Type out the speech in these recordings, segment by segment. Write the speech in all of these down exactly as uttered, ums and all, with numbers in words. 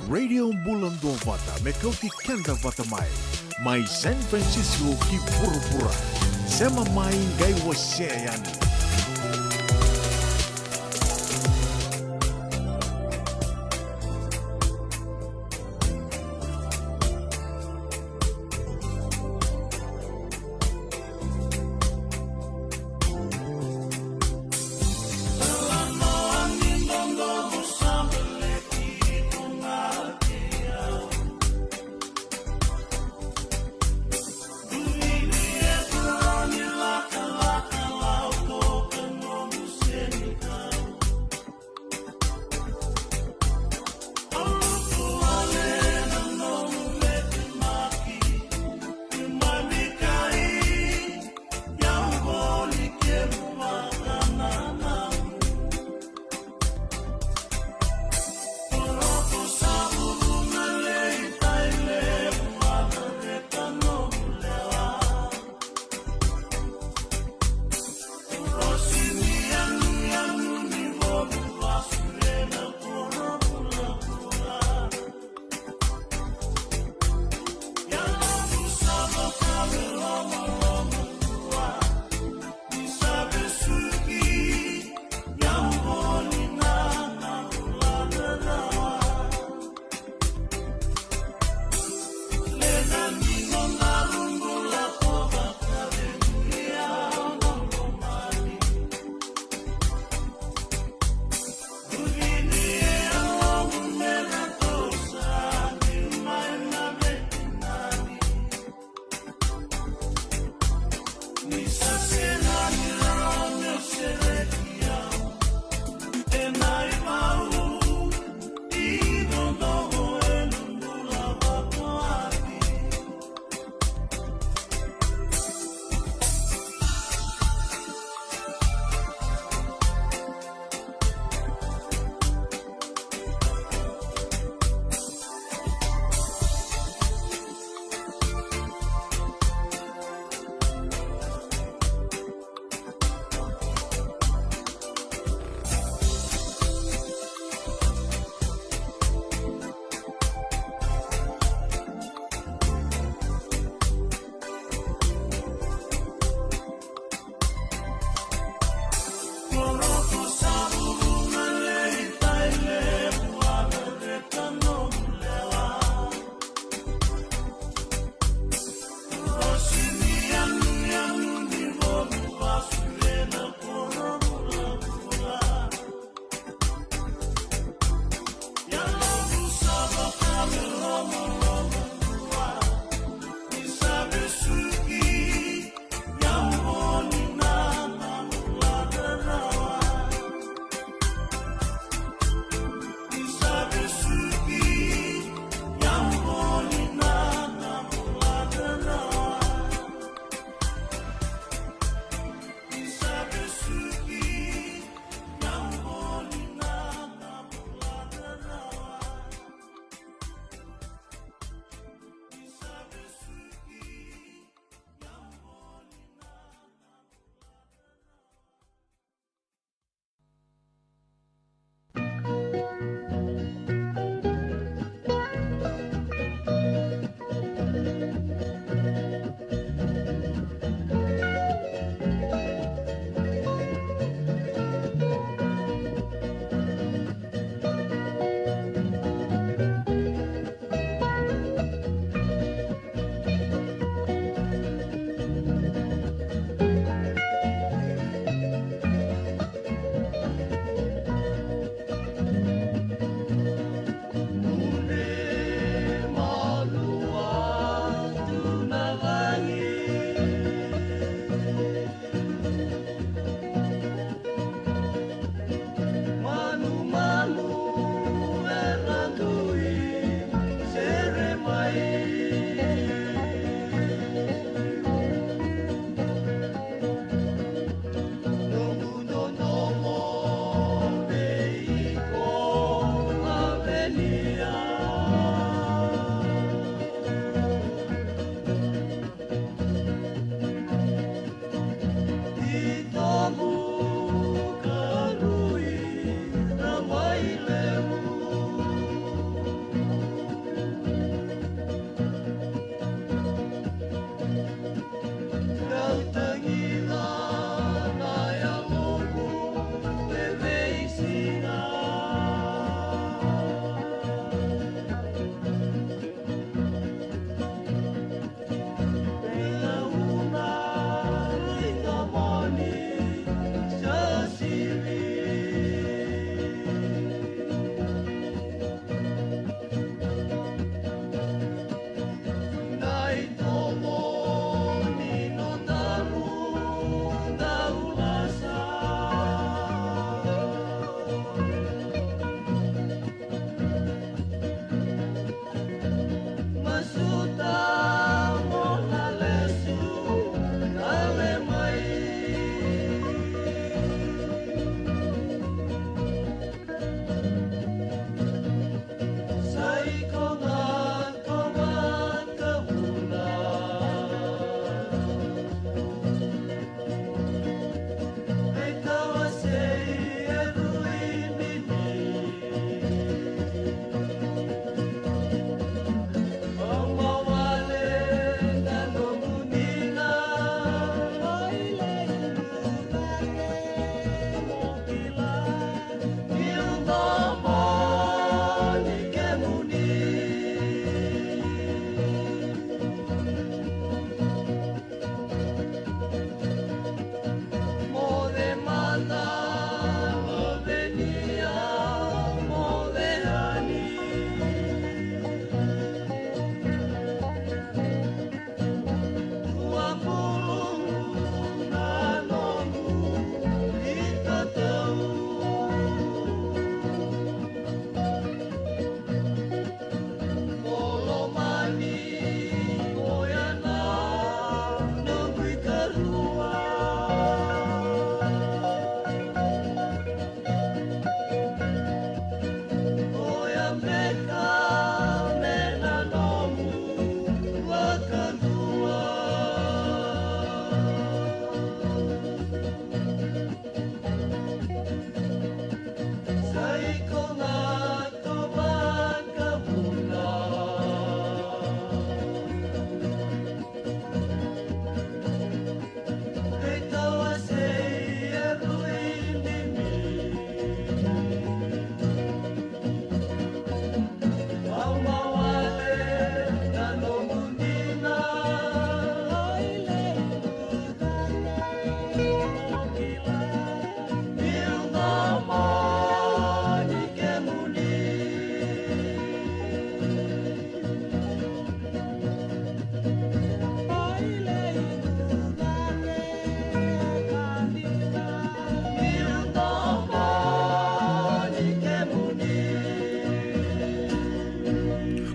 Radio Bula Duavata, me kauti keda vata mai. Mai San Francisco ki vuravura. Sema mai, qai wasea yani.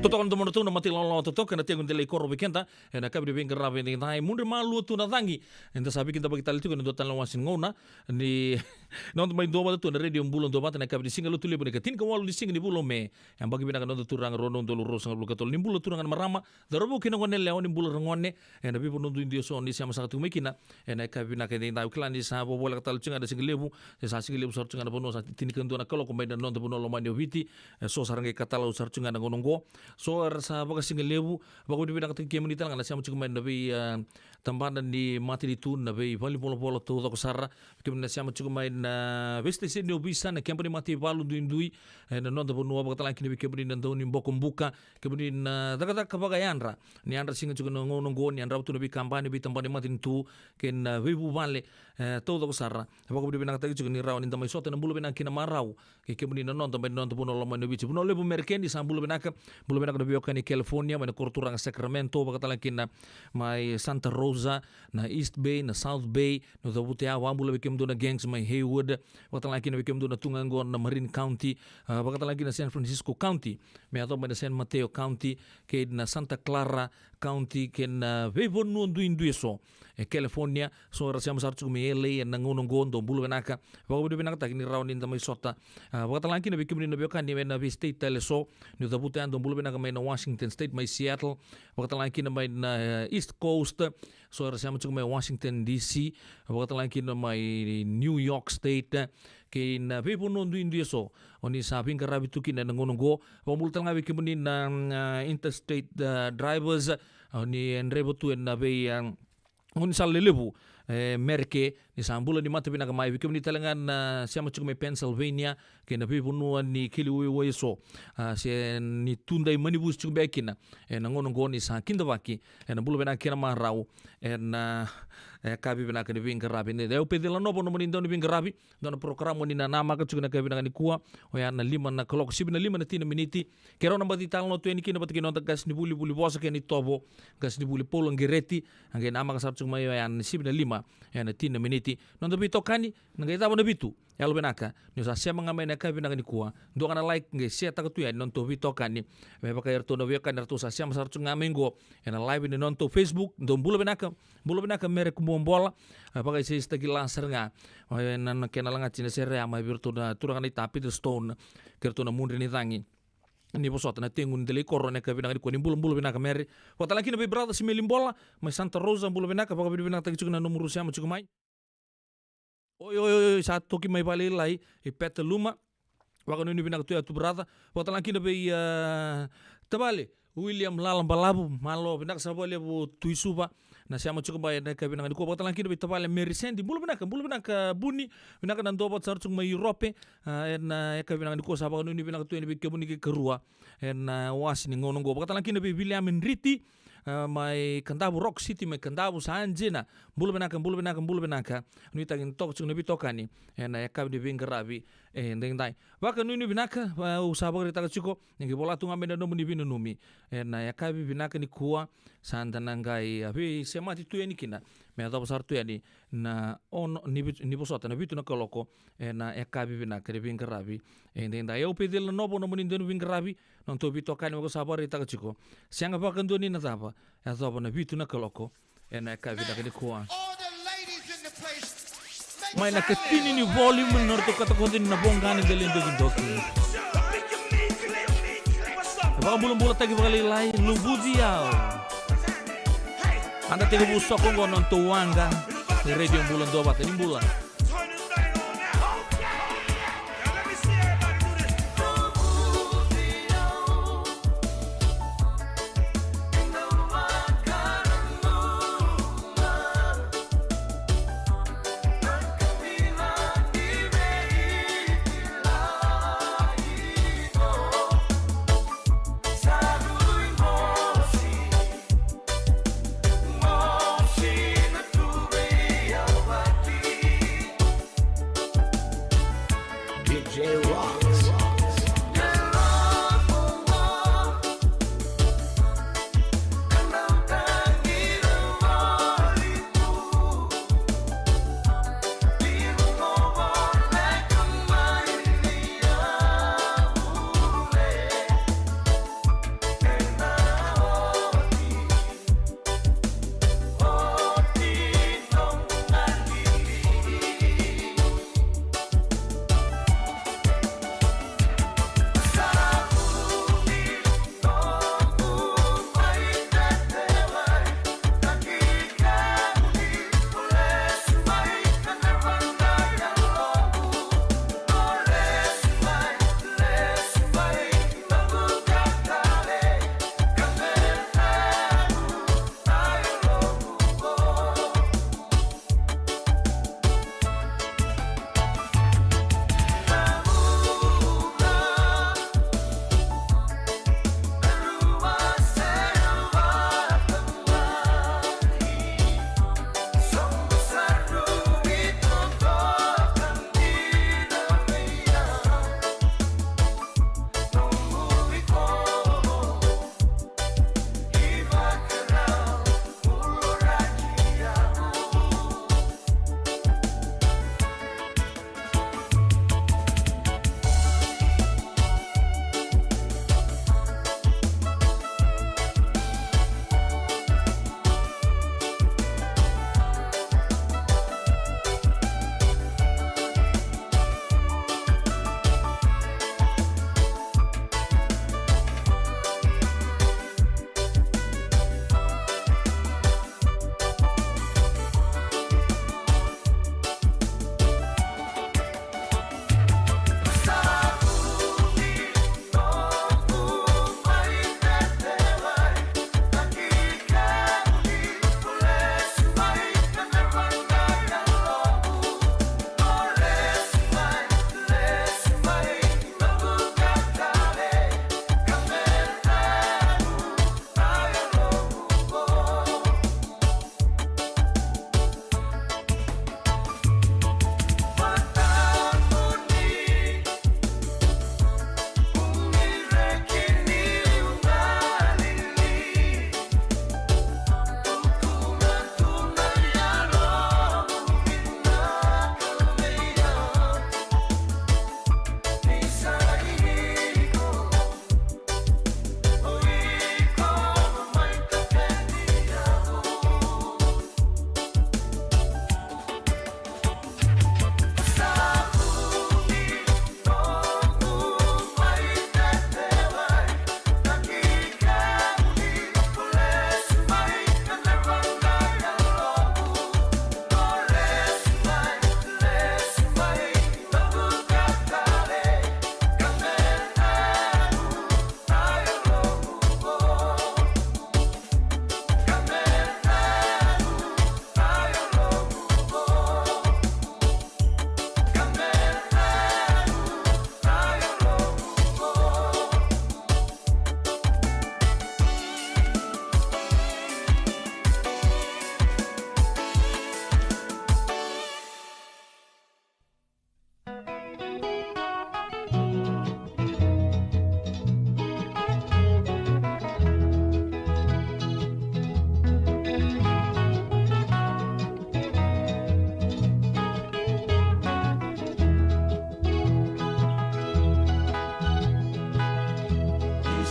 Totoka na domodratou na mata ilawalawa totoka na tegu delai koro vei keda. Ena yakavi ni veiqaravi edaidai, mudre malua tu na cagi. Eda sa veikidavaki tale tiko ena dua tale na wase ni gauna ni noda mai duavata tu ena Radio Bula Duavata ena yakavi ni Siga Lotulevu ni ka tinikawalu ni siga ni vula o Me. Yabaki vinaka noda turaga, rua na udolu ruasagavulu ka tolu. Ni bula turaga na marama, cauravou kei na goneyalewa, ni bula ragone. Ena veivanua duidui eso ni sema saka tu mai kina. Ena yakavi vinaka edaidai, au kila ni sa vovoleka tale tu ga na sigalevu. E sa sigalevu sara tu ga na vanua, sa tinikadua na kaloko mai na noda vanua lomani o Viti. E so sara qai katalau sara tu ga na gauna oqo. So era sa vakasigalevu, vakavinavinakataki kemuni tale ga na sema tiko mai na vei, a, tabana ni matanitu, na veivalenivolavola taucoko sara. Kemuni na sema tiko mai na veisiteseni ni ovisa, na keba ni mataivalu duidui ena noda vanua, vakatalega kina vei kemuni na daunibokobuka, kemuni na cakacaka vakayadra. Ni yadra siga tiko na gauna oqo, ni yadrava tu na veikabani, veitabana ni matanitu kei na veivuvale, e, taucoko sara. E vakavinavinakataki tiko ni rawa ni da mai sota na bula vinaka kei na marau kei kemuni na noda mai na noda vanua lomani o Viti. Vanua levu Merika ni sa bula vinaka, bula vinaka na veiwekani California, mai na koro turaga Sacramento, vakatalega kina mai Santa Rosa, na East Bay, na South Bay, na cavuta ya, vakabula vei kemudou na gangs mai Hayward, vakatalega kina vei kemudou na tuga oqo na Marin County, a, vakatalega kina San Francisco County, me yacova mai na San Mateo County, kei na Santa Clara County, kei na veivanua duidui eso. E California, so era sema sara tiko mai L A ena gauna oqo, dou bula vinaka. Vakavinavinakataki ni rawa ni da mai sota. A, vakatalega kina vei kemuni na veiwekani mai na veistate tale eso, ni cavuta ya, dou bula vinaka mai na Washington State, mai Seattle, vakatalega kina mai na, e, East Coast, so era sema tiko mai Washington D C, vakatalega kina mai New York State, kei na veivanua duidui eso o ni sa veiqaravi tu kina ena gauna oqo. Vakabula tale ga vei kemuni na, mm, a, interstate, a, drivers, o ni draiva tu ena vei, a, gaunisala lelevu e Merika, ni sa bula ni mata vinaka mai. Vei kemuni tale ga na sema tiko mai Pennsylvania kei na veivanua ni keli waiwai eso, a, se ni tudai manivusi tiko beka kina ena gauna oqo, ni sa kidavaki ena bula vinaka kei na marau ena, e, yakavi vinaka ni veiqaravi. Ni, e, au Peceli Nanovo nomuni dauniveiqaravi. Dua na porokaramu ni na namaka tiko ena yakavi vinaka nikua, oya na lima na kaloko sivi na lima na tina miniti. Keirau na baci talanoa tu yani kina vata kei na noda qasenivuli, vuli vosa kei na itovo, qasenivuli Paula Qereti. A qai namaka sara tiko mai oya na sivi na lima ena tina miniti. Noda veitokani, na qai cava na vitu. Yalo vinaka ni o sa sema ga mai ena yakavi vinaka nikua. Dua ga na like, qai share taka tu yani na nodatou veitokani, me vaka iratou na veiwekani eratou sa sema sara tiko ga mai oqo ena live ni nodatou Facebook. Dou bula vinaka. Bula vinaka Mere Kumuabola. E, vakaisaisataki la sara ga, e, na, na kena lagati na sere ya mai vei iratou na turaga na ita Peter Stone kei iratou na mudre ni cagi ni vosota na tegu ni delai koro ena yakavi vinaka nikua. Ni bula, bula vinaka Mere. Vakatalega kina vei brother Simeli Bola mai Santa Rosa, bula vinaka, vakavinavinakataki tiko na nomu ru sema tiko mai. Oi, oi, oi, oi, sa toki mai vakalailai i Petaluma. Vakanuinui vinaka tu ya tu brother. Vakatalega kina vei, a, tavale William Lala Balavu, malo vinaka sara vakalevu tu i Suva, na sema tiko mai ena yakavi vinaka nikua. Vakatalega kina vei tavale Mary Sandy, bula vinaka, bula vinaka Buni, vinaka na duavata sara tiko mai Europe, a, ena yakavi vinaka nikua. Sa vakanuinui vinaka tu yani vei kemuni kei karua ena, a, wase ni gauna oqo. Vakatalega kina vei Viliame Driti, a, mai Kadavu, Rock City mai Kadavu, sa jina. Bula vinaka, bula vinaka, bula vinaka. Nuitaki ni toka tiko na veitokani ena yakavi ni veiqaravi edaidai. Vakanuinui vinaka, a, au sa vakaraitaka tiko, ni qai vola tu ga mai na nomuni veinanumi ena yakavi vinaka nikua. Sa da na qai, a, veisemati tu yani kina me yacova sara tu yani na ono ni vit-, ni vosota na vitu na kaloko ena yakavi vinaka ni veiqaravi edaidai. Au Peceli Nanovo nomuni dauniveiqaravi, nodatou veitokani, au sa vakaraitaka tiko, sega vakadua ni na cava, yacova na vitu na kaloko ena yakavi vinaka nikua. Mai na katini ni volume na nodratou katakoto ni na voqa ni delai dokidoki. Vakabulabulataki vakalailai, luvuci au. Eda tekivu soko oqo na nodatou waqa ni Radio Bula Duavata. Ni bula.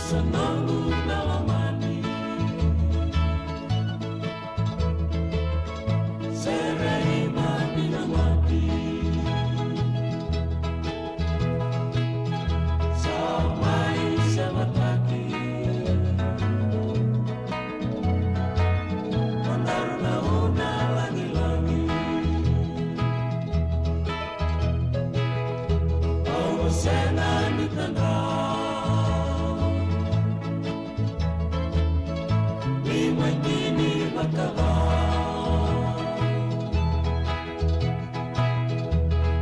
Sa noqu na lomani. Sere i mani na mati. Sa mai se mataki. Mandaru na una lagilagi. Au sena ni tadra. Ni mai tini matava.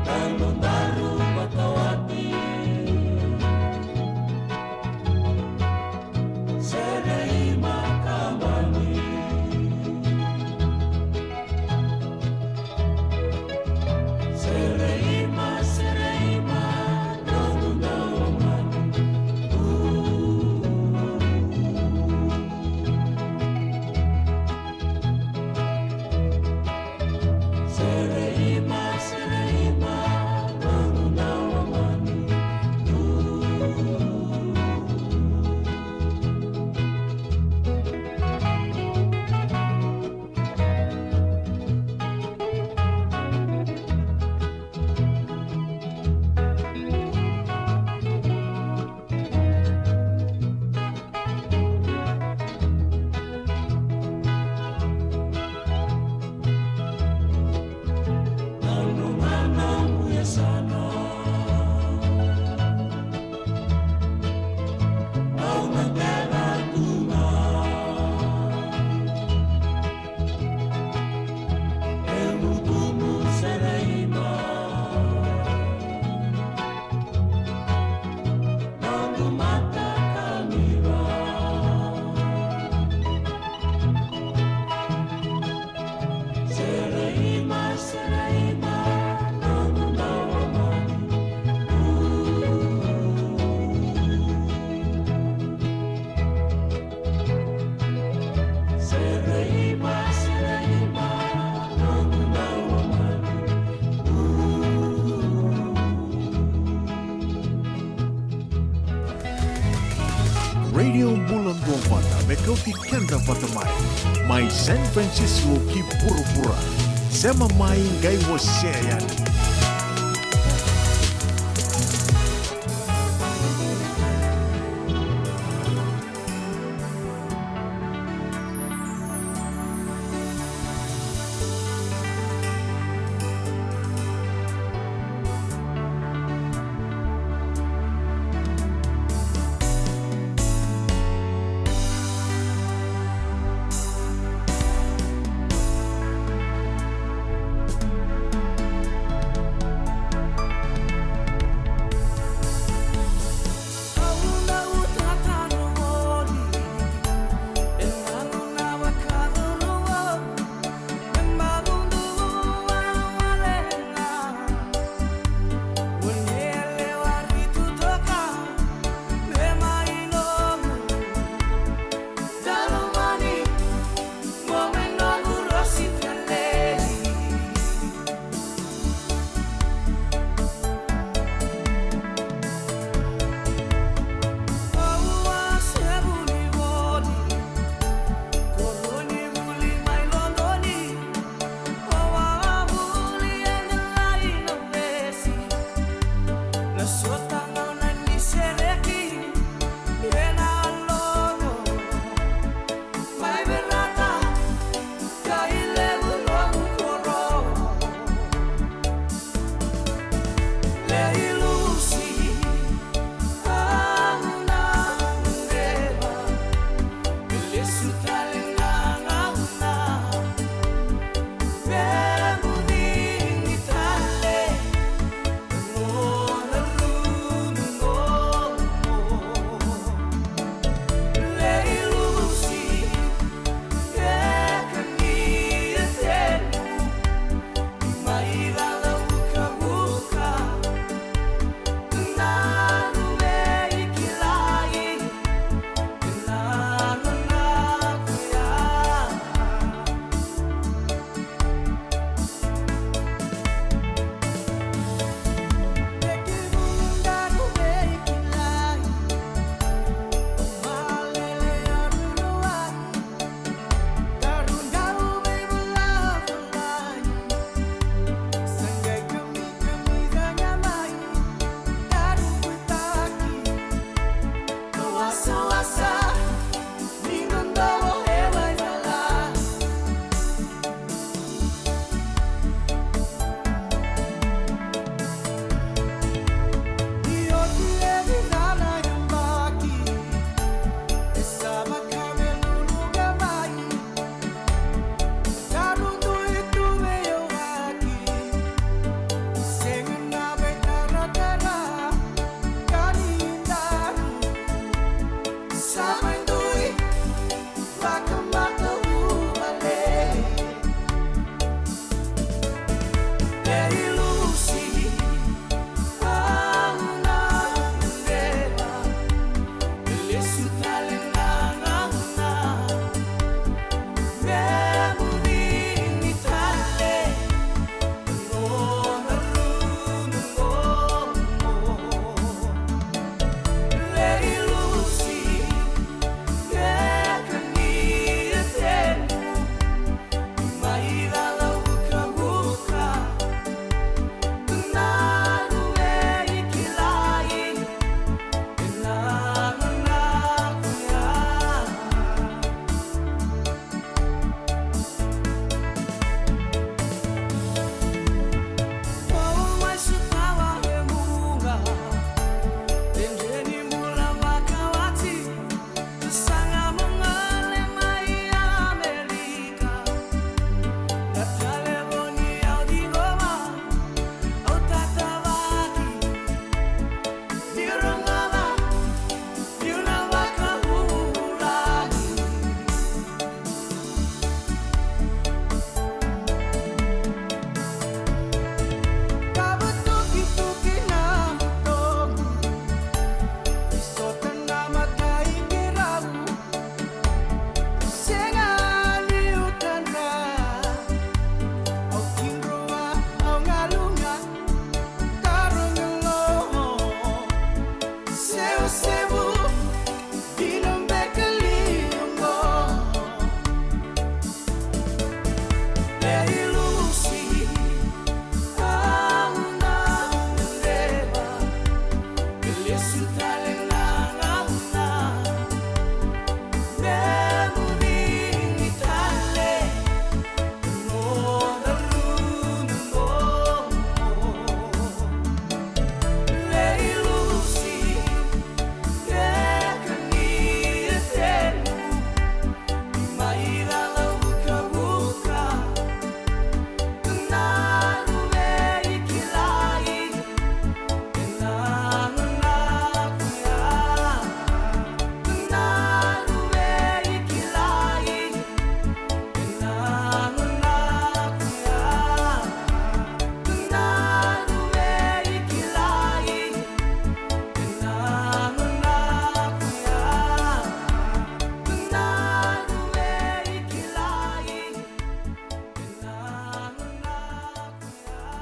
Tanu daru matawati. Sere i makabani. Sere i ma, sere i ma, noqu na lomani. Sere i ma, sere i ma, noqu na lomani. Radio Bula Duavata, me kauti keda vata mai. Mai San Francisco ki vuravura. Sema mai qai wasea yani.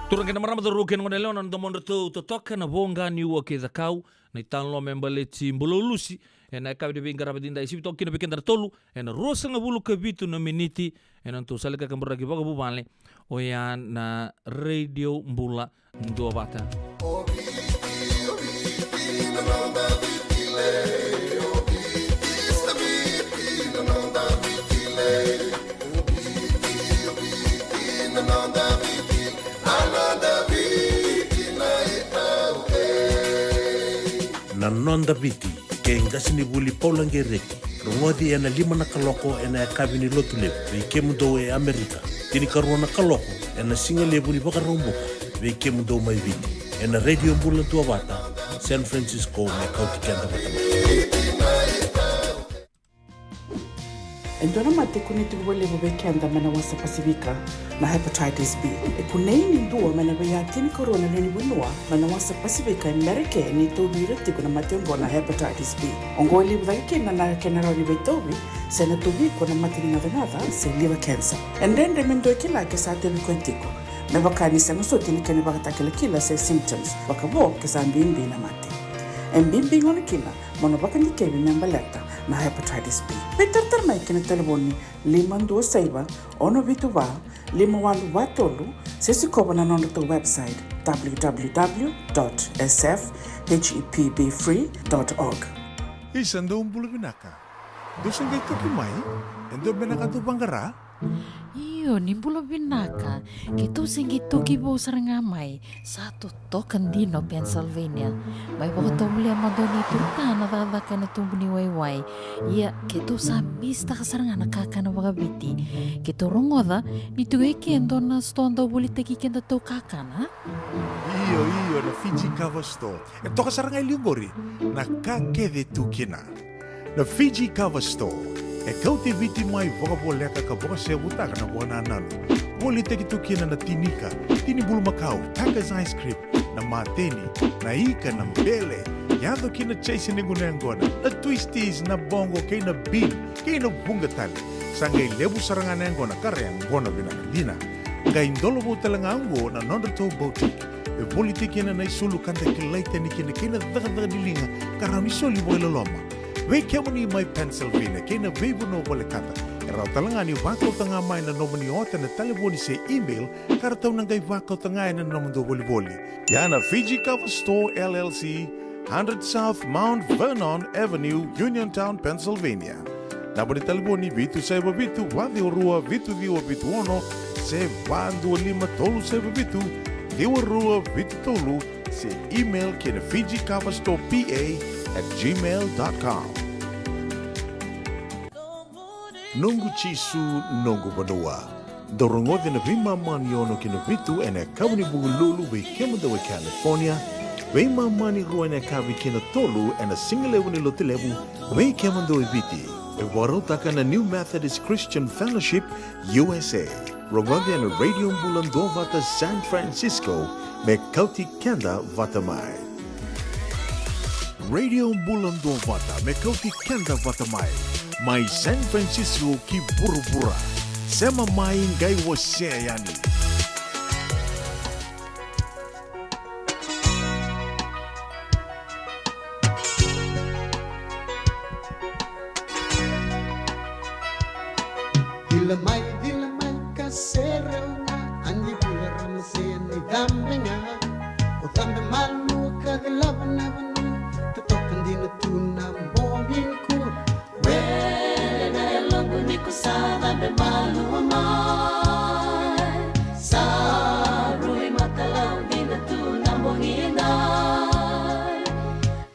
Turaga kei na marama, cauravou kei na goneyalewa, na domodratou totoka na Voqa Niua kei Cakau, na italanoa me baleti Bula Ulusi, ena yakavi ni veiqaravi edaidai, sivi toka kina vei keda na tolu ena ruasagavulu ka vitu na miniti, ena nodratou sala ni kakaburaki vakavuvale, oya na Radio Bula Duavata. Na Noda Viti, kei qasenivuli Paula Qereti. Rogoci ena lima na kaloko ena yakavi ni Lotulevu vei kemudou e Amerika. Tinikarua na kaloko ena sigalevu ni Vakaraubuka vei kemudou mai Viti, ena Radio Bula Duavata, San Francisco, me kauti keda vata mai. E dua na mate e kunei tiko vakalevu vei keda mai na wasa Pasifika, na hepatitis B. E kunei ni dua mai na veiya tinikarua na lewe ni vanua mai na wasa Pasifika e Merika ni tauvi ira tiko na mate oqo na hepatitis B. Oqo e levu cake kina na kena rawa ni veitauvi se na tauvi iko na mate ni gacagaca se liver cancer. E dredre me dua e kila ke sa tauvi koya tiko, me vaka ni sega soti na kena ivakatakilakila se symptoms, vakavo ke sa bibi na mate. E bibi gona kina mo na vakadikevi me baleta na hepatitis B. Veitaratara mai ki na talevoni lima dua saiva, ono vitu va, lima walu va tolu, se sikova na nodratou website, w w w dot s f h e p b free dot org. Isa, dou bula vinaka. Dou se qai toki mai? E dua beka na ka dou vaqara? Io, ni bula vinaka. Keitou se qai toki vou sara ga mai. Sa totoka dina o Pennsylvania. Mai vakatovolea mada o ni tuta na cakacaka ena tubu ni waiwai. Ia, keitou sa misitaka sara ga na kakana vakaviti. Keitou rogoca ni tiko e ke e dua na sitoa dau volitaki kedatou kakana. Io, io, na Fiji Kava Store. E toka sara ga e liu qori na ka kece e tu kina. Na Fiji Kava Store e kauti Viti mai vakavoleka ka vakaseyavutaka na vakanananu. Volitaki tu kina na tinika, tini bulumakau, Taka's ice cream, na mateni, na ika, na bele, yaco ki na chaise ni gunu yaqona, na twisties, na boqo kei na bean, kei na vuqa tale. Sa qai levu sara ga na yaqona ka ra yaqona vinaka dina. Qai dolovou tale ga oqo na nodratou boutique. E voli tiko kina na isulu ka da kilai tani kina kei na cakacaka ni liga ka rawa ni soli vakailoloma. Vei kemuni mai Pennsylvania kei na veivanua volekata, e rawa tale ga ni vakauta ga mai na nomuni ota ena talevoni se email, ka ratou na qai vakauta ga ena nomudou volivoli. Ia na Fiji Cover Store L L C, hundred South Mount Vernon Avenue, Uniontown, Pennsylvania. Naba ni talevoni vitu saiva vitu, va ciwa rua, vitu ciwa vitu ono, se va dua lima tolu saiva vitu, ciwa rua vitu tolu, se email ki na Fiji Cover Store P A at gmail dot com. Noqu Jisu, noqu vanua. Dou rogoca na veimama ni ono ki na vitu ena yakavi ni Vukelulu vei kemudou e California, veimama ni rua ena yakavi ki na tolu ena sigalevu ni Lotulevu vei kemudou e Viti. E vakarautaka na New Methodist Christian Fellowship U S A. Rogoca na Radio Bula Duavata San Francisco me kauti keda vata mai. Radio Bula Duavata me kauti keda vata mai, mai San Francisco ki vuravura. Sema mai, qai wasea yani. Cila mai, cila mai ka serau ga, a ni vula ra masea ni cabe ga. O cabe malua ka cilava na vanua, totoka dina tu na bogi nikua. Wele na yaloqu ni ko sa cabe malua mai. Sa rui matalau dina tu na bogi edai.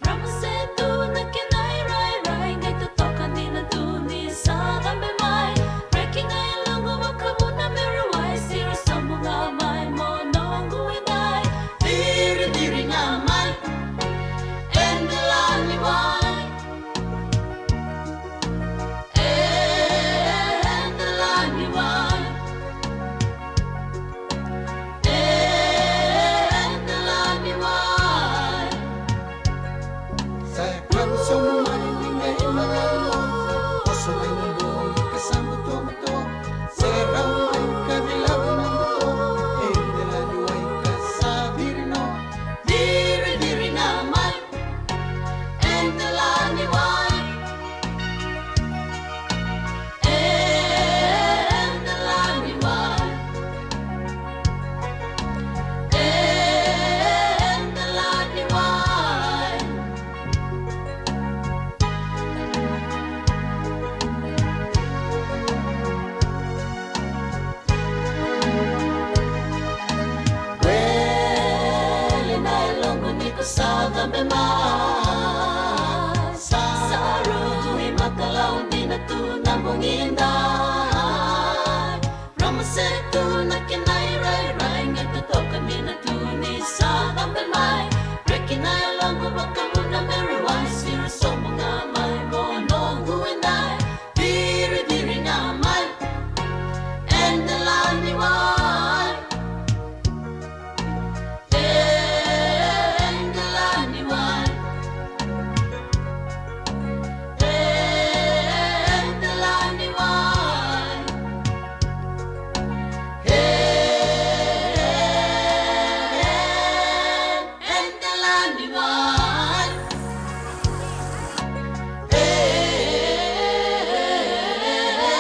Rama se tu na kena irairai, qai totoka dina tu ni sa cabe mai. Reki na yaloqu vakavuna me ra wai, siro sobu ga mai mo noqu edai. Ciri, ciri ga mai, e delaniwai. E delaniwai. E delaniwai. Sa yakavi sobu mai ni qai malalo, oso mai na bogi ka sa butobuto. Serau mai ka cilava na buto, e delaniwai ka sa ciri no. Ciri, ciri ga mai, e delaniwai. E delaniwai. E delaniwai. Wele na yaloqu ni ko sa cabe mai. Sa rui matalau dina tu na bogi edai. Rama se tu na kena irairai, qai totoka dina tu ni sa cabe mai. Reki na yaloqu vakavuna me ra wai, siro sobu ga mai mo noqu edai. Ciri, ciri ga mai, e delaniwai. E delaniwai. E delaniwai. E, e, e delaniwai. E, e, e,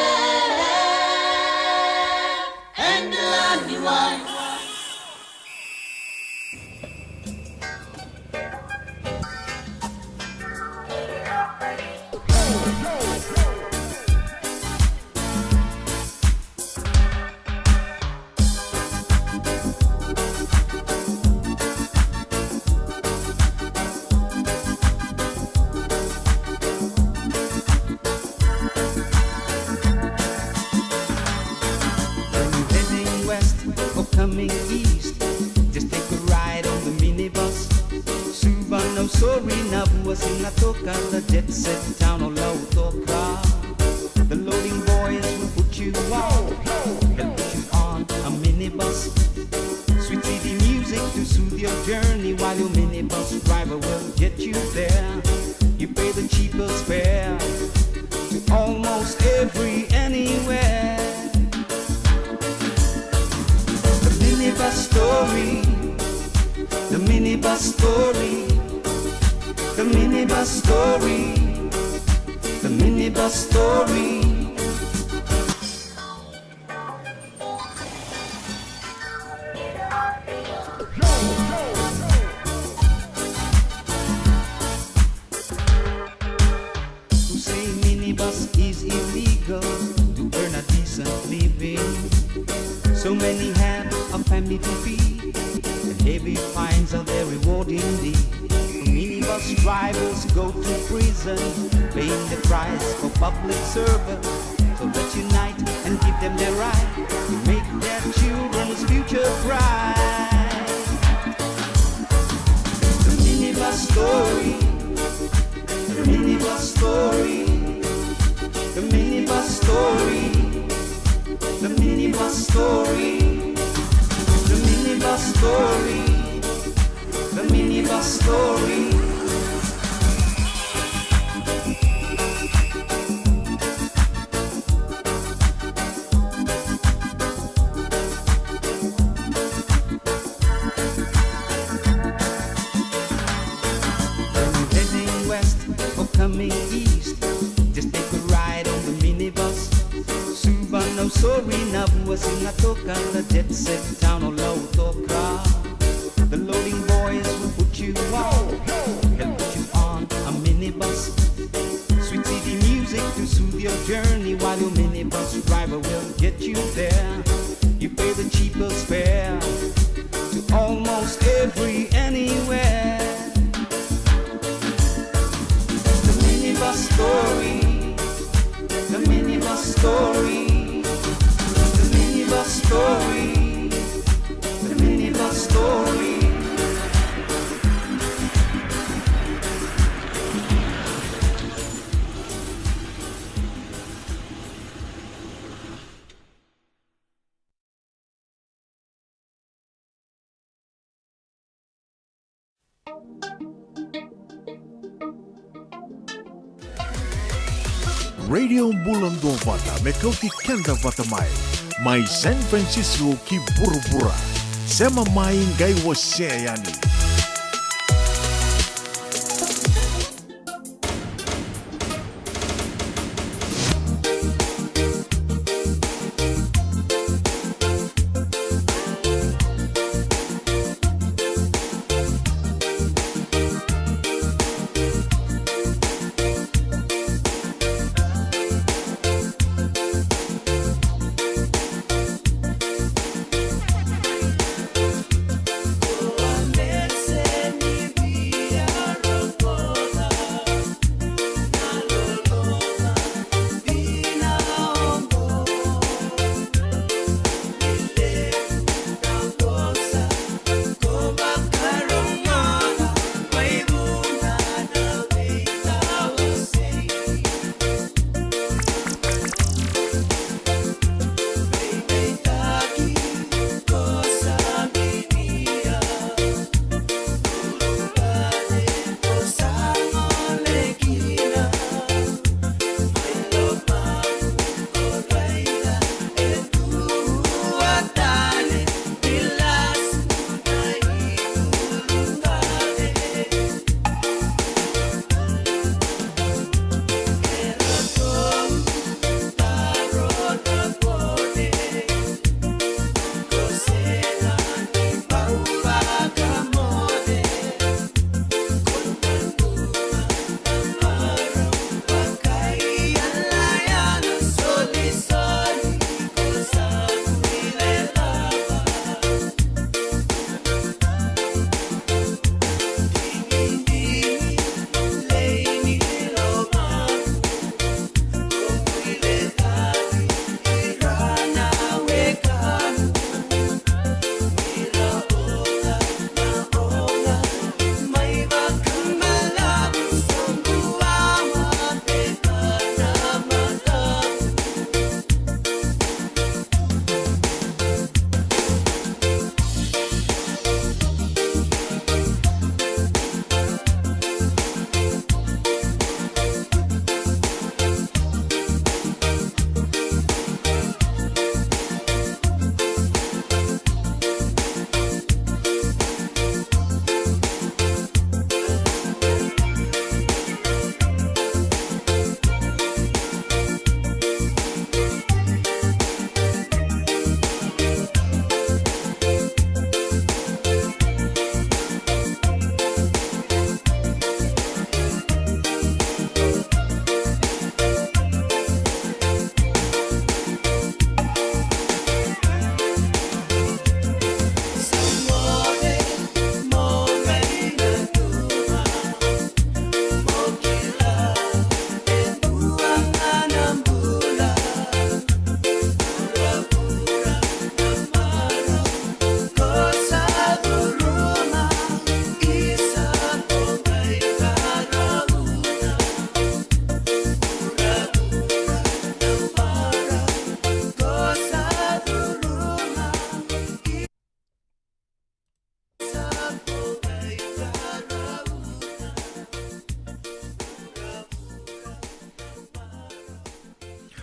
e delaniwai. When you're heading west or coming east, just take a ride on the minibus. Suva na usori na vua, siga toka, the jet set town o Lautoka. The loading boys will put you on, they'll put you on a minibus. Sweet city music to soothe your journey. you there. You pay the cheapest fare to almost every anywhere. The minibus story, the minibus story, the minibus story, the minibus story. Who say minibus is illegal to earn a decent living. So many have a family to feed, and heavy fines are their reward indeed. Minibus drivers go to prison, paying the price for public service. So let's unite and give them their right to make their children's future bright. The minibus story, the minibus story, the minibus story, the minibus story, the minibus story, the minibus story. When you're heading west or coming east, just take a ride on the minibus. Suva na usori na vua, siga toka na jet set town o Lautoka. The loading boys will put you on. They'll put you on a minibus. Sweet city music to soothe your journey while your minibus driver will get you there. You pay the cheapest fare to almost every anywhere. The minibus story, the minibus story, the minibus story, the minibus story. Radio Bula Duavata me kauti keda vata mai, mai San Francisco ki vuravura. Sema mai, qai wasea yani.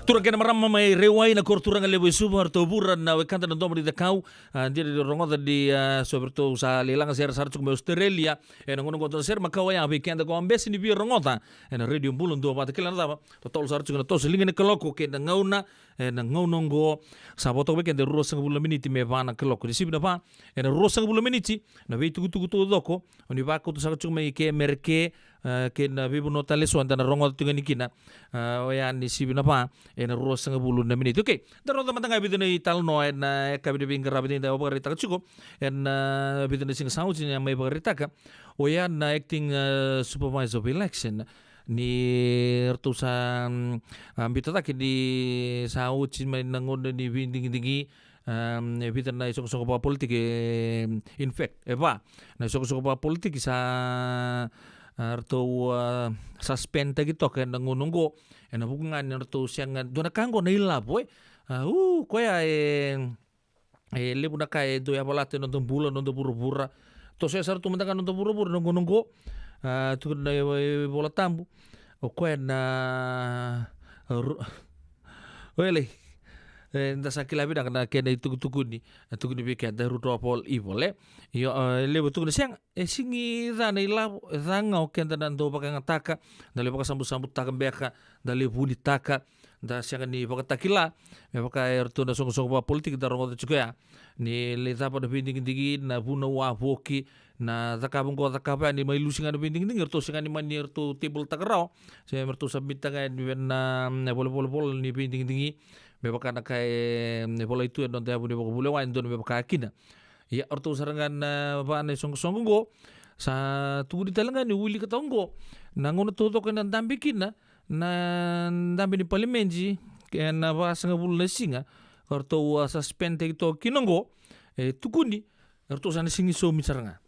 Turaga kei na marama mai Raiwai, na koro turaga levu e Suva, ratou vura na wekada na Domo ni Cakau. A, dina ni rogoca ni, a, so vei ratou sa lai laga sere sara tiko mai Australia. Ena gauna qo dua na sere makawa ya vei keda ko a bese ni via rogoca ena Radio Bula Duavata. Kila na cava, totolo sara tiko na toso liga ni kaloko kei na gauna. Ena gauna qo sa vo toka vei keda e ruasagavulu na miniti me va na kaloko. Ni sivi na va ena ruasagavulu na miniti, na veitukutuku taucoko o ni vakauta saka tiko mai ke Mereke, e, kei na veivanua tale eso eda na rogoca tiko yani kina. E, oya ni sivi na va ena ruasagavulu na miniti. Okei, da rogoca mada ga e vica na italanoa ena yakavi ni veiqaravi ni da vakaraitaka tiko ena, e, vica na siga sa oti ni a mai vakaraitaka. Oya na acting, e, supervisor of election ni ratou sa, mm, a, biuta cake ni sa oti mai na gauna ni veidigidigi, um, e vica na isoqosoqo vakapolitiki, e, in fact, e va na isoqosoqo vakapolitiki sa, a, ratou, a, suspend taki toka ena gauna oqo, ena vuku ga ni ratou sega, dua na ka oqo na ilavo, e. A, u, koya e, e levu na ka e dau yavalata ena noda bula, noda vuravura. Tosoya sara tu mada ga na noda vuravura ena gauna oqo. A, tukuna na iVola Tabu, o koya na, a, ru-, Oilei, e, da sa kila vinaka na kena itukutukuni, e tukuni vei keda root of all evil, e. Io, e levu tukuna sega, e sigi ca na ilavo, e ca ga o keda na dau vakayagataka, da lai vakasabusabutaka beka, da lai vunitaka, da sega ni vakatakila, me vaka e ratou na soqosoqo vakapolitiki da rogoca tiko ya. Ni lai cava na veidigidigi, na vunau wavoki, na cakava oqo, cakava ya, ni mai lusi ga na veidigidigi, ratou sega ni mani ratou table taka rawa. Se me ratou submit taka yani vei na, mm, volavola ni veidigidigi. Me vaka na ka e, mm, volai tu ena noda yavu ni vakavulewa, e dodonu me vaka kina. Ia, o ratou sara ga na va na isoqosoqo oqo, sa tukuni tale ga ni wilika toka oqo na gauna taucoko ena dabe kina na dabe ni palimedi, ena vasagavulu na siga ka ratou a suspend taki toka kina oqo. E tukuni, e ratou sa na sigi saumi sara ga.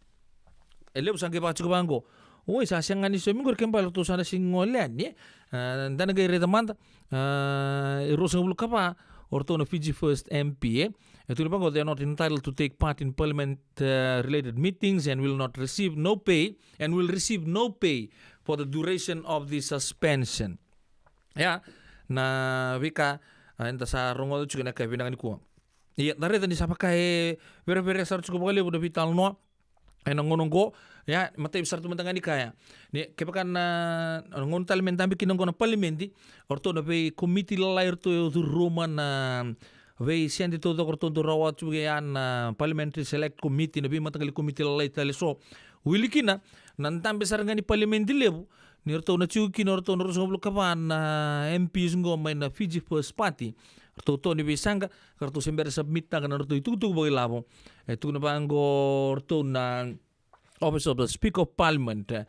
E levu sa qai vakatiko vaqo, oi, sa sega ni saumi qori, ke bale ratou sa na sigi gole yani, e. A, da na qai raica mada, a, e ruasagavulu ka va o ratou na Fiji First M P, e. E tukuni vaqo, they are not entitled to take part in parliament, uh, related meetings and will not receive no pay, and will receive no pay for the duration of the suspension. Ia, na veika, a, eda sa rogoca tiko ena ka vinaka nikua. Ia, da raica ni sa vaka e vereverea sara tiko vakalevu na veitalanoa ena gauna oqo. Ia, matai sara tu mada ga ni kaya ni kevaka na, na gauna tale me dabe kina oqo na palimedi, o ratou na veikomiti lalai ratou e curuma na veisede taucoko ratou dau rawa tiko ya na Parliamentary Select Committee, na veimataqali komiti lalai tale eso. Wili kina na dabe sara ga ni palimedi levu, ni ratou na tiko kina o ratou na ruasagavulu ka va na M Ps oqo mai na Fiji First Party. Ratou toa ni veisaqa, ka ratou se bera submit taka na ratou itukutuku vakailavo. E tukuna vaqo o ratou na Office of the Speaker of Parliament, e,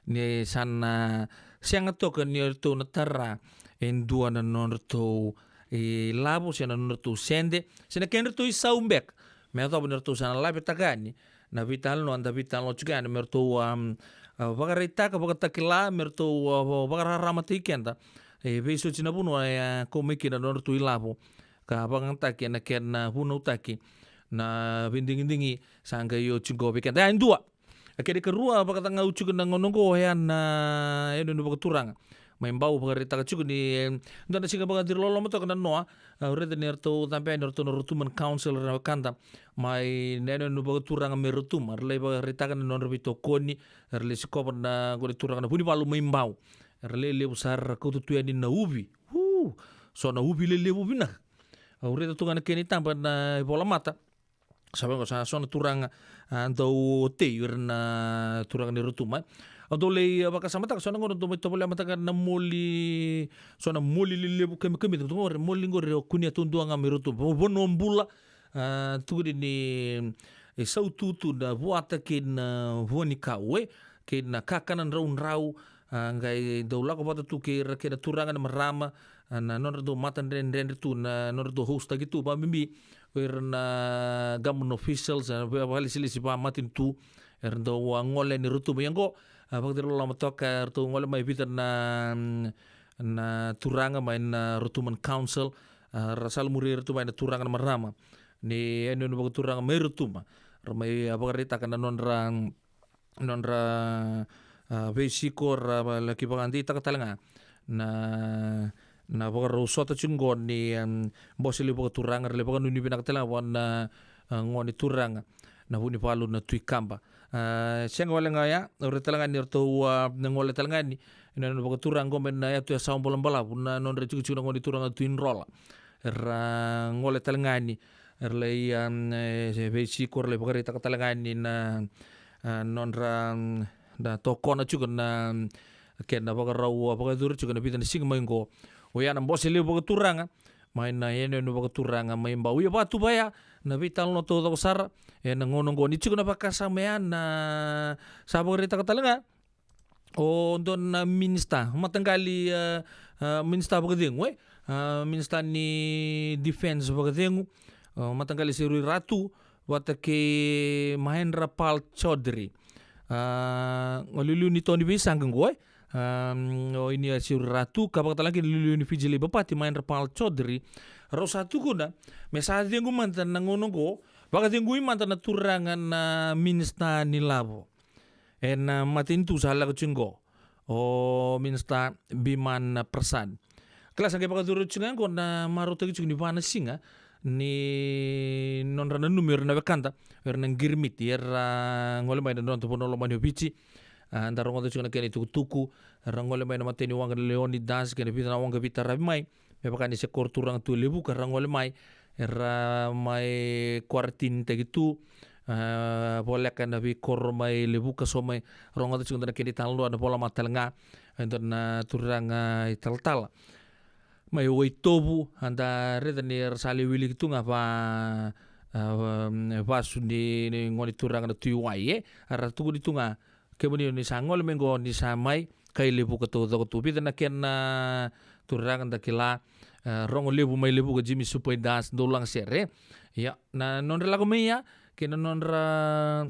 ni sa na sega toka ni ratou na tara e dua na nodratou ilavo se na nodratou sede se na kedratou isau beka me yacova ni ratou sa na lavetaka yani na veitalanoa da veitalanoa tiko yani, me ratou, um, a, vakaraitaka, vakatakila, me ratou, a, va-, vakararamataki keda e veisoti na vanua e, a, kau mai kina na nodratou ilavo ka vakayagataki ena kena vunautaki na veidigidigi sa qai oti qo vei keda. Ia, e dua. A kena ikarua vakacagau tiko na gauna oqo, oya na yanuyanu vakaturaga mai Bau, vakaraitaka tiko ni, e, dua na siga vakaciriloloma toka na noa, a, au raica ni ratou cabe yani o ratou na Rotuma Council, na wekada mai na yanuyanu vakaturaga mai Rotuma, era lai vakaraitaka na nodra veitokoni. Era lai sikova na gone turaga na Vunivalu mai Bau, era lai levu sara, era kauta tu yani na uvi. Uu, so na uvi lelevu vinaka. Au raica tu ga na kena itaba na ivolamata. Sa vaqo, sa so na turaga, a, dau otei ira na turaga ni Rotuma. Au dau lai, a, vakasamataka, so na gauna dau mai tovolea mataka na moli, so na moli lelevu kamikamica. Dau qori moli qori o kunea taudua ga mai Rotuma. Vanua bula, a, tukuni ni, e, saututu na vuata kei na vuanikau, e, kei na kakana draudrau, a, qai dau lako vata tu kei ira kei na turaga na marama, a, na nodra dau matadredredre tu, na nodra dau host-taki tu, vakabibi o ira na government officials, a, va-, vakalesilesi vakamatanitu, era dau, a, gole ni Rotuma. Ia qo, a, vakaciriloloma toka, eratou gole mai vica na, mm, na turaga mai na Rotuma Council, a, ra salamuri ira tu mai na turaga na marama ni yanuyanu vakaturaga mai Rotuma. Ra mai, a, vakaraitaka na nodra, nodra, a, veisiko, ra va-, laki vakadeitaka tale ga na, na vakarau sota tiko qo ni, em, bose levu vakaturaga, ra lai vakanuinui vinaka tale ga vua na, a, gone turaga na Vunivalu na Tui Kaba. A, sega wale ga oya, o ira tale ga ni ratou, a, na gole tale ga ni na, na vakaturaga qo mai na yatu e Sawa Balabalavu, na nodra itikotiko na gone turaga na Tui Drola. Era gole tale ga ni, era lai, a, e, veisiko, era lai vakaraitaka tale ga ni na, a, nodra, mm, na tokona tiko na, mm, kena vakarau, a, vakayacori tiko na vica na siga mai qo. Oya na bose levu vakaturaga mai na yanuyanu vakaturaga mai Bau. Ia vaka tu vaya na veitalanoa taucoko sara ena gauna oqo, ni tiko na vakasama ya na sa vakaraitaka tale ga o dua na minisita, mataqali, a, a, minisita vakacegu, e? A, minisita ni defense vakacegu, o mataqali Seru-i-Ratu, vata kei Mahendra Pal Chaudhary. A, o liuliu ni Tau ni Veisaqa qo, e? A, o Inia Seru-i-Ratu, ka vakatalega kina liuliu ni Fiji Labour Party, Mahendra Pal Chaudhary. Rau sa tukuna me sa cegu mada na gauna oqo, vakacegui mada na turaga na minisita ni lavo ena matanitu sa lako tiko qo, o minisita Biman Prasad. Kila sa qai vakacuru tiko ga qo na marautaki tiko ni va na siga ni nodra nanumi o ira na wekada, o ira na qirimiti, era gole mai na noda vanua lomani o Viti. A, da rogoca tiko na kena itukutuku, era gole mai na matai ni waqa na Leonidas kei na vica na waqa veitaravi mai. Me vaka ni se koro turaga tu e Levuka, ra gole mai, era mai quarantine-taki tu, a, voleka na veikoro mai Levuka, so mai rogoca tiko dua na kena italanoa na vola matalega e dua na turaga italatala mai Waitovu, a da raica ni ra sa lai wiliki tu ga va, a, vasu ni, ni gone turaga na Tui Wai, e, a ra tukuni tu ga, kemuni ni sa gole mai qo ni sa mai kai Levuka taucoko tu. Vica na kena turaga da kila, e, rogo levu mai Levuka, Jimmy Supaidas, dou lagasere. Ia, na nodra lako mai ya kei na nodra,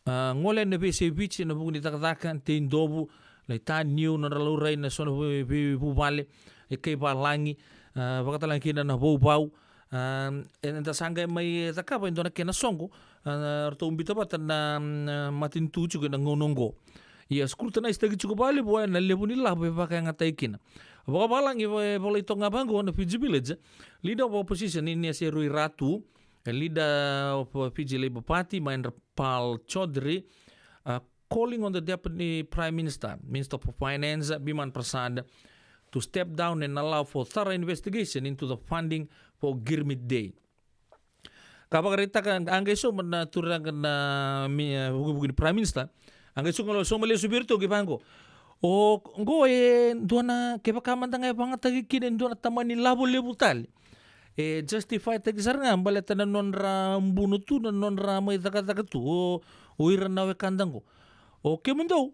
a, gole na veiyasai Viti ena vuku ni cakacaka, tei dovu, lai taniu, nodra laurai na so na vei, veivuvale e kai valagi, a, vakatalega kina na vauvau. A, eda sa qai mai cakava e dua na kena soqo, a, ratou biuta vata na, na matanitu tiko ena gauna oqo. Ia scrutinise-taki tiko vakalevu oya na levu ni lavo e vakayagataki kina. Vakavalagi, e volai toka ga vaqo na Fiji Village, Leader of Opposition Inia Seru-i-Ratu, e Leader of Fiji Labour Party Mahendra Pal Chaudhary, a, calling on the Deputy Prime Minister, Minister for Finance, Biman Prasad, to step down and allow for thorough investigation into the funding for Girmit Day. Ka vakaraitaka, a qai sauma na turaga na mi, e, vukivuki ni Prime Minister, a qai sauma, sauma lesu vei iratou qai vaqo. O qo e dua na, kevaka mada ga e vagataki kina e dua na tamani lavo levu tale, e justify-taki sara ga baleta na nodra buno tu, na nodra mai cakacaka tu o, o ira na wekada qo. O kemudou,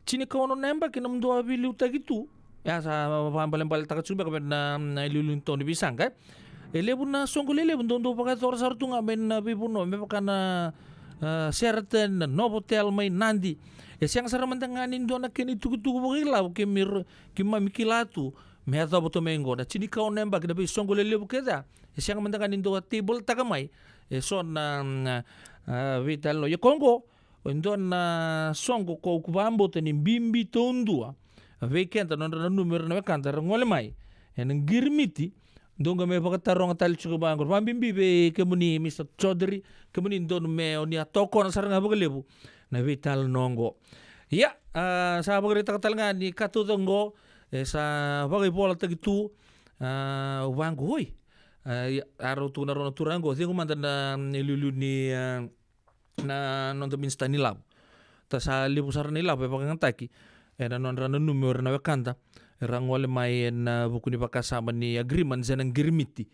tinikaono na yabaki nomudou a veiliutaki tu. E a sa vakaibalebaletaka tiko beka vei na, na iliuliu ni Tau ni Veisaqa, e. E levu na soqo lelevu dou, dou vakayacora sara tu ga mai na veivanua me vaka na, a, Sheraton, na Novotel mai Nadi. E sega sara mada ga ni dua na kena itukutuku vakailavo keimami, keimami kila tu me yacova tu mai qo. Na tinikaono na yabaki na veisoqo lelevu kece ya, e sega mada ga ni dou a table-taka mai e so na, na, a, veitalanoa. Ia ko qo, e dua na soqo ko au vakabauta ni bibi taudua vei keda, nodra nanumi o ira na wekada ra gole mai ena qirimiti. Dou qai mai vakataroga tale tiko vaqo, vakabibi vei kemuni Mister Chaudhary, kemuni donu me o ni a tokona sara ga vakalevu na veitalanoa oqo. Ia, a, sa vakaraitaka tale ga ni ka taucoko oqo e sa vakaivolataki tu, a, vaqo, oi. A, ia, a rau tukuna rau na turaga oqo, cegu mada na, na iliuliu ni, a, na noda minisita ni lavo. Ta sa levu sara na ilavo e vakayagataki ena nodra nanumi o ira na wekada era gole mai ena vuku ni vakasama ni agreement se na qirimiti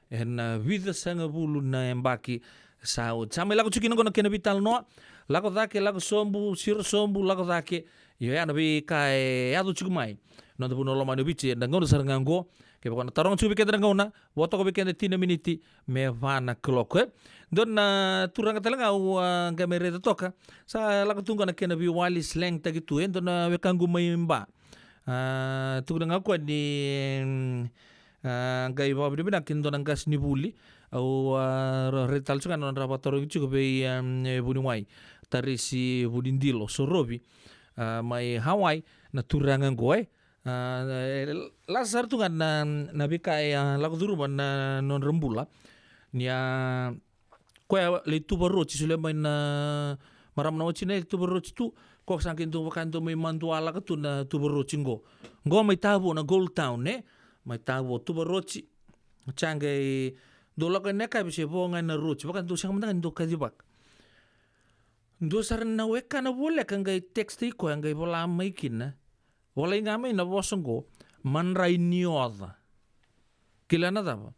ena vica sagavulu na yabaki sa oti. Sa mai lako tiko kina qo na kena veitalanoa, lako cake, lako sobu, siro sobu, lako cake. Io, ya na veika e yaco tiko mai noda vanua lomani o Viti ena gauna sara ga oqo. Kevaka o na taroga tiko vei keda na gauna, vo toka vei keda tini na miniti me va na kaloko, e. Dua na turaga tale ga au a qai mai raica toka, sa lako tu ga na kena veiwali, slang-taki tu, e dua na wekaqu mai Ba. A, tukuna ga o koya ni, mm, a, qai vakavinavinaka ki na dua na qasenivuli. Au a raica tale tiko ga na nodra vakatarogi tiko vei, em, e vuniwai, Tarisi Vunidilo Sorovi, a, mai Hawaii, na turaga oqo, e. A, e, lasa sara tu ga na, na veika e a lako curuma na nodra bula. Ni a koya lai tuva roti, solia mai na marama na watina e tuva roti tu. Ko sa qai dau vaka dau mai madua laka tu na tuva roti qo. Qo mai Tavua na Gold Town, e? Mai Tavua tuva roti. Sa qai dau lako ena yakavi se vo ga ena roti. Vaka dau sega mada ga ni dau kacivaka. Dua sara na wekana voleka qai text-i koya qai vola mai kina. Volai ga mai na vosa qo, madrai ni oca. Kila na cava?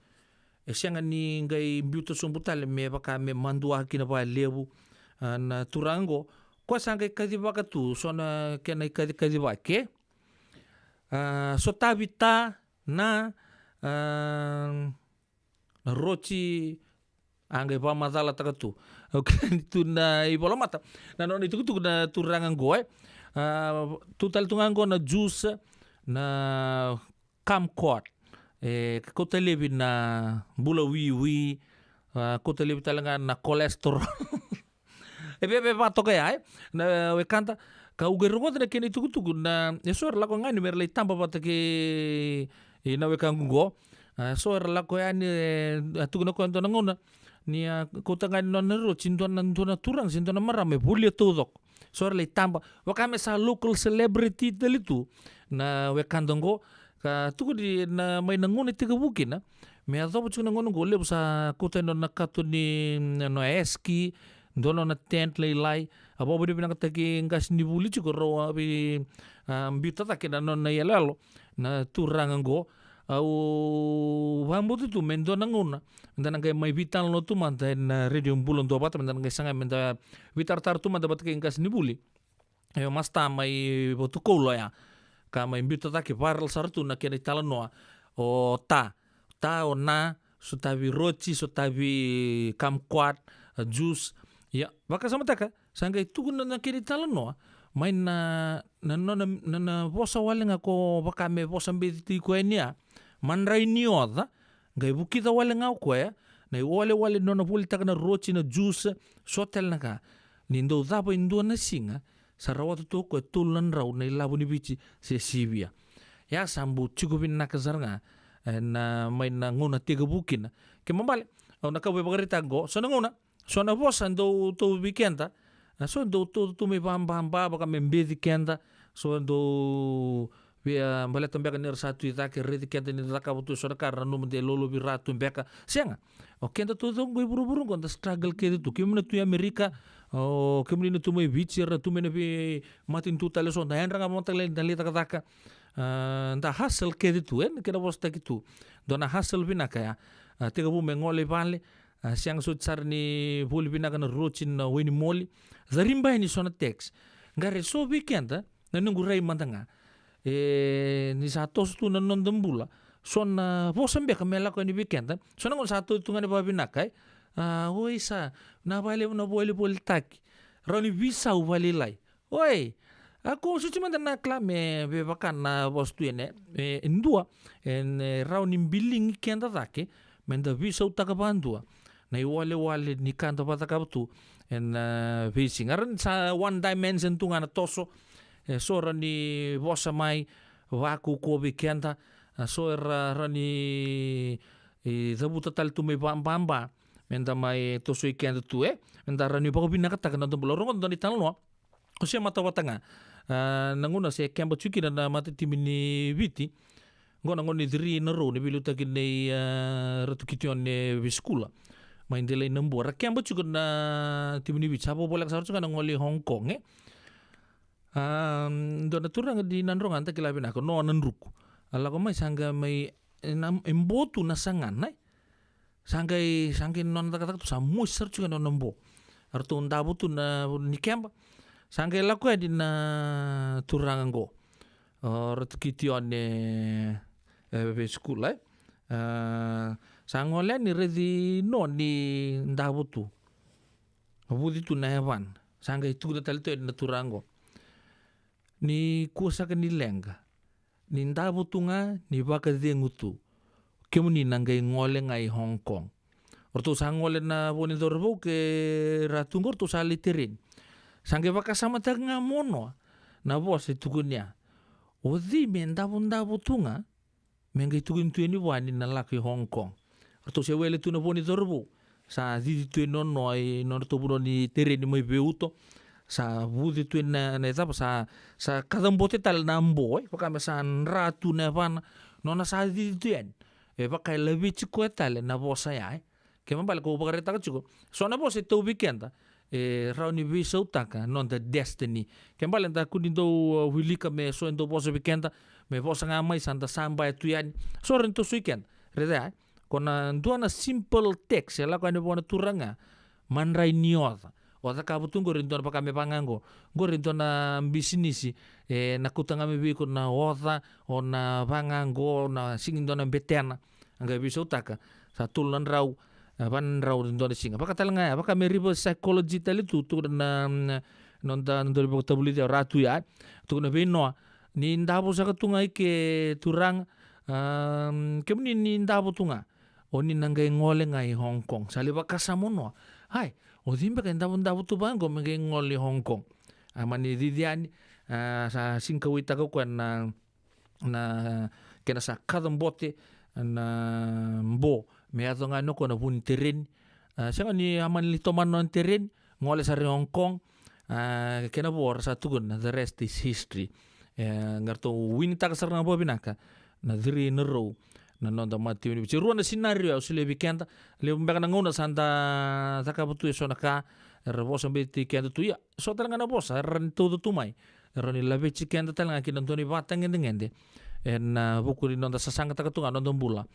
E sega ni qai biuta sobu tale me vaka me madua kina vakalevu, a, na turaga qo. Koya sa qai kacivaka tu, so na kena ikacikacivaki, e? A, sotavi ta na, a, na roti, a qai vakamacalataka tu. Au kila ni tu na ivolamata. Na nona itukutuku na turaga qo, e. A, tu tale tu ga qo na juice, na kumquat. E, kauta laivi na bula wiwi, a, kauta laivi tale ga na cholesterol. E via, via vakatoka ya, e? Na wekada, ka au qai rogoca na kena itukutuku, na, e so era lako ga yani me ra lai taba vata kei, e, na wekaqu qo. A, so era lako yani, e, a tukuna koya dua na gauna. Ni a kauta ga yani nona roti, dua na, dua na turaga, se dua na marama, e volia taucoko. So era lai taba, vaka me sa local celebrity tale tu, na wekada qo, ka tukuni na mai na gauna e tekivu kina, me yacova tiko na gauna qo, levu sa kauta nona kato ni, mm, nona eski, dua nona tent lailai, a vakavinavinakataki qasenivuli tiko rau a vei, a, biuta cake na nona iyaloyalo, na turaga qo, au vakabauta tu me dua na gauna, me da na qai mai veitalanoa tu mada ena Radio Bula Duavata, me da na qai saga, me da veitaratara tu mada vata kei qasenivuli. E, masta mai Vatukoula oya. Ka mai biuta cake viral sara tu na kena italanoa. O ta. Ta o na, sotavi roti, sotavi kumquat, a, juice. Ia, vakasamataka, sa qai tukuna na kena italanoa. Mai na, na, na, na, na, na vosa wale ga ko vaka me vosa beci tiko yani ya. Madrai ni oca, qai vukica wale ga o koya, na iwalewale ni nona volitaka na roti, na juice, so tale na ka. Ni dau cava e dua na siga, sa rawata tu o koya e tolu na drau na ilavo ni Viti se sivia. Ia sa bau tiko vinaka sara ga, e, na mai na gauna tekivu kina. Kena ibalebale, au na ka via vakaraitaka qo, so na gauna, so na vosa dau tauvi keda, a, so dau tau tu mai vababa, vaka me beci keda, so dau via baleta beka ni ra sa tu i cake, raici keda ni da cakava tu eso na ka, ra nanuma de lolovi ra tu beka. Sega. O keda taucoko qo i vuravura qo da struggle kece tu. Kemuni na tu i Amerika, o kemuni na tu mai Viti, era tu mai na veimatanitu tale eso, da yadra ga vakamataka lailai, da lai cakacaka. A, da hustle kece tu, e, na kena vosataki tu. Dua na hustle vinaka ya. A, tekivu me gole i vale, a, sega soti sara ni voli vinaka na roti, na wai ni moli. Cari bai ni so na tax. Qai rai so vei keda, na noqu rai mada ga. E, ni sa toso tu na noda bula. So na vosa beka me lako yani vei keda. So na gauna sa tauvi tu ga ni vakavinaka, e. A, oi sa, na vakalevu na volivolitaki. Rawa ni veisau vakalailai. Oi, a ko soti mada na kila me vaka na vosa tu ene, e, e dua, e, e rawa ni biligi keda cake, me da veisautaka vakadua na iwalewale ni ka da vakacakava tu ena, e, veisiga. Era sa one dimension tu ga na toso, e, so era ni vosa mai vakaukauwa vei keda, a, so era, era ni, e, cavuta tale tu mai vababa, me da mai tosoi keda tu, e, me da rawa ni vakavinakataka na noda bula. Rogoca dua na italanoa. O se mata vata ga. A, na gauna se keba tiko kina na matatimi ni Viti. Qo na gauna ni three in a row ni veiliutaki nei, a, Ratu Kitione Vesikula. Mai Delainabua. Ra keba tiko na timi ni Viti. Sa vakavoleka sara tiko ga na gole i Hong Kong, e. A, dua na turaga ni Nadroga da kila vinaka, Noa Nadruku. A lako mai sa qai mai, e, na, e bo tu na sagana, e. Sa qai, sa qai nona cakacaka tu, sa mosi sara tiko na nona bo. A ratou davo tu na, ni keba. Sa qai lako yani na turaga qo. O Ratu Kitione, e, Vesikula, e. A, sa gole yani raici Noa ni davo tu. Vuci tu na yavana. Sa qai tukuna tale tu yani na turaga qo. Ni kua saka ni leqa. Ni davo tu ga, ni vakacegu tu. Kemuni na qai gole ga i Hong Kong. O ratou sa gole na vo ni cauravou kei Ratu qo, o ratou sa lai tereni. Sa qai vakasamataka ga mo Noa na vosa e tukuni ya. O cei me davodavo tu ga me qai tukuni tu yani vua ni na lako i Hong Kong. Ratou se wele tu na vo ni cauravou. Sa cici tu e nonoa i nodratou vanua ni tereni mai vei uto. Sa vuci tu e na, na icava, sa, sa kacabote tale na bo, e vaka me sa dra tu na yavana. Nona sa cici tu yani. E vaka e laveti koya tale na vosa ya, e. Kena ibalebale kau vakaraitaka tiko, so na vosa e tauvi keda, e rawa ni veisautaka noda destiny. Kena ibalebale da kua ni dau, uh, wilika me so e dau vosa vei keda, me vosa ga mai sa da sabaya tu yani. So rawa ni tosoi keda. Raica ya, e? Ko na dua na simple text e lako yani vua na turaga, madrai ni oca. O cakava tu qori e dua na vaka me vaqa qo. Qori e dua na bisinisi, e na kauta ga mai vei iko na oca, o na vaqa qo, na sega ni dua na betena. A qai veisautaka, sa tolu na drau, e, va na drau e dua na siga. Vaka tale ga ya, vaka me reverse psychology tale tu, tukuna na, na, noda, noda veivakatavulici o Ratu ya, tukuna vei Noa, ni davo saka tu ga i ke turaga, a, kemuni ni davo tu ga. O ni na qai gole ga i Hong Kong. Sa lai vakasama o Noa. Ai, o cei beka e davodavo tu vaqo me qai gole i Hong Kong. A mani cici yani, a, sa sega ni kauaitaka o koya na, na kena sa kacabote na bo me yaco ga yani o koya na vu ni tereni. A, sega ni a mani lai tomana na tereni, gole sara i Hong Kong. A, kena vo ra sa tukuna, the rest is history. E, qai ratou winitaka sara ga vakavinaka na three in a row na noda matatimi ni Viti. Rua na scenario au solia vei keda. Levu beka na gauna sa da cakava tu e so na ka, era vosa beti keda tu. Ia, so tale ga na vosa era ni tauca tu mai, era ni laveti keda tale ga ki na dua na ivakatagedegede ena, a, vuku ni noda sasagataka tu ga na noda bula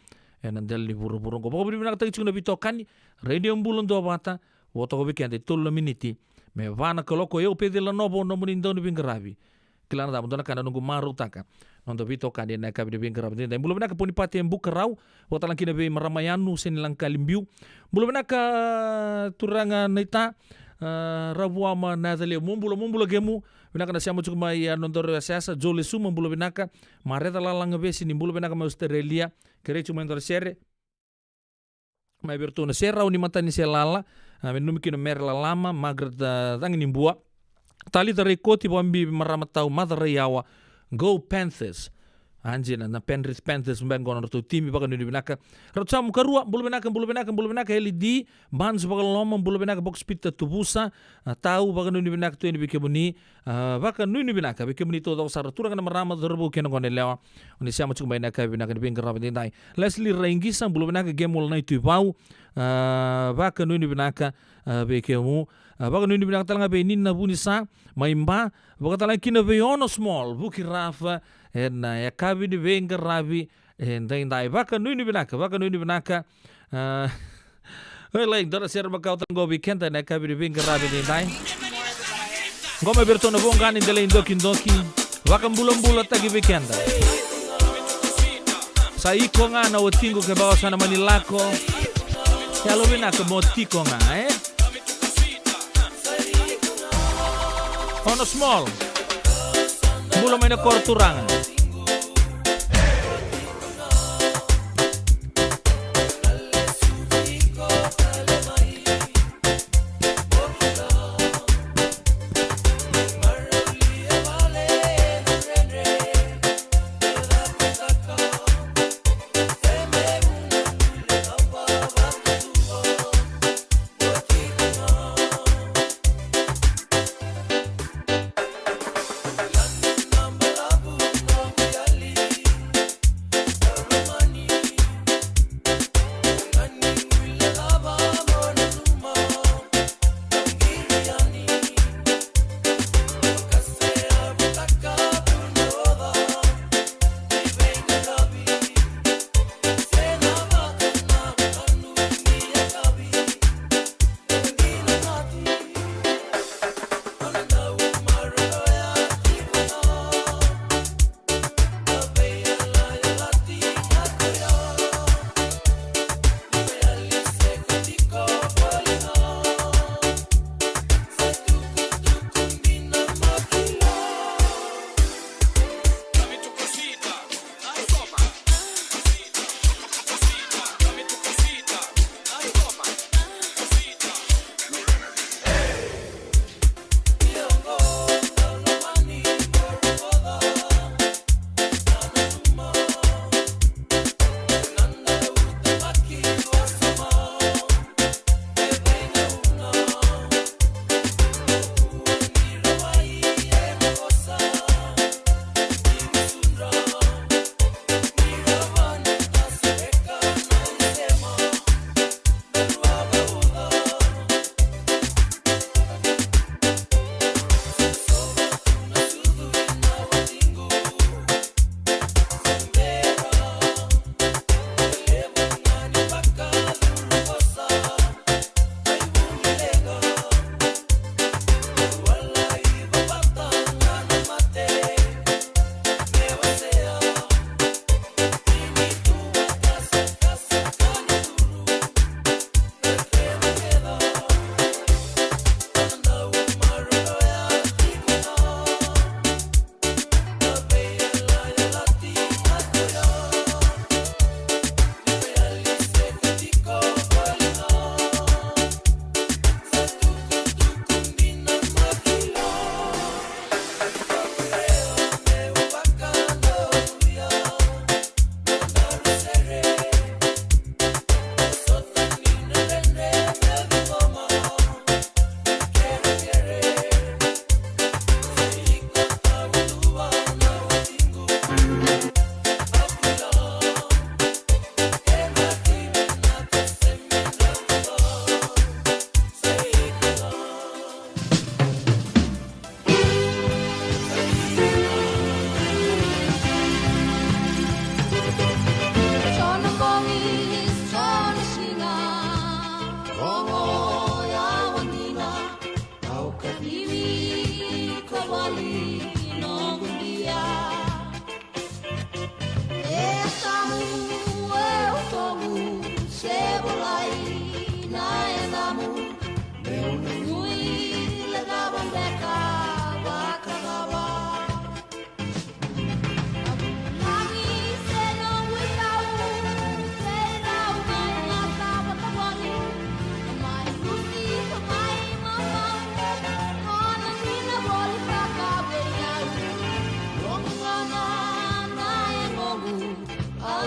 ena dela ni vuravura oqo. Vakavinavinakataki tiko na veitokani. Radio Bula Duavata, vo toka vei keda e tolu na miniti me va na kaloko. O yau Peci Lanova, o nomuni dauniveiqaravi. Kila na cava, dua na ka na noqu marautaka, noda veitokani ena yakavi ni veiqaravi edaidai. Bula vinaka Ponipate Bukarau, vakatalega kina vei marama Yanu Senilagakali Biu. Bula vinaka turaga Naita, a, Ravuama Nacalevu. Mo bula, mo bula kemu. Vinaka na sema tiko mai, a, nodaru yasayasa, Joe Lesuma, bula vinaka. Mareca Lalagavesi, ni bula vinaka mai Australia. Kerei tiko mai nodaru sere. Mai vei iratou na serau ni matanise lala, a, me nanumi kina o Mere Lalama, Margaret, a, Caginibua, Talitha Raikoti, vakabibi marama tau Maca Raiyawa. Go Panthers. A, dina na Penrith Panthers beka qo na nodratou timi. Vakanuinui vinaka. Ratu Samu Karua, bula vinaka, bula vinaka, bula vinaka. Eli D Barnes Vakaloloma, bula vinaka. Box Peter Tuvusa, a, Tau, vakanuinui vinaka tu yani vei kemuni. A, vakanuinui vinaka vei kemuni taucoko sara, turaga na marama, cauravou kei na goneyalewa. O ni sema tiko mai ena yakavi vinaka ni veiqaravi edaidai. Leslie Raiqisa, bula vinaka. Gemuola Naituivau, a, vakanuinui vinaka, a, vei kemu. A, vakanuinui vinaka tale ga vei Nina Vunisa mai Ba, vakatalega kina vei Ono Small Vukirafa ena yakavi ni veiqaravi edaidai. Vakanuinui vinaka, vakanuinui vinaka. A, oi, lai, dua na sere makawa tale qo vei keda ena yakavi ni veiqaravi edaidai. Qo mai vei iratou na Voqa ni Delai Dokidoki. Vakabulabulataki vei keda. Sa iko ga na watiqu, kevaka o sa na mani lako, yalovinaka mo tiko ga, e? Ono Small. Bula mai na koro turaga.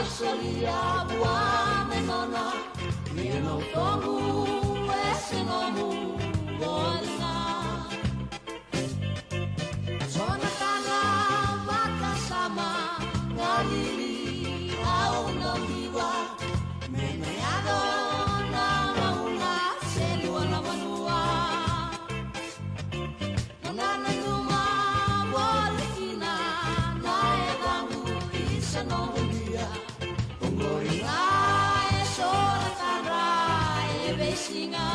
Solia vua me nona, ia na utoqu e se nomu voli ga. So na ka ga vakasama, galili au na viva, me na yaco na gauna se dua na vanua. Mo na nanuma voli kina na yacaqu, isa noqu bia. Oqori ga e so na tadra e veisiga.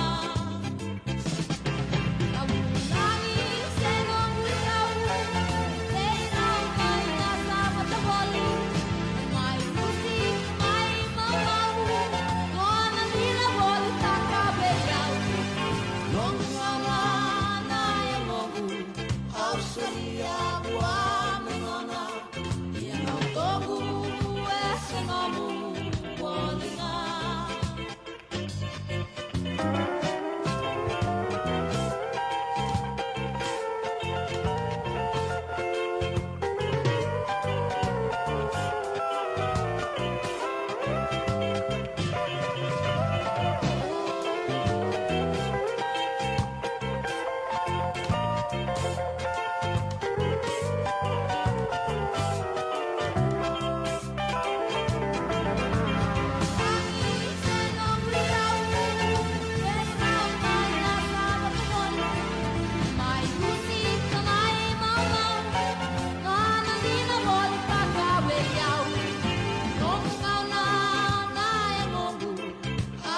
Na vunagi se noqu iyau, vei rau mai na sa matavoli. Mai rusi, mai maumau, nona dina volitaka vei au. Noqu gauna na yagoqu, au solia vua me nona, ia na utoqu e se nomu voli ga.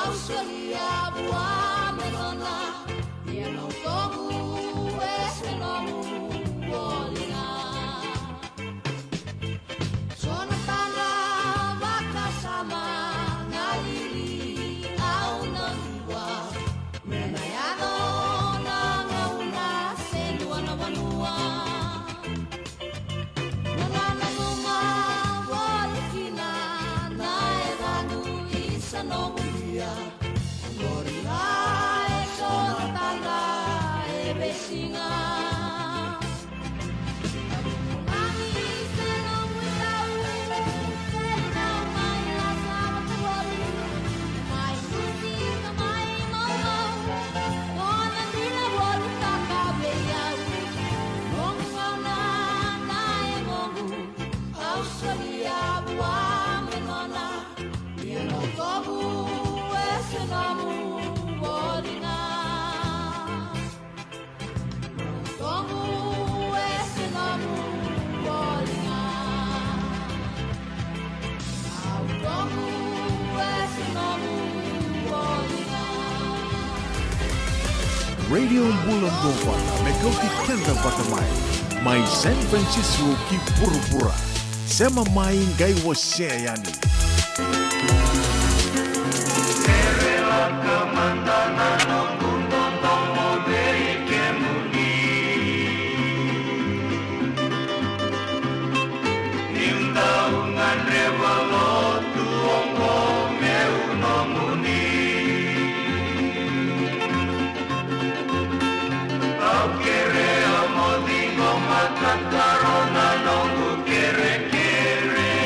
Au solia vua me nona, ia na utoqu e se nomu voli ga. So na tadra vakasama, galili au na viva, me na yaco na gauna se dua na vanua. Mo na nanuma voli kina na yacaqu, isa noqu bia. Oqori ga e so na tadra e veisiga. Au solia vua me nona, ia na utoqu e se nomu voli ga. Na utoqu e se nomu voli ga. Na utoqu e se nomu voli ga. Radio Bula Dovana, me kauti keda vata mai. Mai San Francisco ki vuravura. Sema mai qai wasea yani. Au kerea mo ciqoma, tataro na noqu kerekere.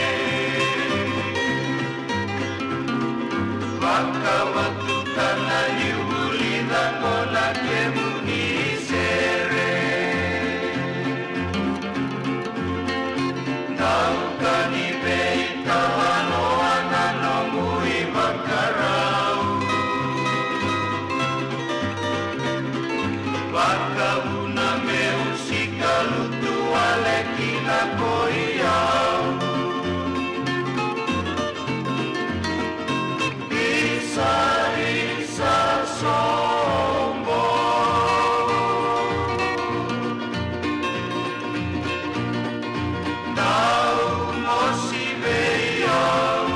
Vakavatuta na liuvulica qo na kemuni sere. Dau ka ni veitalanoa na nomu ivakarau. Vakavuna meu sikalutu wale kina ko i au. Isa, isa sobo. Dau mosi vei au.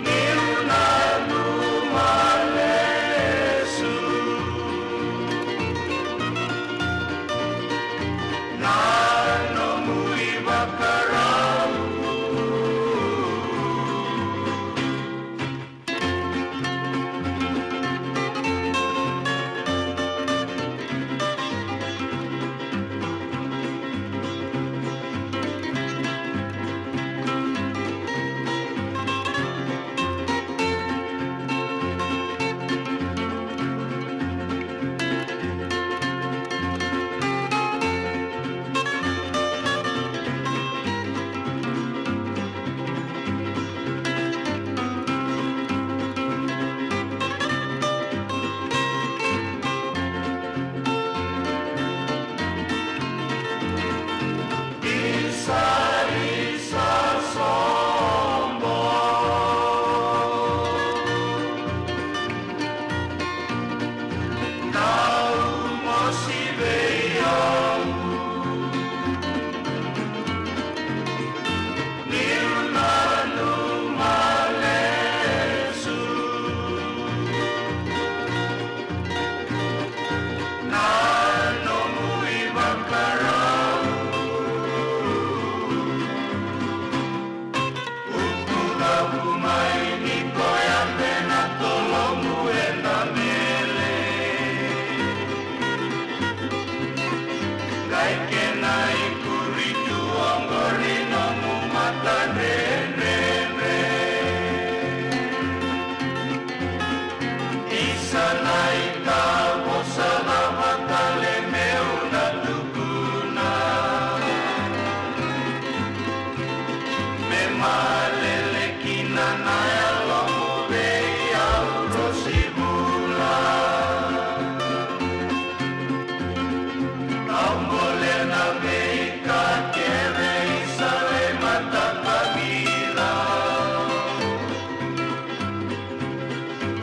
Niu nanuma lesu na nomu ivakarau. Lele kina na yalomu vei au, Rosi Vula. Au bole na veika kece i sala i mataka vira.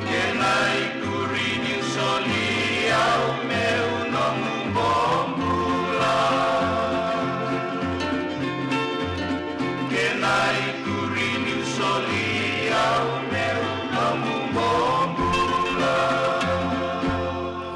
Kena ikuri niu soli au meu nomu bobula. Kena ikuri niu soli au meu nomu bobula.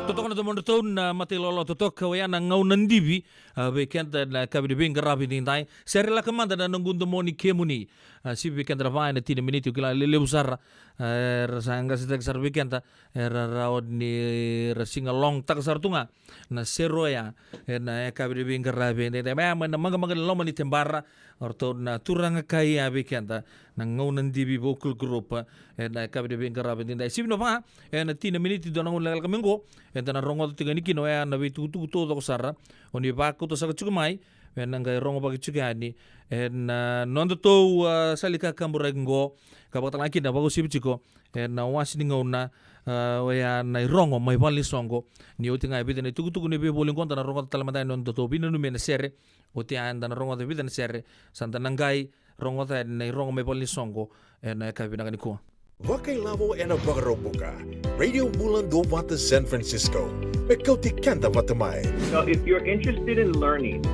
Totoka na domodratou na mata i lolo totoka, oya na gauna divi, a, vei keda na yakavi ni veiqaravi edaidai. Sere laka mada na noqu domoni kemuni. A, sivi vei keda na va ena tini na miniti, au kila lelevu sara. A, era sa qasetaki sara vei keda. Era rawa ni ra sing along taka sara tu ga na sere oya ena yakavi ni veiqaravi edaidai. Mai, mai na maqamaqa ni loma ni tebara, o ratou na turaga kai ya vei keda na gauna divi vocal group ena yakavi ni veiqaravi edaidai. Sivi na va ena tini na miniti, dua na gauna lekaleka mai qo, eda na rogoca tiko yani kina oya na veitukutuku taucoko sara o ni vakauta saka tiko mai, ena qai rogovaki tiko yani ena, a, nodatou, a, sala ni kakaburaki qo, ka vakatalega kina vakauasivi tiko ena wase ni gauna, a, oya na irogo mai valenisoqo. Ni oti ga e vica na itukutuku ni veivoli qo, da na rogoca tale mada yani nodatou veinanumi ena sere. Oti ya eda na rogoca e vica na sere, sa da na qai rogoca yani na irogo mai valenisoqo ena yakavi vinaka nikua. Vakailavo ena Vakaraubuka. Radio Bula Duavata San Francisco. Me kauti keda vata mai. So if you're interested in learning,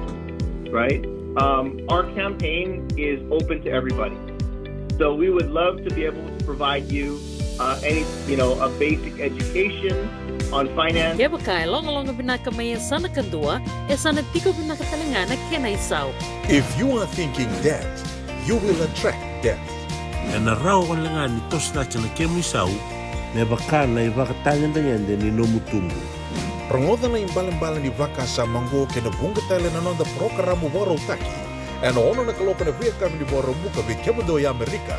right, um, our campaign is open to everybody. So we would love to be able to provide you, uh, any, you know, a basic education on finance. Kevaka e logaloga vinaka mai e sa na kadua, e sa na tiko vinaka tale ga na kena isau. If you are thinking debt, you will attract debt. Ena rawa wale ga ni toso cake na kemu isau me vaka na ivakatagedegede ni nomu tubu. Rogoca na ibalebale ni vakasama oqo kei na vuqa tale na noda parokaramu vakarautaki ena ono na kaloko ena veiyakavi ni Vakaraubuka vei kemudou e Amerika,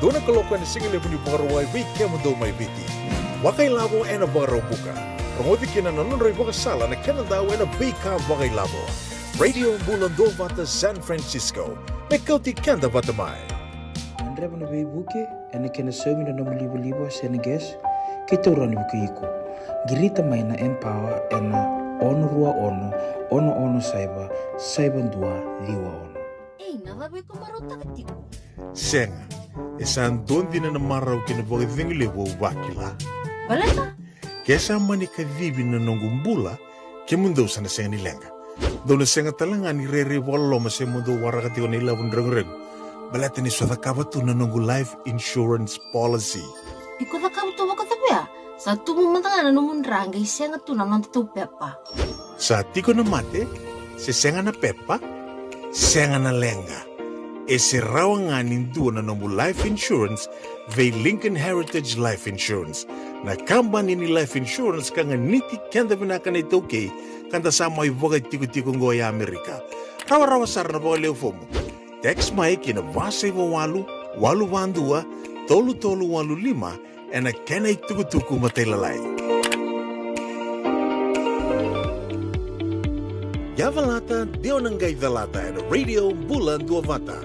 dua na kaloko ena sigalevu ni Vakarauwai vei kemudou mai Viti. Vakailavo ena Vakaraubuka. Rogoci kina na nodra ivakasala na kenadau ena veika vakailavo. Radio Bula Duavata San Francisco. Me kauti keda vata mai. Gadreva na veivuke ena kena saumi na nomu livaliva se na gas, keitou rawa ni vukei iko. Qirita mai na Empower ena ono rua ono, ono ono saiva, saiva dua ciwa ono. Ei, na cava iko marautaka tiko? Sega, e sa dua dina na marau kei na vakacegu levu au vakila. Baleta? Ke sa mani kacivi na noqu bula, kemudou sa na sega ni leqa. Dou na sega tale ga ni rairai vakaloloma se mo dou waraka tiko na ilavo ni reguregu. Baleta ni so cakava tu na noqu life insurance policy. Iko cakava tu vakacava ya? Sa tubu mada ga na nomu dra qai sega tu na nodatou pepa. Sa tiko na mate, se sega na pepa, sega na leqa. E se rawa ga ni dua na nomu life insurance vei Lincoln Heritage Life Insurance, na kabani ni life insurance ka ganiti keda vinaka na iTaukei, ka da sa mai vakatikotiko oqo e Amerika. Rawarawa sara na vakaleu fomu. Text mai ki na va saiva walu, walu va dua, tolu tolu walu lima, ena kena itukutuku matailalai. Ia calata, de o na qai calata ena Radio Bula Duavata.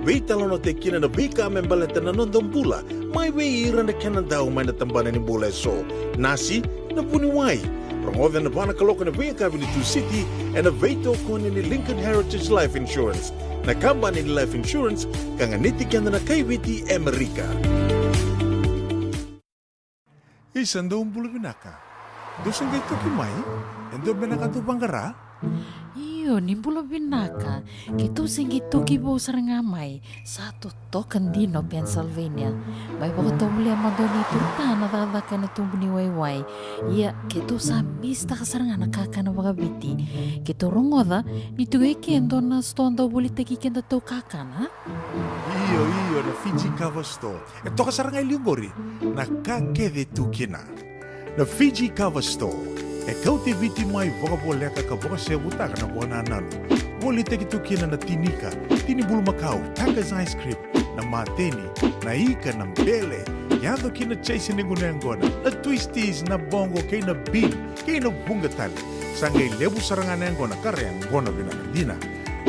Veitalanoataki kina na veika me baleta na noda bula, mai vei ira na kenadau mai na tabana ni bula eso. Nasi, na vuniwai. Rogoca ena va na kaloko ena veiyakavi ni Tusiti, ena veitokoni ni Lincoln Heritage Life Insurance, na kabani ni life insurance ka ganiti keda na kai Viti e Amerika. Isa, dou bula vinaka. Dou se qai toki mai? E dua beka na ka dou vaqara? Io, ni bula vinaka. Keitou se qai toki vou sara ga mai. Sa totoka dina o Pennsylvania. Mai vakatovolea mada o ni turta na cakacaka ena tubu ni waiwai. Ia, keitou sa misitaka sara ga na kakana vakaviti. Keitou rogoca ni tiko e ke dua na sitoa dau volitaki kedatou kakana. Io, io, na Fiji Cover Store. E toka sara ga e liu qori na ka kece e tu kina. Na Fiji Cover Store e kauti Viti mai vakavoleka ka vakasevutaka na vakanananu. Volitaki tu kina na tini ika, tini bulumakau, Taka's ice cream, na mateni, na ika, na bele, yaco ki na chase ni gunu yaqona, na twisties, na boqo kei na bean, kei na vuqa tale. Sa qai levu sara ga na yaqona ka ra yaqona vinaka dina.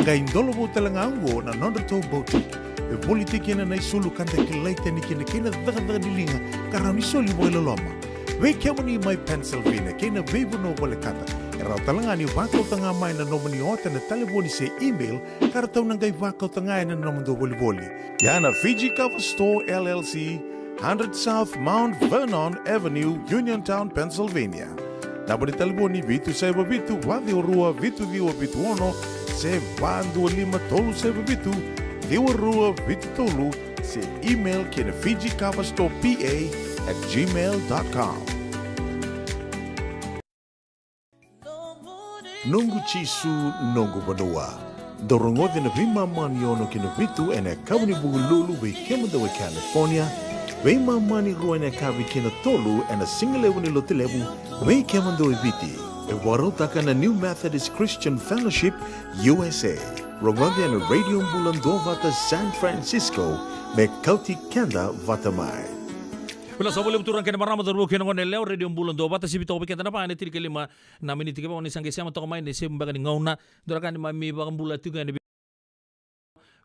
Qai dolovou tale ga oqo na nodratou boutique. E voli tiko kina na isulu ka da kilai tani kina kei na cakacaka ni liga ka rawa ni soli vakailoloma. Vei kemuni mai Pennsylvania kei na veivanua volekata, e rawa tale ga ni vakauta ga mai na nomuni ota ena talevoni se email ka ratou na qai vakauta ga ena nomudou volivoli. Ia na Fiji Cover Store L L C, hundred South Mount Vernon Avenue, Uniontown, Pennsylvania. Naba ni talevoni: vitu saiva vitu, va ciwa rua, vitu ciwa vitu ono, se va dua lima tolu saiva vitu, ciwa rua vitu tolu, se email ki na Fiji Cover Store P A at gmail dot com. Noqu Jisu, noqu vanua. Dou rogoci na veimama ni ono ki na vitu ena yakavi ni Vukelulu vei kemudou e California, veimama ni rua ena yakavi ki na tolu ena sigalevu ni Lotulevu vei kemudou e Viti. E vakarautaka na New Methodist Christian Fellowship U S A. Rogoci ena Radio Bula Duavata San Francisco me kauti keda vata mai. Vinaka saka vakalevu turaga kei na marama, cauravou kei na goneyalewa. Radio Bula Duavata, sivi toka vei keda na va ena tinikalima na miniti kevaka o ni sa qai sema toka mai ena isevu beka ni gauna. Dua na ka ni keimami vakabula tiko yani.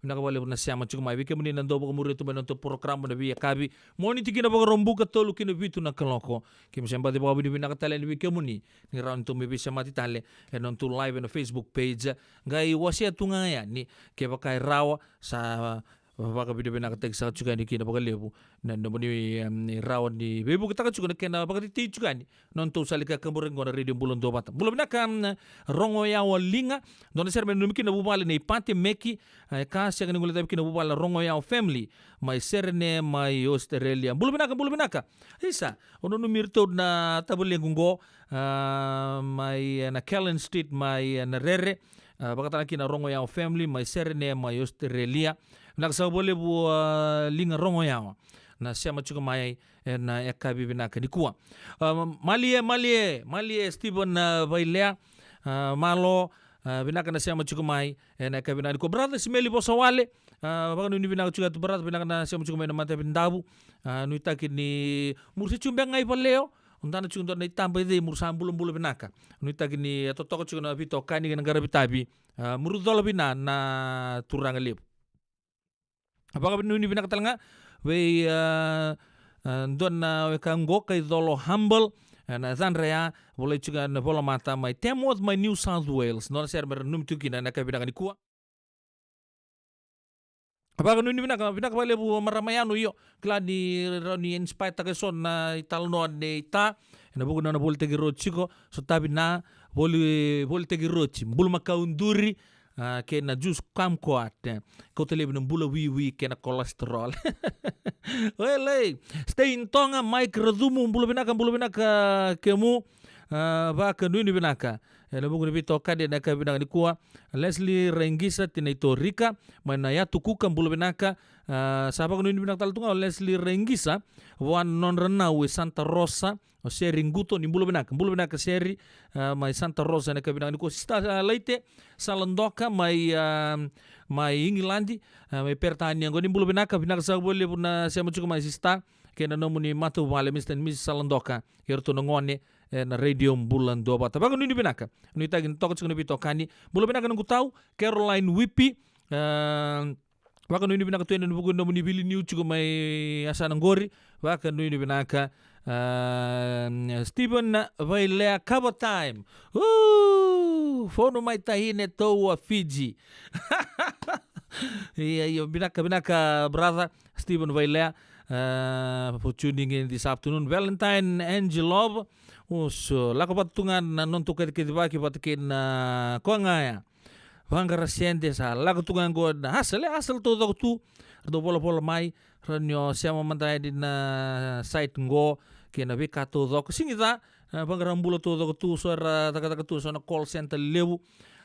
Vinaka vakalevu na sema tiko mai. Vei kemuni na dau vakamuria tu mai na nodatou porokaramu ena veiyakavi, Moniti ki na Vakaraubuka, tolu ki na vitu na kaloko. Keimami sa baci vakavinavinaka tale yani vei kemuni ni rawa ni tou mai veisemati tale ena nodatou live ena Facebook page. Qai wasea tu ga yani kevaka e rawa, sa vakavinavinakataki saka tiko yani kina vakalevu na nomuni, em, rawa ni veivuketaka tiko na kena vakatetei tiko yani na nodatou sala ni kakaburaki qo na Radio Bula Duavata. Bula vinaka, em, Rogoyawa Liga. Dua na sere me nanumi kina na vuvale nei Pate Meki, e ka sega ni guilecavi kina na vuvale na Rogoyawa family mai Serene mai Australia. Bula vinaka, bula vinaka. Isa, au nanumi iratou na tavalequ qo, a, mai, e, na Callan Street mai, e, na Rere. A, vakatara kina na Rogoyawa family mai Serene mai Australia. Vinaka saka vakalevu, a, Liga Rogoyawa na sema tiko mai ena yakavi vinaka nikua. A, malie, malie, malie Stephen, a, Vailea, a, malo, a, vinaka na sema tiko mai ena yakavi vinaka nikua. Brother Simeli Vosawale, a, vakanuinui vinaka tiko yatu, brother, vinaka na sema tiko mai na Matavidavu. A, nuitaki ni muru se tiko beka ga i Valeo, o dana tiko dua na itaba i cei, muru sa bulabula vinaka. Nuitaki ni, e, totoka tiko na veitokani kei na qaravi tavi. A, muru cola vina na turaga levu. Vakanuinui vinaka tale ga vei, a, a, dua na weka qo, Kaicolo Humble, e, na yacadra ya, volai tiko na volamata mai Tamworth mai New South Wales. Dua na sere me ra nanumi tiko kina ena yakavi vinaka nikua. Vakanuinui vinaka, vinaka vakalevu marama Yanu, io. Kila ni rawa ni inspire taka eso na italanoa nei Ta ena vuku ni nona volitaki road tiko, sotavi na voli, volitaki road, bulumakau duri, a, kei na juice kumquat, e. Kauta laivi na bula wiwi kei na cholesterol. Welei, Stay in Tonga, Mike Racumu, bula vinaka, bula vinaka kemu. A, vakanuinui vinaka ena vuku ni veitokani ena yakavi vinaka nikua. Leslie Raigisa, tina i Torika mai na Yatu Kuka, bula vinaka. A, sa vakanuinui vinaka tale tu ga o Leslie Raigisa vua na nodra nau e Santa Rosa, o Seri Quto, ni bula vinaka. Bula vinaka Seri, a, mai Santa Rosa ena yakavi vinaka nikua. Sista, a, Laite Saladoka mai, a, mai Igiladi, a, mai Peritania qo, ni bula vinaka. Vinaka saka vakalevu na sema tiko mai, sista, kei na nomuni matavuvale, Mister and Missus Saladoka, kei iratou na gone ena Radio Bula Duavata. Vakanuinui vinaka. Nuitaki ni toka tiko na veitokani. Bula vinaka noqu tau Caroline Wipi. A, vakanuinui vinaka tu yani ena vuku ni nomuni veiliutaki tiko mai yasana qori. Vakanuinui vinaka. A, Stephen Vailea, cover time. Ooh, fonu mai Tahine, toua Fiji. Ia, ia, vinaka, vinaka, brother Stephen Vailea, a, for tuning in this afternoon. Valentine Angelov, oso, lako vata tu ga na nodatou kacikacivaki vata kei na koya ga ya. Vaqara sede, sa lako tu ga qo na hustle, e, hustle taucoko tu. Ratou volavola mai, rawa ni o sema mada yani na site qo kei na veika taucoko. Sega ni ca, e, vaqara bula taucoko tu, so era cakacaka tu eso na call center levu,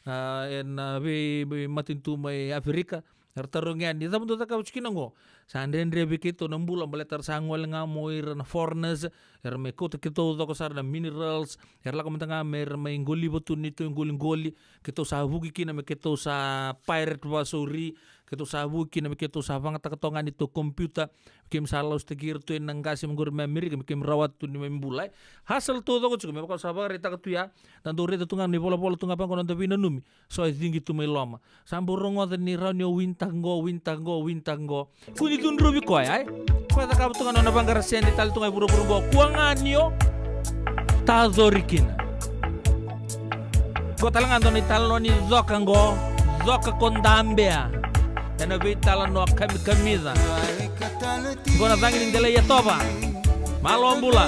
a, ena vei, veimatanitu mai Aferika. Era tarogi yani, cava dou cakava tiko kina qo? Sa dredre vei keitou na bula, baleta era sa gole ga mai o ira na foreigners, era mai kauta keitou taucoko sara na minerals, era lako mada ga me ra mai qoliva tu na neitou iqoliqoli, keitou sa vuki kina me keitou sa pirate vakasauri, Keitou sa vu kina me keitou sa vagataka toka ga ni tou computer, me keimami sa lausitaki ira tu ena qase mai qori mai Amerika, me keimami rawata tu ni mai bula, e. Hustle taucoko tiko, me vaka au sa vakaraitaka tu ya, da dau raica tu ga na ivolavola tu ga vaqo na noda veinanumi. So e cigi tu mai loma. Sa bau rogoca ni rawa ni o winitaka qo, winitaka qo, winitaka qo. Kua ni cudruvi koya, e. Koya cakava tu ga na nona vaqara sede tale tu ga e vuravura qo. Kua ga ni o tacori kina. Qo tale ga dua na italanoa ni coka qo. Coka ko Dabea. Ena veitalanoa kamikamica. Qo na cagi ni delai e tova. Malo bula.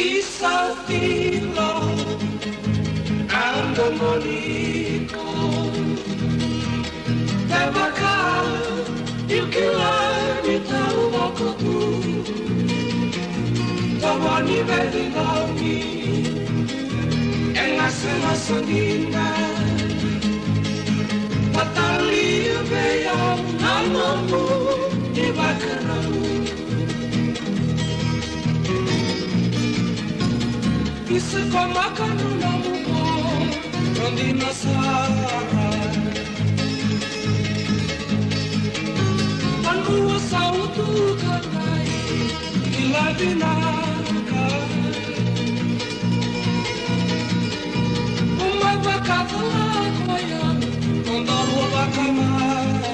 Isafilo, andomoniko. Kevaka o kila ni tau voko tu, tovo ni veiqaravi e gasegase dina. Vatalia vei au na nomu ivakarau. Isa ko makanu na muko, no dina sara. Vanua sa utu ka dai, kila vinaka. Uma vakacala koya, no daru vakamau.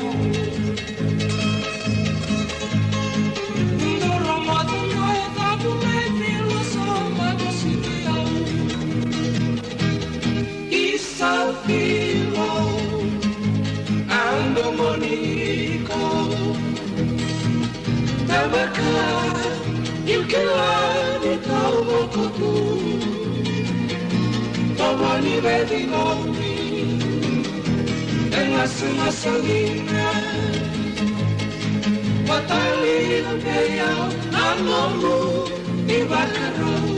Isafilo, andomoniko. Kevaka o kila ni tau voko tu, tovo ni veiqaravi e gasegase dina. Vatalia vei au na nomu ivakarau.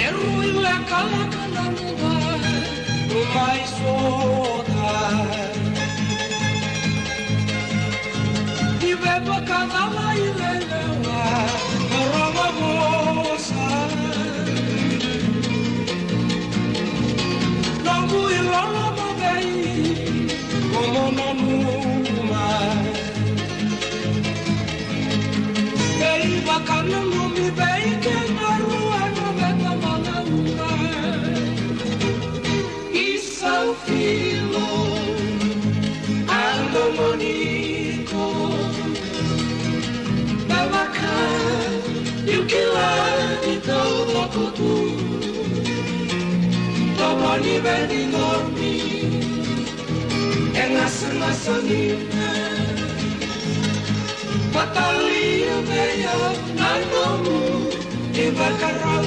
E rui lekaleka na nuga, mai sota. Ni veivakacalai lelewa, rogo vosa. Nomu iloloma vei, komo nanuma. Veivakananumi vei keda rua na veitamalauga. Isafilo, andomoniko. Kevaka o kila ni tau voko tu, tovo ni veiqaravi e gasegase dina. Vatalia vei au na nomu ivakarau.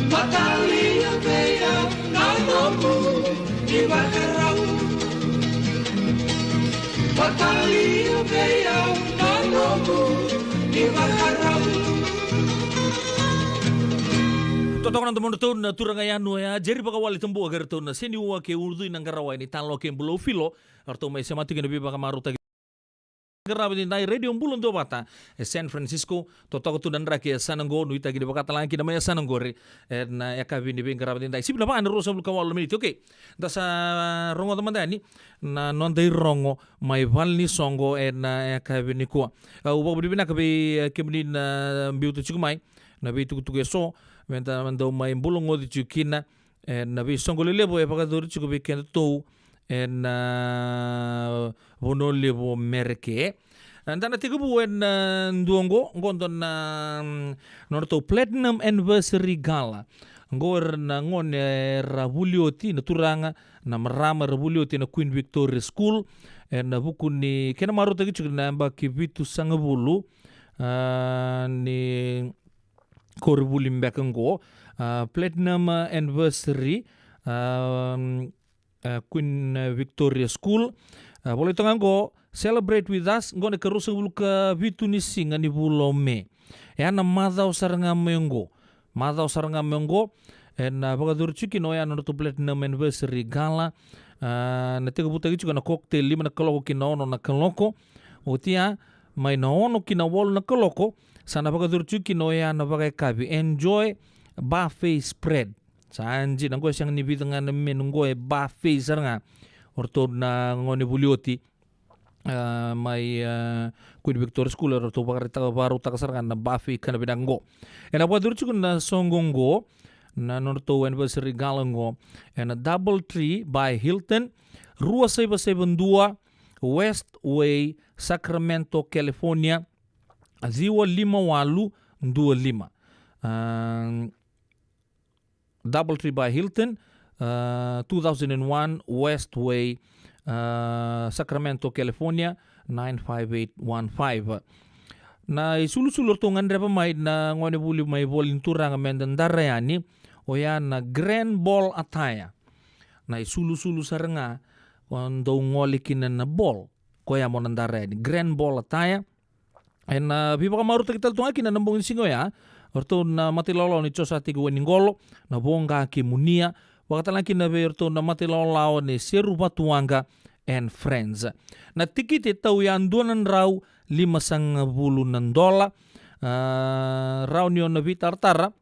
Vatalia vei au na nomu ivakarau. Vatalia vei au na nomu ivakarau. Totoka na domodratou na turaga yanu oya, Jeri Vakawale Tabua kei ratou na Seniua kei Ucui na Qarawa e Naitalo kei Bulou Filo. Ratou mai sema tiko na veivakamarautaki. Qarava ni dai Radio Bula Duavata e San Francisco. Totoka tu na draki e yasana qo, nuitaki ni vakatalega kina mai yasana qori ena yakavi ni veiqaravi ni dai. Sivi na va na ruasagavulu ka walu na miniti. Okei. Da sa rogoca mada yani na noda irogo mai Valenisoqo ena yakavi nikua. Au vakavinavinaka vei, e, kemuni na biuta tiko mai na veitukutuku eso, meda dau mai bulagoci tiko kina. E, na veisoqo lelevu e vakayacori tiko vei kedatou ena, e, vanua levu o Mereke. Eda na tekivu ena dua oqo, oqo dua na, mm, nodratou Platinum Anniversary Gala. Oqo era na gone era vuli oti, na turaga, na marama era vuli oti ena Queen Victoria School. Ena vuku ni kena marautaki tiko na yabaki vitusagavulu, ah, ni koronivuli beka oqo. Ah, Platinum Anniversary, ah, ah, Queen, ah, Victoria School. Ah, volai toka ga oqo, celebrate with us, oqo na ikaruasagavulu ka vitu ni siga ni vula o Me. E a na macawa sara ga mai oqo. Macawa sara ga mai oqo. Ena, ah, vakayacori tiko kina oya na nodratou Platinum Anniversary Gala. Ah, na tekivutaki tiko na cocktail lima na kaloko ki na ono na kaloko. Oti ya, mai na ono ki na walu na kaloko, sa na vakayacori tiko kina oya na vakayakavi. Enjoy buffet spread. Sa dina oqo, e sega ni vica ga na menu, oqo e buffet sara ga. O ratou na gone vuli oti, ah, mai, ah, Queen Victoria School, o ratou vakaraitaka, vakarautaka sara ga na buffet kana vinaka oqo. Ena vakayacori tiko na soqo oqo, na nodratou Anniversary Gala oqo, ena Double Tree by Hilton, rua saiva saiva dua West Way, Sacramento, California, ciwa lima walu dua lima. Ah, Double Tree by Hilton, ah, two thousand and one West Way, ah, Sacramento, California, nine five eight one five. Na isulusulu eratou gadreva mai na gone vuli mai voli ni turaga me da dara yani, oya na grand ball attire. Na isulusulu sara ga o dau gole kina na ball, koya mo na dara yani, grand ball attire. Ena, ah, veivakamarautaki tale tu ga kina na bogi ni siga oya, o ratou na matailawalawa ni Josateki Wainiqolo, na Voqa kei Munia, vakatalega kina vei ratou na matailawalawa ni Seru Vatuwaqa and Friends. Na tikite e tau ya dua na drau limasagavulu na dola. Ah, rawa ni o na veitaratara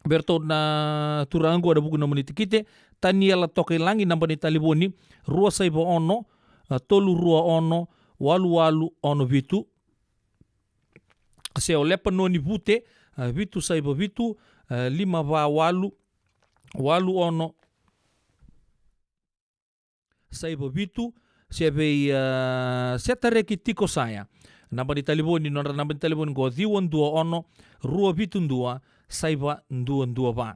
vei ratou na turaga oqo ena vuku ni nomuni tikite. Taniela Tokailagi, naba ni talevoni, rua saiva ono, ah, tolu rua ono, walu walu ono vitu. Se o Lepanoni Vute, ah, vitu saiva vitu, ah, lima va walu, walu ono, saiva vitu, se vei, ah, Setareki Tikosaya. Naba ni talevoni, nodra naba ni talevoni oqo, ciwa dua ono, rua vitu dua, saiva dua dua va.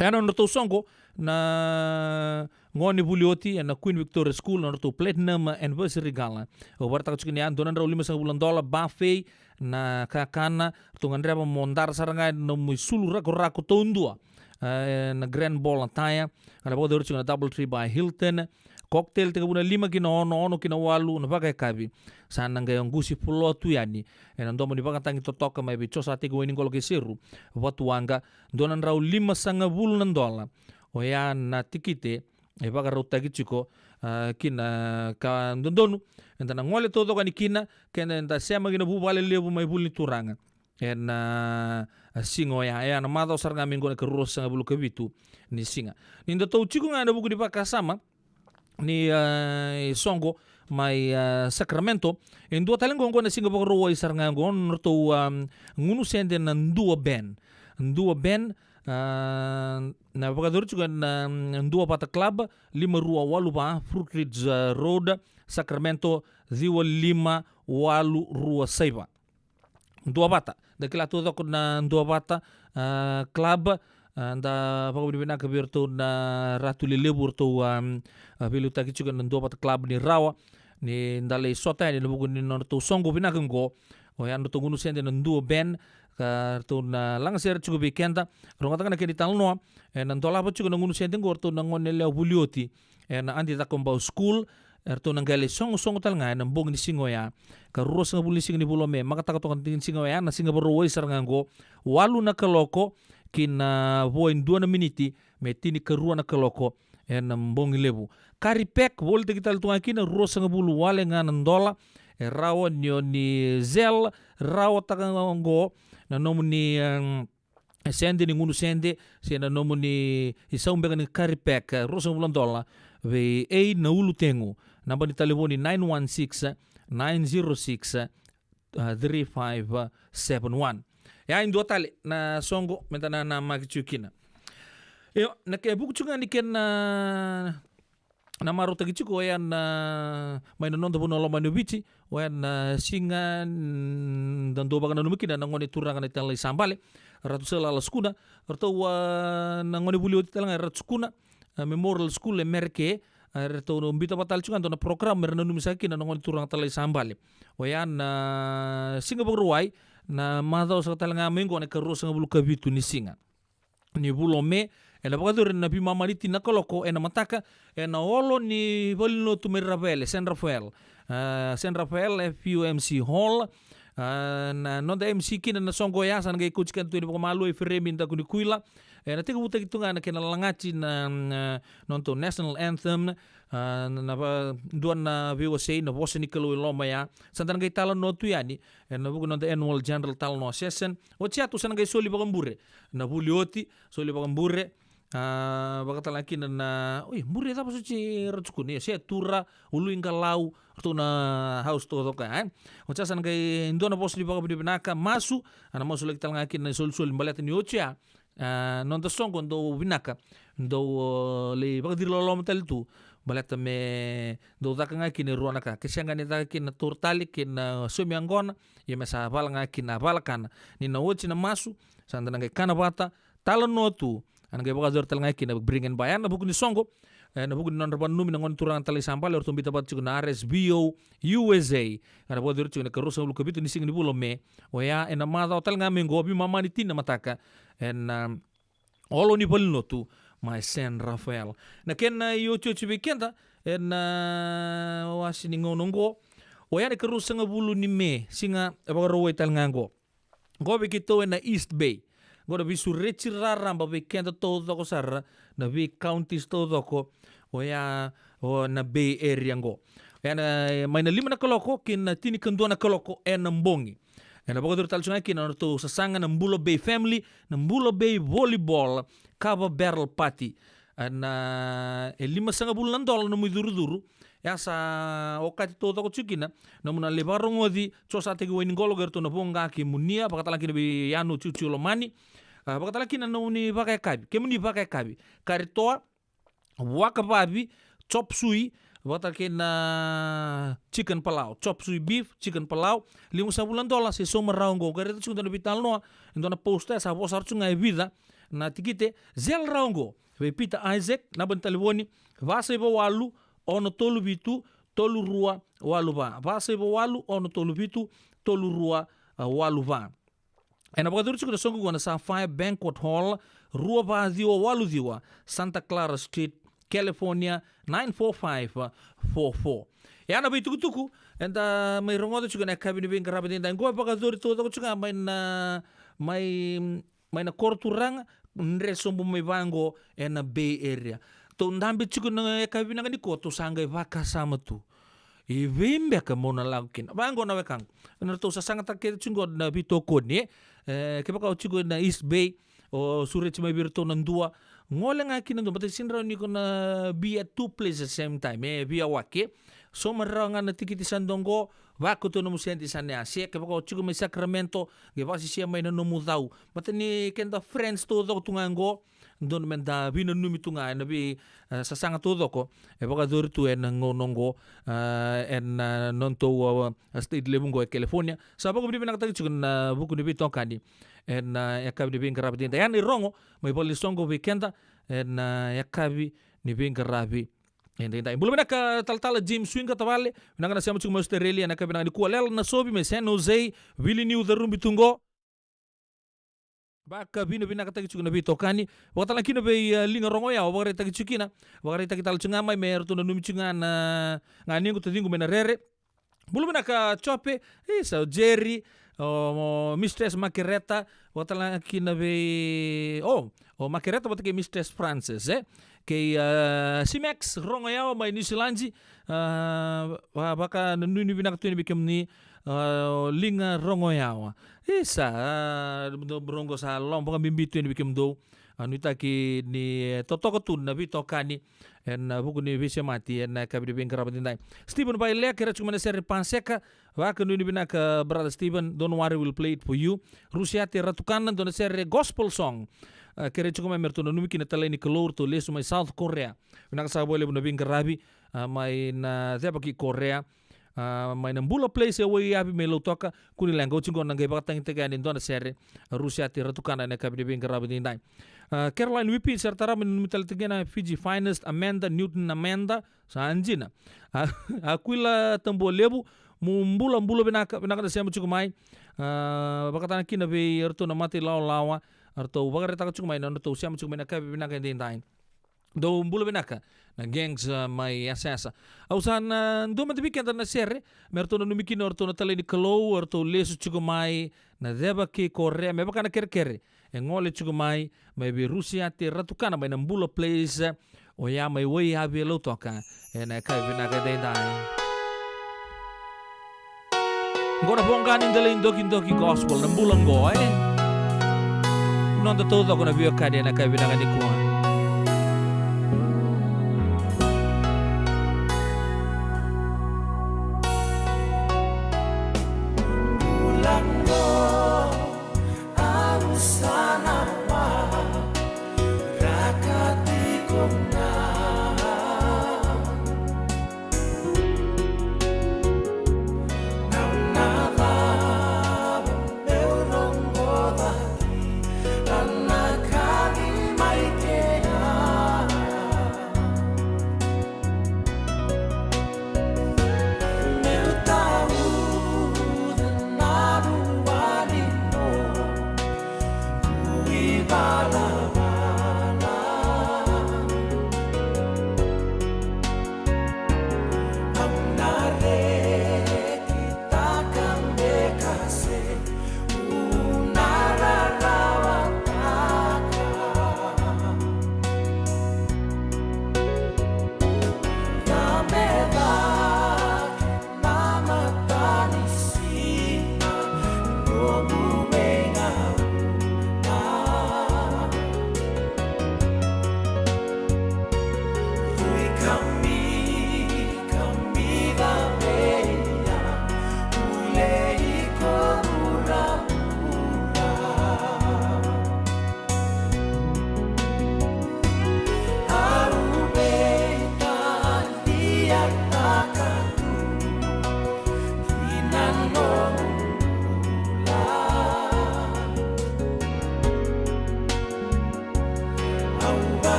E a na nodratou soqo na gone vuli oti ena Queen Victoria School, na nodratou Platinum Anniversary Gala. Au vakaraitaka tiko ni a dua na drau limasagavulu na dola, buffet, na kakana, ratou gadreva mo dara sara ga ena nomu isulu rakorako taudua. Ah, na grand ball attire, a na vakayacori tiko na Double Tree by Hilton. Cocktail tekivu na lima ki na ono, ono ki na walu na vakayakavi. Sa na qai qusi fuloa tu yani ena domo ni vakatagi totoka mai vei Josateki Wainiqolo kei Seru Vatuwaqa, dua na drau limasagavulu na dola. Oya na tikite e vakarautaki tiko, ah, ki na ka dodonu eda na gole taucoko yani kina, keda eda sema ki na vuvale levu mai vuli ni turaga. Ena, ah, siga oya, e a na macawa sara ga mai oqo na ikaruasagavulu ka vitu ni siga. Ni datou tiko ga ena vuku ni vakasama ni, ah, soqo mai, ah, Sacramento. E dua tale oqo, oqo na siga Vakarauwai sara ga oqo, nodratou, ah, gunu sede na Dua Band. Dua Band, ah, na vakayacori tiko ena, mm, Duavata Club, lima rua walu va Fruit Ridge, ah, Road, Sacramento, ciwa lima walu rua saiva. Duavata. Da kila taucoko na Duavata, ah, Club, ah, da vakavinavinaka vei iratou na Ratu Lelevu, ratou, ah, ah, veiliutaki tiko na Duavata Club ni rawa ni da lai sota yani ena vuku ni nodratou soqo vinaka oqo. Oya nodratou gunu sede na Dua Band, ka ratou na lagasere tiko vei keda. Rogoca ga na kena italanoa, ena dolava tiko na gunu sede oqo o ratou na gone yalewa vuli oti ena Adi Cakobau School. Eratou na qai lai sogosogo tale ga ena bogi ni siga oya, ka ruasagavulu ni siga ni vula o Me, makataka toka ni siga oya, na siga Vakarauwai sara ga oqo, walu na kaloko ki na vo e dua na miniti me tinikarua na kaloko ena bogi levu. Curry pack, volitaki tale tu ga kina, ruasagavulu wale ga na dola. E rawa ni o ni zelle rawataka ga oqo na nomuni, em, sede ni gunu sede, se na nomuni isau beka ni curry pack, eh, ruasagavulu na dola, vei A na Ulutegu. Naba ni talevoni nine one six, nine zero six, ah, three five seven one. Ia, e dua tale na soqo meda nanamaki tiko kina. Io, na ke vuku tiko ga ni kena na marautaki tiko oya na, mai na noda vanua lomani o Viti, Oya na siga, mm, da dau vakananuma kina na gone turaga na Talai Sabale, Ratu Salala Sukuna, ratou, a, na gone vuli oti tale ga e Ratu Sukuna, a, Memorial School e Mereke, a, ratou biuta vata tale tiko ga e dua na program me ra nanumi saka kina na gone turaga Talai Sabale. Oya na siga Vakarauwai, na macawa saka tale ga mai oqo na ikaruasagavulu ka vitu ni siga ni vula o Me, ena vakayacori ena veimama ni tini na kaloko ena mataka, ena olo ni valenilotu mai Ravele, San Rafael. A, San Rafael F U M C Hall. A, na noda M C kina na soqo oya, sa na qai kauti keda tu yani vakamalua, Iferemi Dakunikuila. Ena tekivutaki tu ga na kena lagati na, na nodatou national anthem. A, na va-, dua na veiwasei, na Vosa ni Kalou e Loma ya. Sa da na qai talanoa tu yani ena vuku ni noda annual general talanoa session. Oti ya tou sa na qai soli vakabure na vuli oti, soli vakabure, a, vakatale ga kina na, oi, bure cava soti Ratu Sukuna, io, se tura, uluiqalau, ratou na house taucoko ya, e. Oti ya sa na qai dua na vosa ni vakavinavinaka, masu, a, na masulaki tale ga kina na isolisoli baleta ni oti ya, a, noda soqo dau vinaka, dau, o, lai vakaciri loloma tale tu, baleta me dau caka ga kina e rua na ka, ke sega ni caka kina na taura tale kei na saumi yaqona, ia me sa vala ga kina na vala kana. Ni na oti na masu, sa da na qai kana vata, talanoa tu, a na qai vakayacori tale ga kina bring and buy. A, na vuku ni soqo, e, na vuku ni nodra vanumi na gone turaga Talai Sabale, eratou biuta vata tiko na R S V O U S A, a na vakayacori tiko ena ikaruasagavulu ka vitu ni siga ni vula o Me, oya ena macawa tale ga mai oqo, veimama ni tini na mataka, ena, a, olo ni valenilotu mai San Rafael. Na kena iotioti vei keda ena, a, wase ni gauna oqo, oya na ikaruasagavulu ni Me, siga e Vakarauwai tale ga oqo. Qo vei keitou ena East Bay. Qo na veisureti raraba vei keda taucoko sara, na vei counties taucoko, oya, o na Bay Area qo. Oya na, mai na lima na kaloko ki na tinikadua na kaloko ena bogi. Ena vakayacori tale tiko ga kina na nodratou sasaga na Bula Bay family, na Bula Bay Volleyball Kava Barrel Party. Ena, e limasagavulu na dola nomu icurucuru. Ia sa okati taucoko tiko kina na nomu na lai vakarogoci, Josataki Wainiqolo kei ratou na voqa kei Munia, vakatale ga kina vei Yanu Ciuciu Lomani. A, vakatale ga kina na nomuni vakayakavi, kemuni vakayakavi, karitoa, vakavavi, chop suey, vakatale kei na chicken palau, chop suey beef, chicken palau, limasagavulu na dola, se sauma rawa oqo. Qai raica tiko e dua na veitalanoa, e dua na poster, sa vosa sara tiko ga e vica na tikite, zelle rawa oqo vei Peter Isaac, naba ni talevoni, va saiva walu, ono tolu vitu, tolu rua, walu va. Va saiva walu, ono tolu vitu, tolu rua, a, walu va. Ena vakayacori tiko na soqo qo na Sapphire Banquet Hall, rua va ciwa walu ciwa, Santa Clara Street, California, nine four five four four. Ia na veitukutuku eda mai rogoca tiko ena yakavi ni veiqaravi edaidai qo, e vakayacori taucoko tiko ga mai na, mai, mai na koro turaga, dre sobu mai vaqo ena Bay Area. Tou dabe tiko na yakavi vinaka nikua, tou sa qai vakasama tu. I vei beka mo na lako kina? Vaqo na wekaqu. Na nodratou sasagataka kece tiko qo na veitokoni, e. E, kevaka o tiko na East Bay, o sureti mai vei iratou na dua, gole ga kina dua, baleta e sega ni rawa ni ko na be at two places same time, e, via wake. Sauma rawa ga na tikiti sa dua qo, vakauta nomu sede sa na yase. Kevaka o tiko mai Sacramento, qai vakasisia mai na nomu cau. Baleta ni keda friends taucoko tu ga qo, dodonu meda veinanumi tu ga ena vei, e, sasaga taucoko e vakayacori tu ena gauna oqo, e, ena, e, nodatou, e, e, state levu oqo e California. Sa vakavinavinakataki tiko ena vuku ni veitokani ena, e, yakavi ni veiqaravi edaidai. Ia na irogo mai valenisoqo vei keda ena, e, yakavi ni veiqaravi edaidai. Bula vinaka talatala James Swinga tavale, vinaka na sema tiko mai Australia ena yakavi vinaka nikua. Lela Nasovi mai San Jose, Vili Niu Carubi tu qo. Vakavinavinakataki tiko na veitokani. Vakatale ga kina vei, e, Liga Rogoyawa, vakaraitaki tiko kina. Vakaraitaki tale tiko ga mai me ratou nanumi tiko ga na ganequ, taciqu mai Narere. Bula vinaka Jope, isa, o Jerry, o, o Mistress Makereta, vakatale ga kina vei, o, o Makereta vata kei Mistress Frances, e? Kei, e, Simex Rogoyawa mai Niusiladi, e, va-, vakanuinui vinaka tu yani vei kemuni, e, o Liga Rogoyawa. Isa, e, dou rogo sa loloma vakabibi tu yani vei kemudou. A, nuitaki ni, e, totoka tu na veitokani ena, e, vuku ni veisemati ena, e, yakavi ni veiqaravi edaidai. Stephen Vailea, kerea tiko mai na sere Paseka, vakanuinui vinaka, brother Stephen, don't worry, we'll play it for you. Rusiate Ratukana, dua na sere gospel song. E, kerea tiko mai me ratou nanumi kina, Talai ni Kalou, ratou lesu mai South Korea. Vinaka saka vakalevu na veiqaravi, e, mai na ceva ki Korea. A, mai na Bula Place e Waiyavi mai Lautoka, kua ni leqa, oti qo na qai vakatagitaki yani e dua na sere, a, Rusiate Ratukana ena yakavi ni veiqaravi edaidai. A, Caroline Whipps, sere tarava mai na nomu tale tiko na Fiji Finest, Amanda, Newton Amanda, sa dina. A, Aquila Tabualevu, mo bula, bula vinaka, vinaka na sema tiko mai. A, vakatana kina vei iratou na mata ilawalawa, eratou vakaraitaka tiko mai na nodratou sema tiko mai na yakavi vinaka edaidai. Dou bula vinaka na gangs, a, mai Yasayasa. Au sa na dua mada vei keda na sere me ratou nanumi kina o ratou na talai ni Kalou, o ratou lesu tiko mai na ceva kei Korea, me vaka na kerekere e gole tiko mai, mai vei Rusiate Ratukana mai na Bula Place, oya mai Waiyavi e Lautoka, ena yakavi vinaka edaidai. Qo na voqa ni delai dokidoki gospel na bula qo, e. Noda taucoko na veiwekani ena yakavi vinaka nikua. Bula qo, au sa na waraka tiko ga.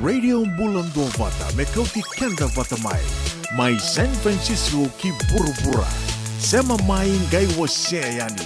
Radio Bula Duavata me kauti keda vata mai, mai San Francisco ki vuravura. Sema mai, qai wasea yani.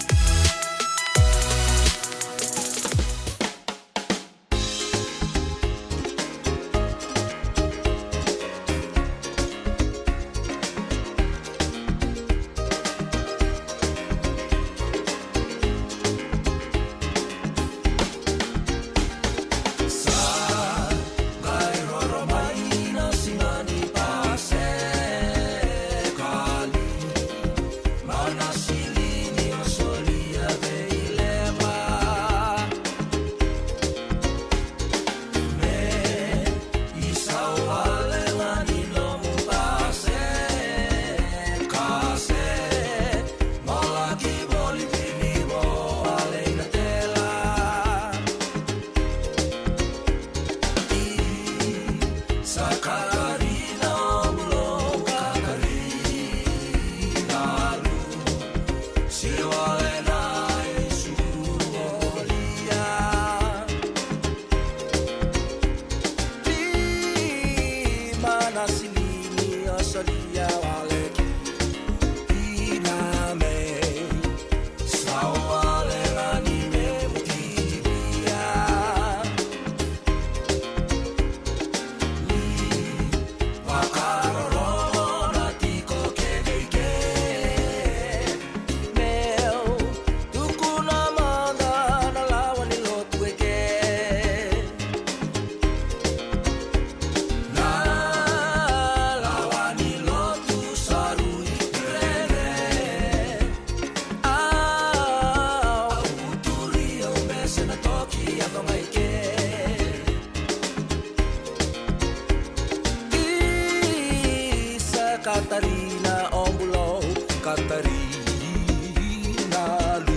Isa Katarina, o bulou Katarina Lu.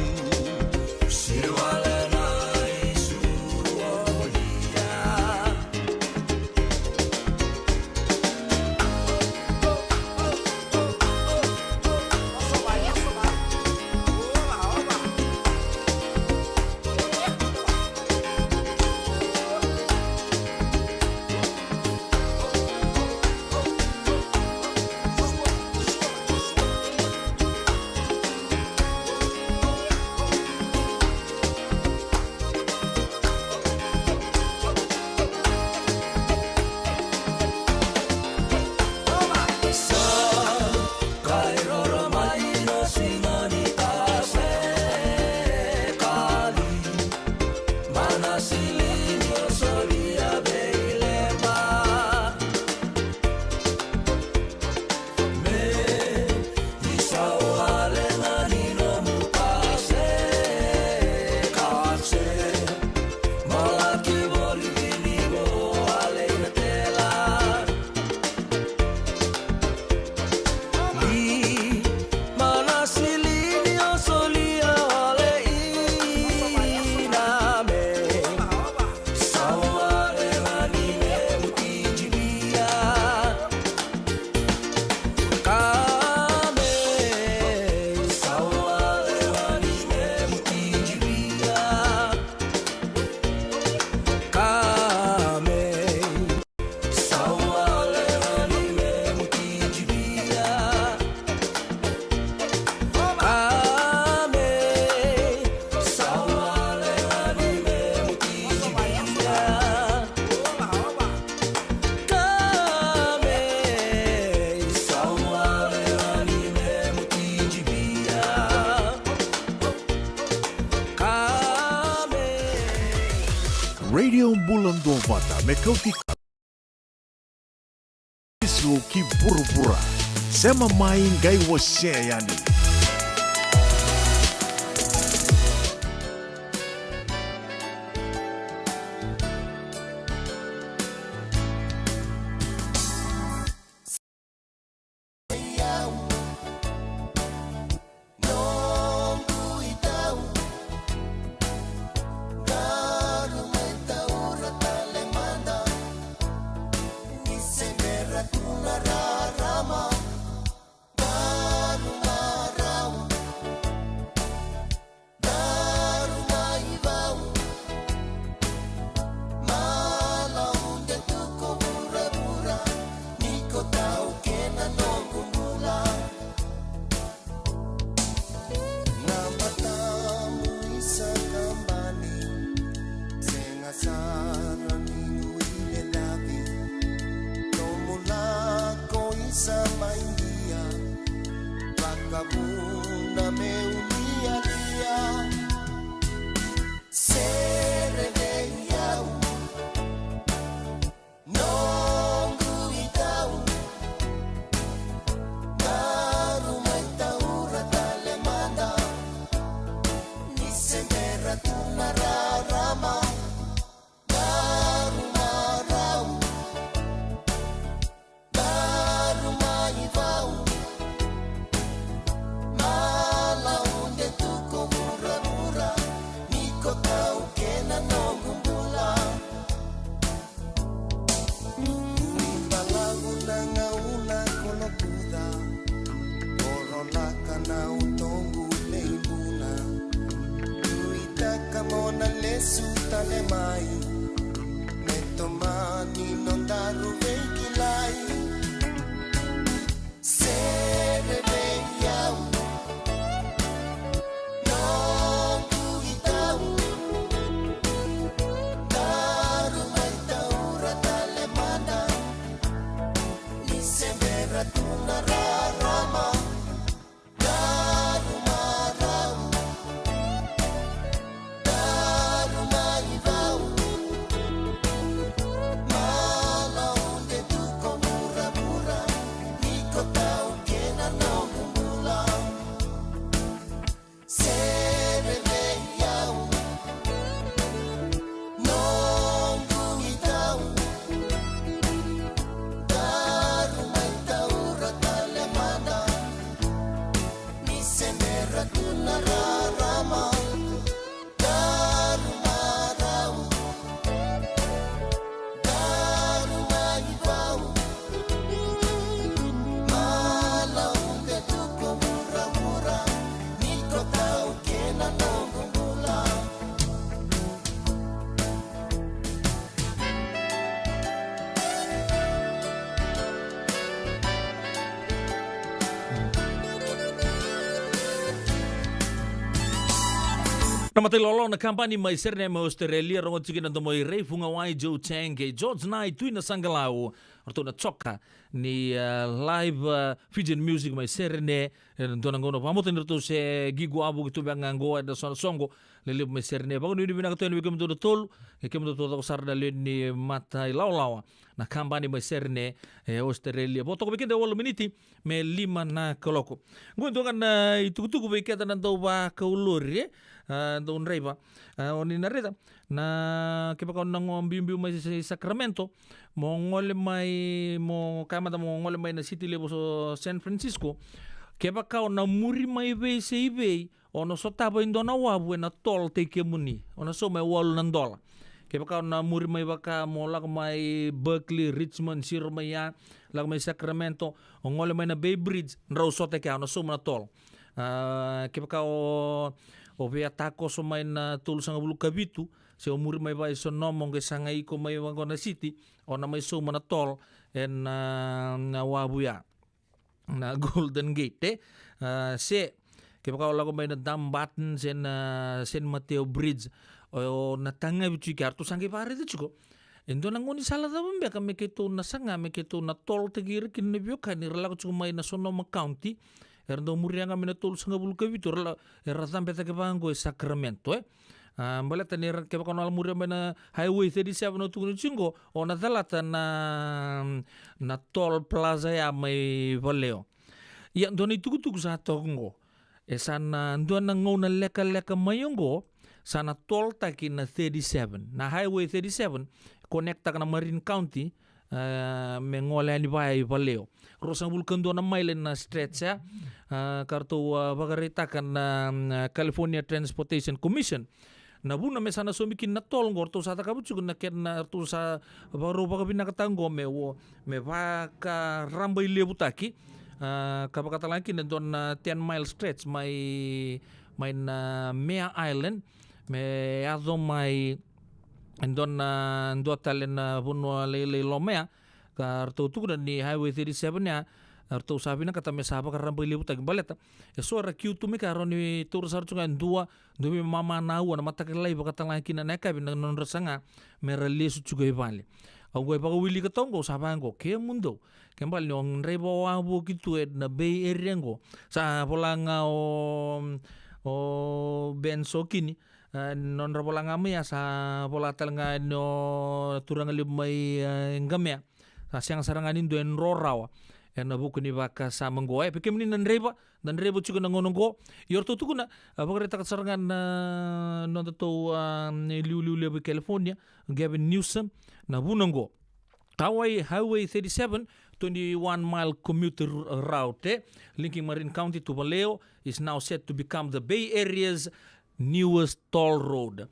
Radio Bula Duavata me kauti Francisco ki vuravura. Sema mai, qai wasea yani. Noqu itau, daru mai taura tale mada. Ni se bera tu na rarama, daru mai Daru marau, daru mai vau. Mala ude tu ko vuravura, ni ko tau kena noqu bula. Ni balavu na gauna ko lokuca, ko rolaka na utoqu vei buna. Nuitaka mo na lesu tale mai, me tomani nodaru veikilai. Sere vei au, noqu itau. Daru mai taura tale mada, ni se bera tu na rarama. Daru marau, daru mai vau. Mala ude tu ko vuravura, ni ko tau kena noqu bula. Sere vei au, noqu itau. Daru mai taura tale mada, ni se bera tu na rarama. Daru marau, daru mai vau. Mala ude tu ko vuravura, ni ko tau kena noqu bula. Na matai lolo na kabani mai Serene mai Australia, rogo tiki na domo i Rei Fugawai, Joe Chang, kei George Nai, Tui na Saqalau, ratou na choka ni, uh, live, uh, Fijian music mai Serene. E na dua na gauna vakamoto ni ratou se gigu a vuki tu vega qo e na so na soqo lelevu mai Serene. Vakanuinui vinaka tu yani vei kemudou na tolu, e kemudou tu coko sara na lewe ni mata i lawalawa na kabani mai Serene e Australia. Vo toko vei keda e walu miniti me lima na kaloko. Qo e dua ga na itukutuku vei keda na dau vakaulori, e, a, dau draiva. A, o ni na raica na kevaka o na go biubiu mai Sa-, Sacramento, mo gole mai, mo kaya mada mo gole mai na siti levu o San Francisco. Kevaka o na muri mai vei se i vei, o na sotava e dua na wavu e na toll tei kemuni, o na sauma e walu na dola. Kevaka o na muri mai vaka mo lako mai Berkeley, Richmond, siro mai ya, lako mai Sacramento, o gole mai na Bay Bridge, drau sota kea, o na sauma na toll. A, kevaka o, o via takoso mai na tolusagavulu ka vitu, se o muri mai vei Sonoma, o qai sagai iko mai vaqo na siti, o na mai sauma na toll e na, na wavu ya, na Golden Gate, e? A, se kevaka o lako mai na Dumbarton se na San Mateo Bridge, o na tagavi tiko ya, ratou sa qai vakaraica tiko e dua na gaunisala cava beka me keitou na saga me keitou na toll taki ira kina na veiwekani era lako tiko mai na Sonoma County, era dau muria ga mai na tolusagavulu ka vitu, era la-, era cabe cake vaqo e Sacramento, e? A, baleta ni ra, kevaka o na muria mai na Highway thirty-seven o tukuni tiko qo, o na calata na, na toll plaza ya mai Vallejo. Ia, dua na itukutuku sa toka qo, e sa na dua na gauna lekaleka mai oqo, sa na toll taki na thirty-seven. Na Highway thirty-seven, connect taka na Marin County, a, me gole yani vaya i Vallejo. Ruasagavulu ka dua na maile na stretch ya, a, ka ratou, a, vakaraitaka na, na California Transportation Commission. Na vuna me sa na saumi kina na toll qo, ratou sa cakava tiko na kena, ratou sa vakarau vakavinakataka qo me vo-, me vakarabailevutaki, a, ka vakatalega kina e dua na ten mile stretch mai, mai na Mare Island, me yaco mai e dua na, dua tale na vanua lailai loma ya, ka ratou tukuna ni Highway thirty-seven ya, ratou sa vinakata me sa vakarabailevutaki baleta e so era kiu tu mai ka rawa ni taura sara tu ga e dua, dua veimama na aua na mataka lailai vakatalega kina na yakavi na nodra saga me ra lesu tiko i vale. Au qai vakawilika toka qo, sa vaqo, kemudou, ke bale ni o draiva wavoki tu e na Bay Area qo. Sa vola ga o, o Ben Sokini, e, nodra vola ga mai ya, sa vola tale ga ni o turaga levu mai, e, Gamea. Sa sega sara ga ni dua e dro rawa. ena vuku ni vakasama oqo. E, vei kemuni na draiva, na draiva tiko na gauna oqo. Ia o ratou tukuna, a, vakaraitaka sara ga na noda tou, a, liuliu levu i California, Gavin Newsom, na vuna oqo. Kauai Highway thirty-seven, twenty-one mile commuter route, eh, linking Marin County to Vallejo, is now set to become the Bay Area's newest toll road.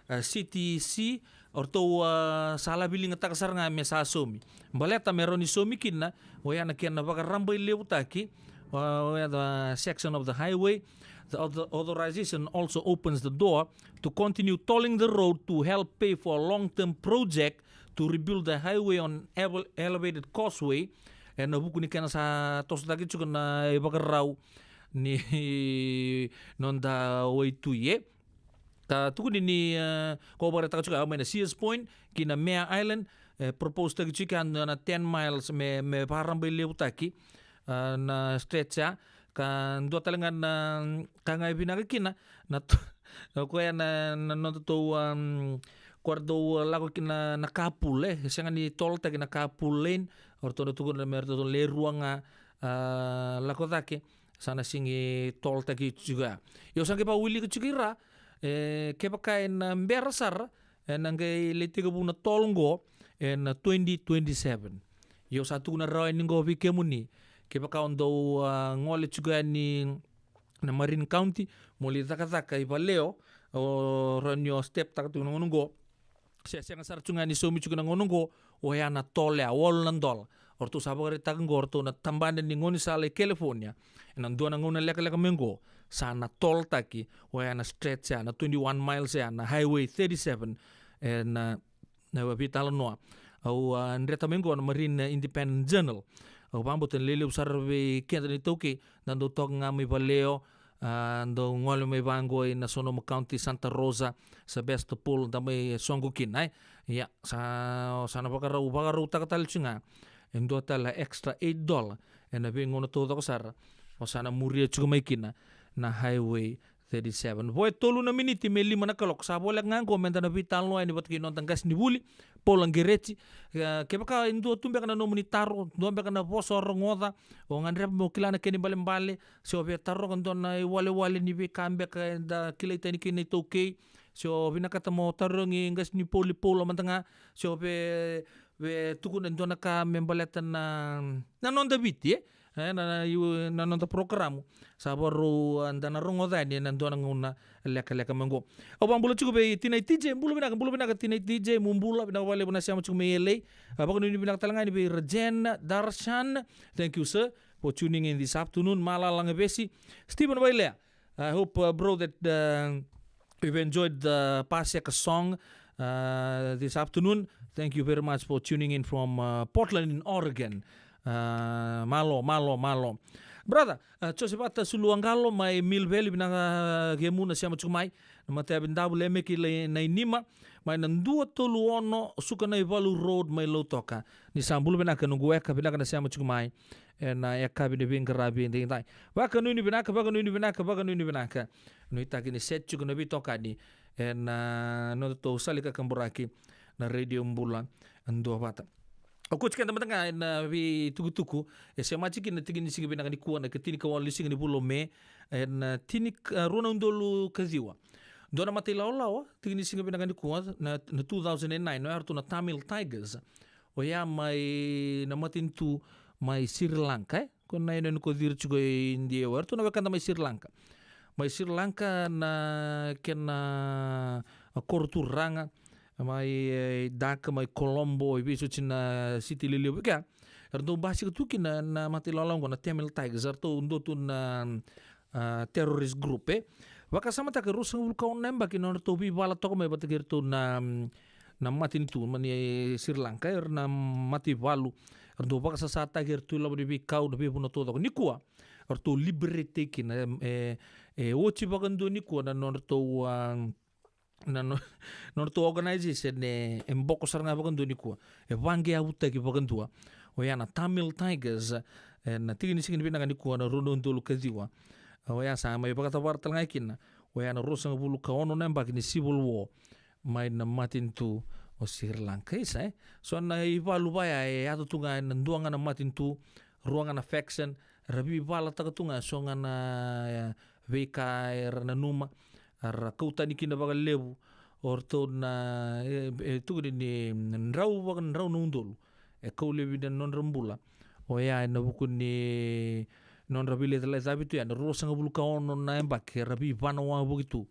A, C T C, o ratou, a, sa laviligataka sara ga me sa saumi. Baleta me rawa ni saumi kina, oya na kena vakarabailevutaki, a, oya the section of the highway. The author-, authorization also opens the door to continue tolling the road to help pay for a long-term project to rebuild the highway on evel-, elevated causeway. Ena vuku ni kena sa tosotaki tiko na ivakarau ni noda waitui, e. Ka tukuni ni, e, ko vakaraitaka tiko ya mai na Sears Point ki na Mare Island, e, propose taki tiko ya na ten miles me, me vakarabailevutaki, e, na stretch ya. Ka dua tale ga na ka ga e vinaka kina, na to-, o koya na, na noda tou, um, ko ra dau lako kina na carpool, e, sega ni toltaki na carpool lane, o ratou na tukuna me ratou le rua ga, a, lako cake, sa na sigi toltaki tiko ya. Io sa qai vakawilika tiko i ra, e, kevaka ena bera sara, ena qai lai tekivu na toll qo ena twenty twenty-seven. Io sa tukuna rawa yani qo vei kemuni, kevaka o dau, a, gole tiko yani na Marin County, mo lai cakacaka i Vallejo, o rawa ni o step taka tiko na gauna qo. Se sega sara tu ga ni saumi tiko na gauna qo, oya na toll ya, walu na dola. O ratou sa vakaraitaka qo, o ratou na tabana ni gaunisala i California. Ena dua na gauna lekaleka mai qo, sa na toll taki, oya na stretch ya, na twenty-one miles ya, na Highway thirty-seven, ena, na veitalanoa. Au, a, dreta mai qo na Marine Independent Journal. Au vakabauta ni lelevu sara vei keda na iTaukei, da dau toka ga mai Vallejo, a, dau gole mai vaqo ina Sonoma County, Santa Rosa, Sebastopol, da mai soqo kina, e. Ia, sa, sa na vakarau, vakarautaka tale tiko ga e dua tale extra eight dollar ena veigauna taucoko sara, o sa na muria tiko mai kina na Highway thirty-seven. Vo e tolu na miniti me lima na kaloko, sa voleka ga qo meda na veitalanoa yani vata kei noda qasenivuli, Paula Qereti. E, kevaka e dua tu beka na nomuni taro, dua beka na vosa o rogoca, o gadreva mo kila na kena ibalebale, se o via taroga dua na iwalewale ni veika beka eda kilai tani kina na iTaukei, se o vinakata mo tarogi qasenivuli Paula mada ga, se o via, via tukuna e dua na ka me baleta na, na noda Viti, e? E, na, na, iu, na noda porokaramu. Sa vakarau, a, da na rogoca yani ena dua na gauna lekaleka mai qo. Au vakabula tiko vei Tinai T J, bula vinaka, bula vinaka Tinai T J, mo bula vinaka vakalevu na sema tiko mai L A. A, vakanuinui vinaka tale ga yani vei Rajen Darshan, thank you sir for tuning in this afternoon. Malala Gavesi, Stephen Vailea, I hope, uh, bro, that, uh, you've enjoyed the Paseka song, uh, this afternoon. Thank you very much for tuning in from, uh, Portland in Oregon. Uh, malo, malo, malo. Brother, uh, Joseph Ata Suluagalo mai Mill Valley, vinaka kemuni na sema tiko mai. Na Matayavi Davu, Lemeki Nainima, mai na dua tolu ono Sukanaivalu Road mai Lautoka. Ni sa bula vinaka noqu weka, vinaka na sema tiko mai ena yakavi ni veiqaravi edaidai. Vakanuinui vinaka, vakanuinui vinaka, vakanuinui vinaka. Nuitaki ni set tiko na veitokani ena, a, nodatou sala ni kakaburaki na Radio Bula Duavata. O koti keda mada ga ena veitukutuku e semati kina na tiki ni siga vinaka nikua, na ikatinikawalu ni siga ni vula o Me, ena, a, tini, a, rua na udolu ka ciwa. Dua na mata ilawalawa, tiki ni siga vinaka nikua, na, na two thousand and nine, oya ratou na Tamil Tigers. Oya mai na matanitu mai Sri Lanka, e? Ko na yanuyanu ko ciri tiko e India, oya ratou na wekada mai Sri Lanka. Mai Sri Lanka na kena, a, koro turaga, mai, e, Dhaka, mai Colombo, e veisoti na siti lelevu kea. Eratou basika tu kina na mata ilawalawa qo na Tamil Tigers, eratou dua tu na, a, terrorist group, e. Vakasamataka e ruasagavulu ka ono na yabaki na nodratou veivala toka mai vata kei iratou na, na matanitu mai Sri Lanka, era na mataivalu. Eratou vakasasataki, eratou ilavo ni veikau, na veivuna taucoko. Nikua, eratou liberate kina, e, e, e oti vakadua nikua na nodratou, a, na no-, nodratou organization e, e boko sara ga vakadua nikua. E vaqeavutaki vakadua. Oya na Tamil Tigers, e, na tiki ni siga ni vinaka nikua na rua na udolu ka ciwa. Oya sa mai vakatavara tale ga kina. Oya na ruasagavulu ka ono na yabaki ni civil war mai na matanitu o Sri Lanka. Isa, e? So na ivalu vaya e yaco tu ga ena dua ga na matanitu, rua ga na faction, ra veivalataka tu ga e so ga na, e, veika era nanuma, ra kau tani kina vakalevu o ratou na, e, e tukuni ni drau vakadrau na udolu e kau laivi na nodra bula. Oya ena vuku ni nodra veilacilaci cavi tu ya na ruasagavulu ka ono na yabaki era veivana wavoki tu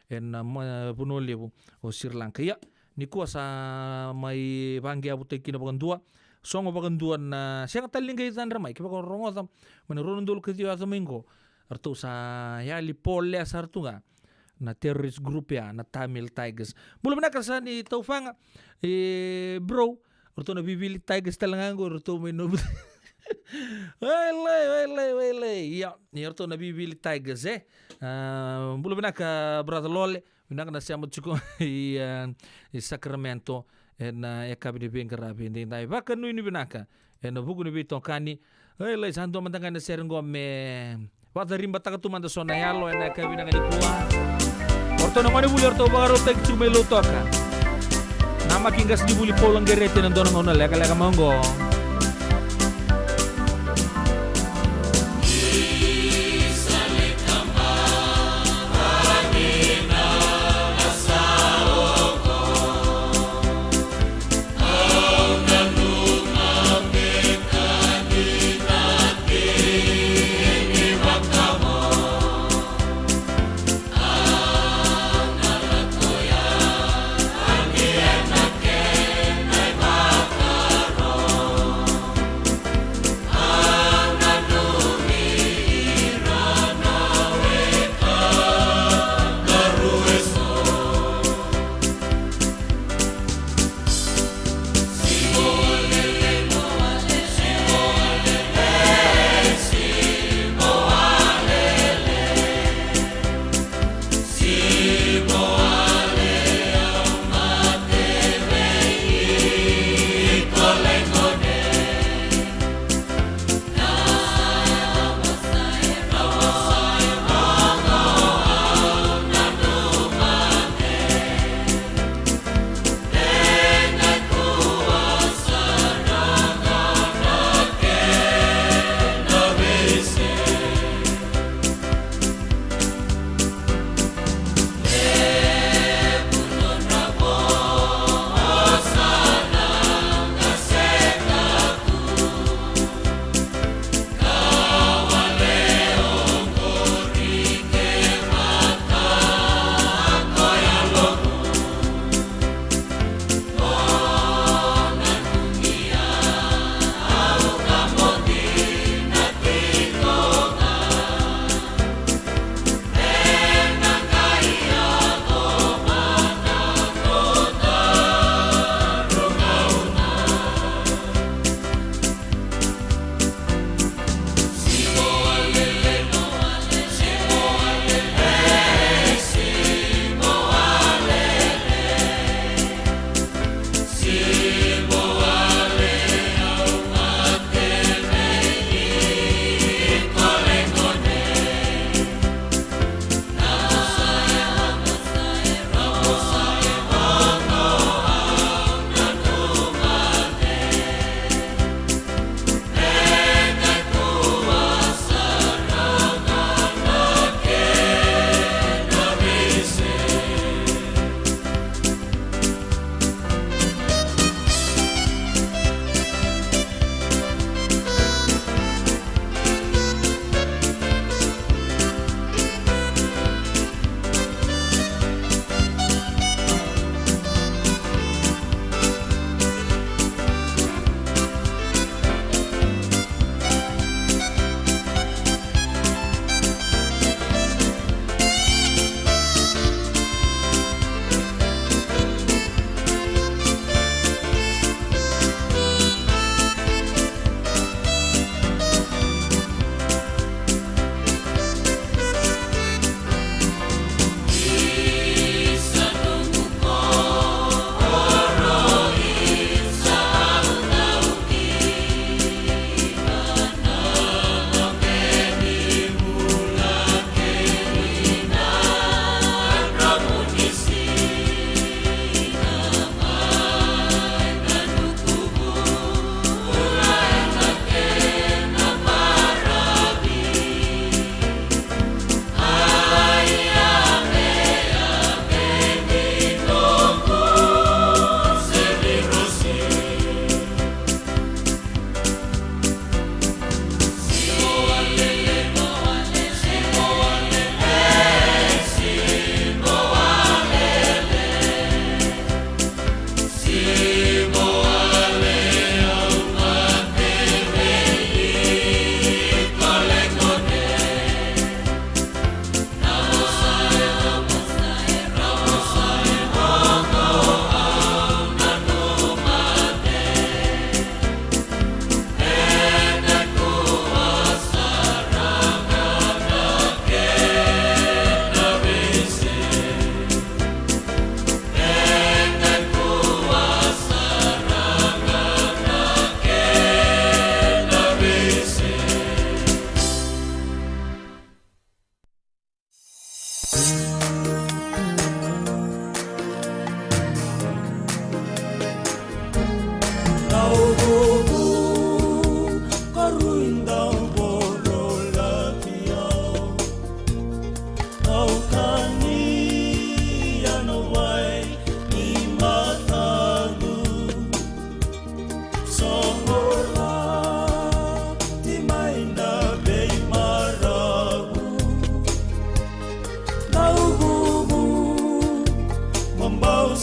ena, ma, vanua levu o Sri Lanka. Ia, nikua sa mai vaqeavutaki kina vakadua, sogo vakadua na, sega tale ni qai cadra mai, kevaka o rogoca mai na rua na udolu ka ciwa yaco mai qo, ratou sa yali polea sara tu ga na terrorist group ya na Tamil Tigers. Bula vinaka saka ni taufaga, e, bro, o ratou na Vivili Tigers tale ga qo, o ratou mai Novu. Wailei, wailei, wailei. Ia, ia o ratou na Vivili Tigers, e. A, bula vinaka, brother Lole. Vinaka na sema tiko i, a, i Sacramento ena, e, yakavi ni veiqaravi edaidai. Vakanuinui vinaka ena vuku ni veitokani. Wailei, sa dua mada ga na sere qo me vakacaribataka tu mada so na yalo ena yakavi vinaka nikua. O ratou na gonevuli o ratou vakarautaki tiko mai Lautoka. Namaki qasenivuli Paula Qereti ena dua na gauna lekaleka mai qo.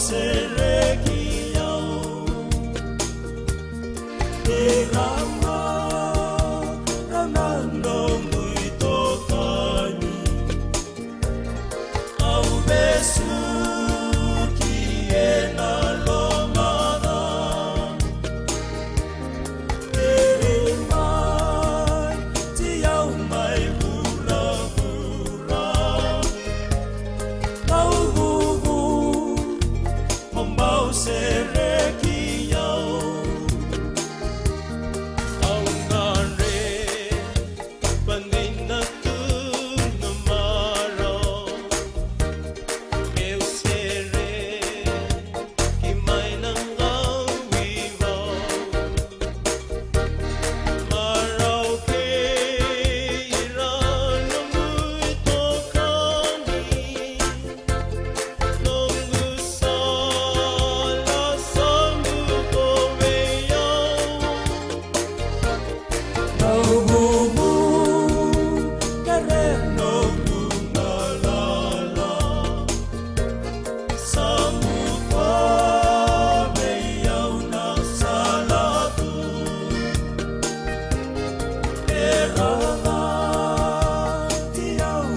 sereki au. Irama, rau na noqu itokani. Au vesuki ena lomada. Keri mai, ti au mai vuravura. Au vuvu, mo bau sereki au. Au gadre, padina tu na marau. Meu sereki mai na qau i vau. Marau kei ira noqu itokani. Noqu sala sa buto vei au. Au vuvu, kere noqu galala. Sa buto vei au na sala tu. E rarati au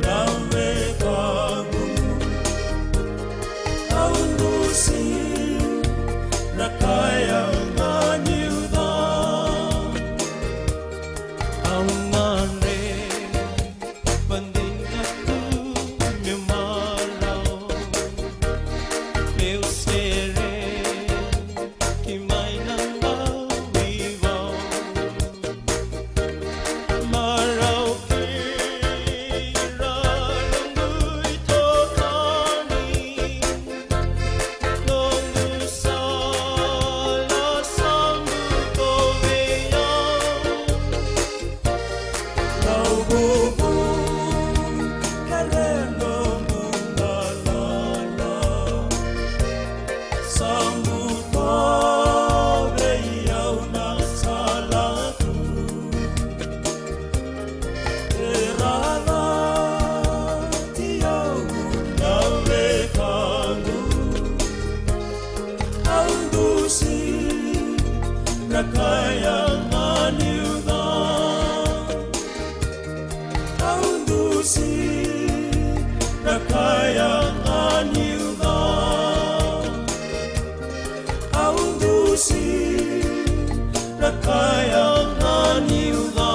na wekaqu. Au dusi na ka e yaga niu ca. Au gadre, padina tu meu marau. Meu sereki mai na qau i vau. Marau kei ira noqu itokani. Noqu sala sa buto vei au. Au vuvu, kere noqu galala. Sa buto vei au na sala tu. E rarati au na wekaqu. Au dusi na ka e yaga niu ca. Au dusi na ka e yaga niu ca. Au dusi na ka e yaga niu ca.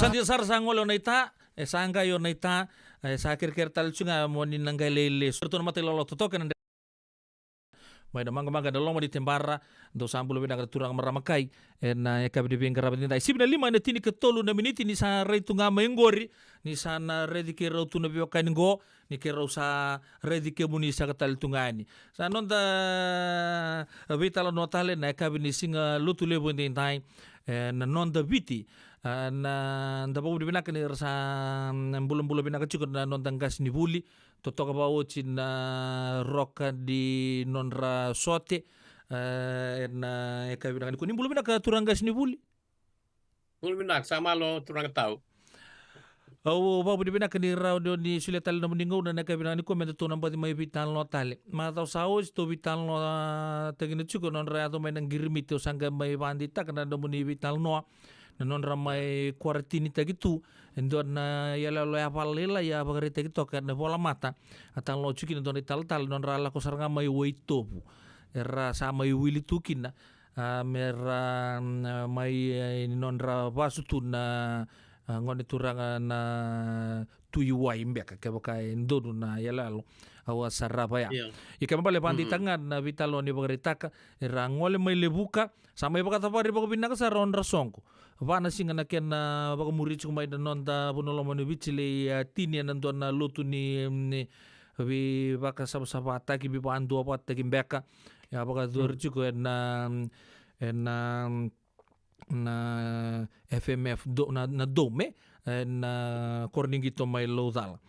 Sa dina sara, sa gole o Naita, e sa qai o Naita, e sa kerekere tale tiko ga mo ni na qai lai lesu. Ratou na mata i lolo totoka ena dre-, mai na maqamaqa ena loma ni tebara, dou sa bula vinaka na turaga, marama kai, ena yakavi ni veiqaravi nidai. Sivi na lima ena tinikatolu na miniti ni sa rai tu ga mai qori, ni sa na raici keirau tu na veiwekani qo, ni keirau sa raici kemuni saka tale tu ga yani. Sa noda, a, veitalanoa tale na yakavi ni siga Lotulevu edaidai, e, na noda Viti. A, na da vakavinavinaka ni ra sa, mm, bulabula vinaka tiko na noda qasenivuli. Totoka vakaoti na roka ni nodra sote, e, ena yakavi vinaka nikua. Ni bula vinaka turaga qasenivuli. Bula vinaka, sa malo turaga tau. Au vakavinavinaka ni rawa ni o ni solia tale na nomuni gauna ena yakavi vinaka nikua me datou na baci mai veitalanoa tale. Macawa sa oti tou veitalanoa, a, tagina tiko na nodra yaco mai na qirimiti, au sa qai mai vakadeitaka na nomuni veitalanoa, na nodra mai kuaratinitaki tu e dua na iyaloyalo yavavala lailai a vakaraitaki toka ena volamata. A talanoa tiko kina e dua na italatala, na nodra lako sara ga mai Waitovu, era sa mai wili tu kina, a, me ra, mm, mai, e, ni nodra vasu tu na, a, gone turaga na Tui Wai beka, kevaka e donu na iyaloyalo au a sarava ya. Io. Ia kena ibalebale, vakadeitaka ga na veitalanoa ni vakaraitaka, era gole mai Levuka, sa mai vakacavari vakavinaka sara o Drasoqo. Va na siga na kena vakamuri tiko mai na noda vanua lomani Viti, lai, a, tini ena dua na lotu ni, ni veivakasavasavataki, veivakaduavatataki beka. Ia vakayacori tiko ena, ena, na F M F do-, na, na Dome, ena koro ni qito mai Laucala.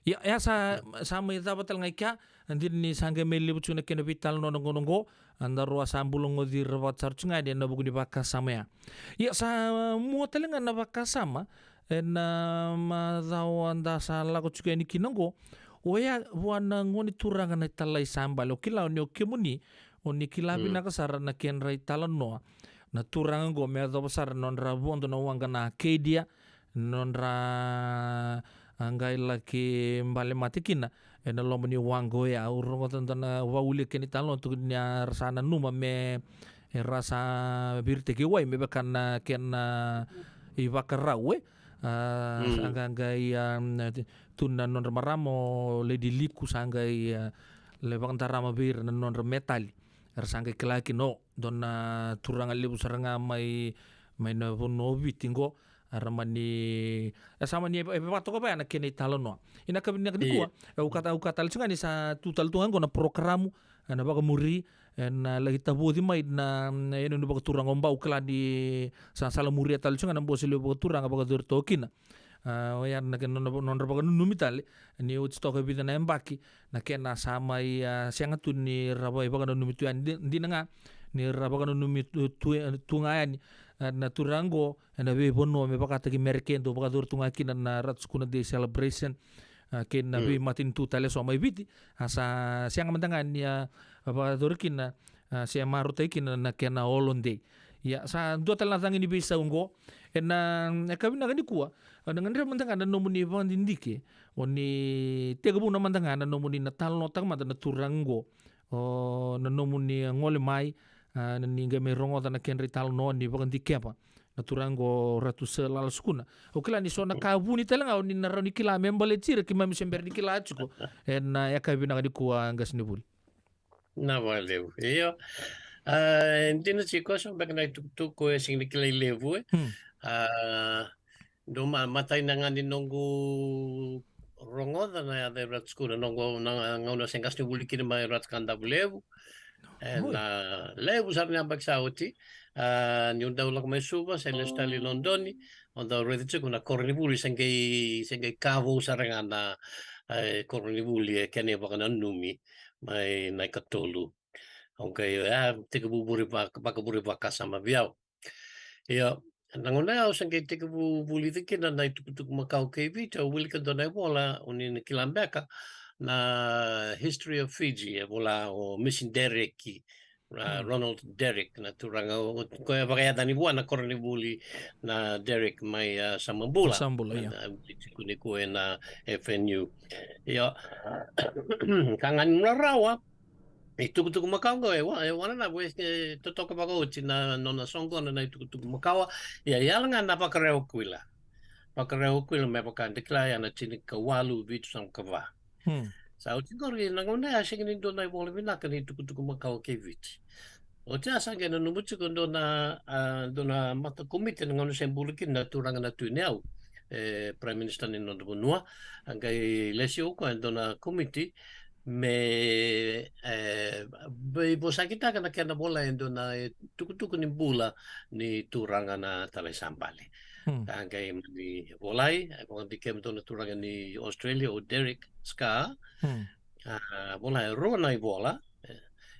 Ia, ia sa, sa mai cava tale ga i kea, dina ni sa qai mai levu tiko na kena veitalanoa na gauna oqo, a, daru a sa bula goci ira vata sara tiko ga yani ena vuku ni vakasama ya. Ia sa mua tale ga na vakasama ena macawa da sa lako tiko yani kina oqo. Oya vua na gone turaga na italai sa bale. Au kila ni o kemuni, o ni kila vinaka sara na kedra italanoa na turaga oqo me yacova sara na nodra vodo na waqa na Acadia, nodra a qai laki bale mate kina ena loma ni waqa oya. Au rogoca e dua na vakavulica kena italanoa, tukuni ni a ra sa nanuma me, e, ra sa viritaki wai me vaka na kena ivakarau, e. A, sa qai, qai, a, tu na nodra marama o Lady Liku, sa qai, a, lai vakadarama vei ira na nodra metali. Era sa qai kila kina, o, dua na turaga levu sara ga mai, mai na vanua o Viti qo, era mani, e sa mani, e, e vakatoka vaya na kena italanoa. Ina yakavi vinaka nikua, e, au kata, au kata tale tiko ga ni sa tu tale tu ga qo na porokaramu, e, na vakamuri, e, na laki tavoci mai na, na yanuyanu vakaturaga o Bau, kila ni sa sala muria tale tiko ga na bose levu vakaturaga vakayacori toka kina. A, oya na kena nona, nodra vakananumi tale, ni oti toka e vica na yabaki, na kena sa mai, a, sega tu ni ra vaivakananumi tu yani, di-, dina ga ni ra vakananumi tu, tu, tu ga yani, a, na turaga qo ena veivanua me vakataki Merika, dau vakayacori tu ga kina na Ratu Sukuna Day celebration, a, kei na veimatanitu tale eso mai Viti, a, sa sega mada ga ni a vakayacori kina, a, se marautaki kina na kena holiday. Ia, sa dua tale na cagi ni veisau oqo ena, e, yakavi vinaka nikua. A, na gadreva mada ga na nomuni vakadidike, o ni tekivuna mada ga na nomuni na talanoataka mada na turaga oqo, o na nomuni gole mai, a, ni qai mai rogoca na kedra italanoa ni vakadikeva na turaga oqo, Ratu Sir Lala Sukuna. Au kila ni so na ka vuni tale ga o ni na rawa ni kila me baleti ira, keimami se bera ni kila tiko ena, e, yakavi vinaka nikua, qasenivuli. Na vakalevu. Io. A, e dina tiko, so beka na itukutuku e sega ni kilai levu, e. Hmm. A, dou ma-, matai na ga ni noqu rogoca na yaca i Ratu Sukuna, noqu na gauna se qasenivuli kina mai Ratu Kadavulevu. E, na levu sara na yabaki sa oti, a, niu dau lako mai Suva, se lesu tale i Lodoni, au dau raica tiko na koronivuli, se qai, se qai ka vou sara ga na, e, koronivuli, e, kena ivakananumi mai na ikatolu. Au qai, e, tekivu vuri vaka-, vakavuri vakasama vei au. Ia, na gauna au se qai tekivu vulica kina na itukutuku makawa kei Viti, au wilika dua na ivola, o ni na kila beka, na History of Fiji, e vola o Misi Dereki, a, Ronald Derek, na turaga o, o koya e vakayacani vua na koronivuli na Derek mai, a, Samabula. Samabula, ia. Na, na, tiko nikua ena F N U. Ia, ka ga ni rarawa, itukutuku makawa qo, e wa-, e wananavu, e, e totoka vakaoti na nona soqona na itukutuku makawa, ia, e yala ga na Vakarau Kuila. Vakarau o Kuila me vaka da kila ya na tinikawalu vitusagavulu ka va. Hmm. Sa oti qori na gauna ya sega ni dua na ivola vinaka ni tukutuku makawa kei Viti. Oti ya sa qai nanuma tiko dua na, a, dua na mata komiti na gauna se bula kina na turaga na Tui Nayau, e Prime Minister ni noda vanua. A qai lesi o koya e dua na komiti me, e, veivosakitaka na kena vola e dua na, e, tukutuku ni bula ni turaga na Talai Sa Bale. Hmm. A qai mani volai, e vakadikeva dua na turaga ni Australia, o Derek Scar. Hmm. A, volai e rua na ivola, e,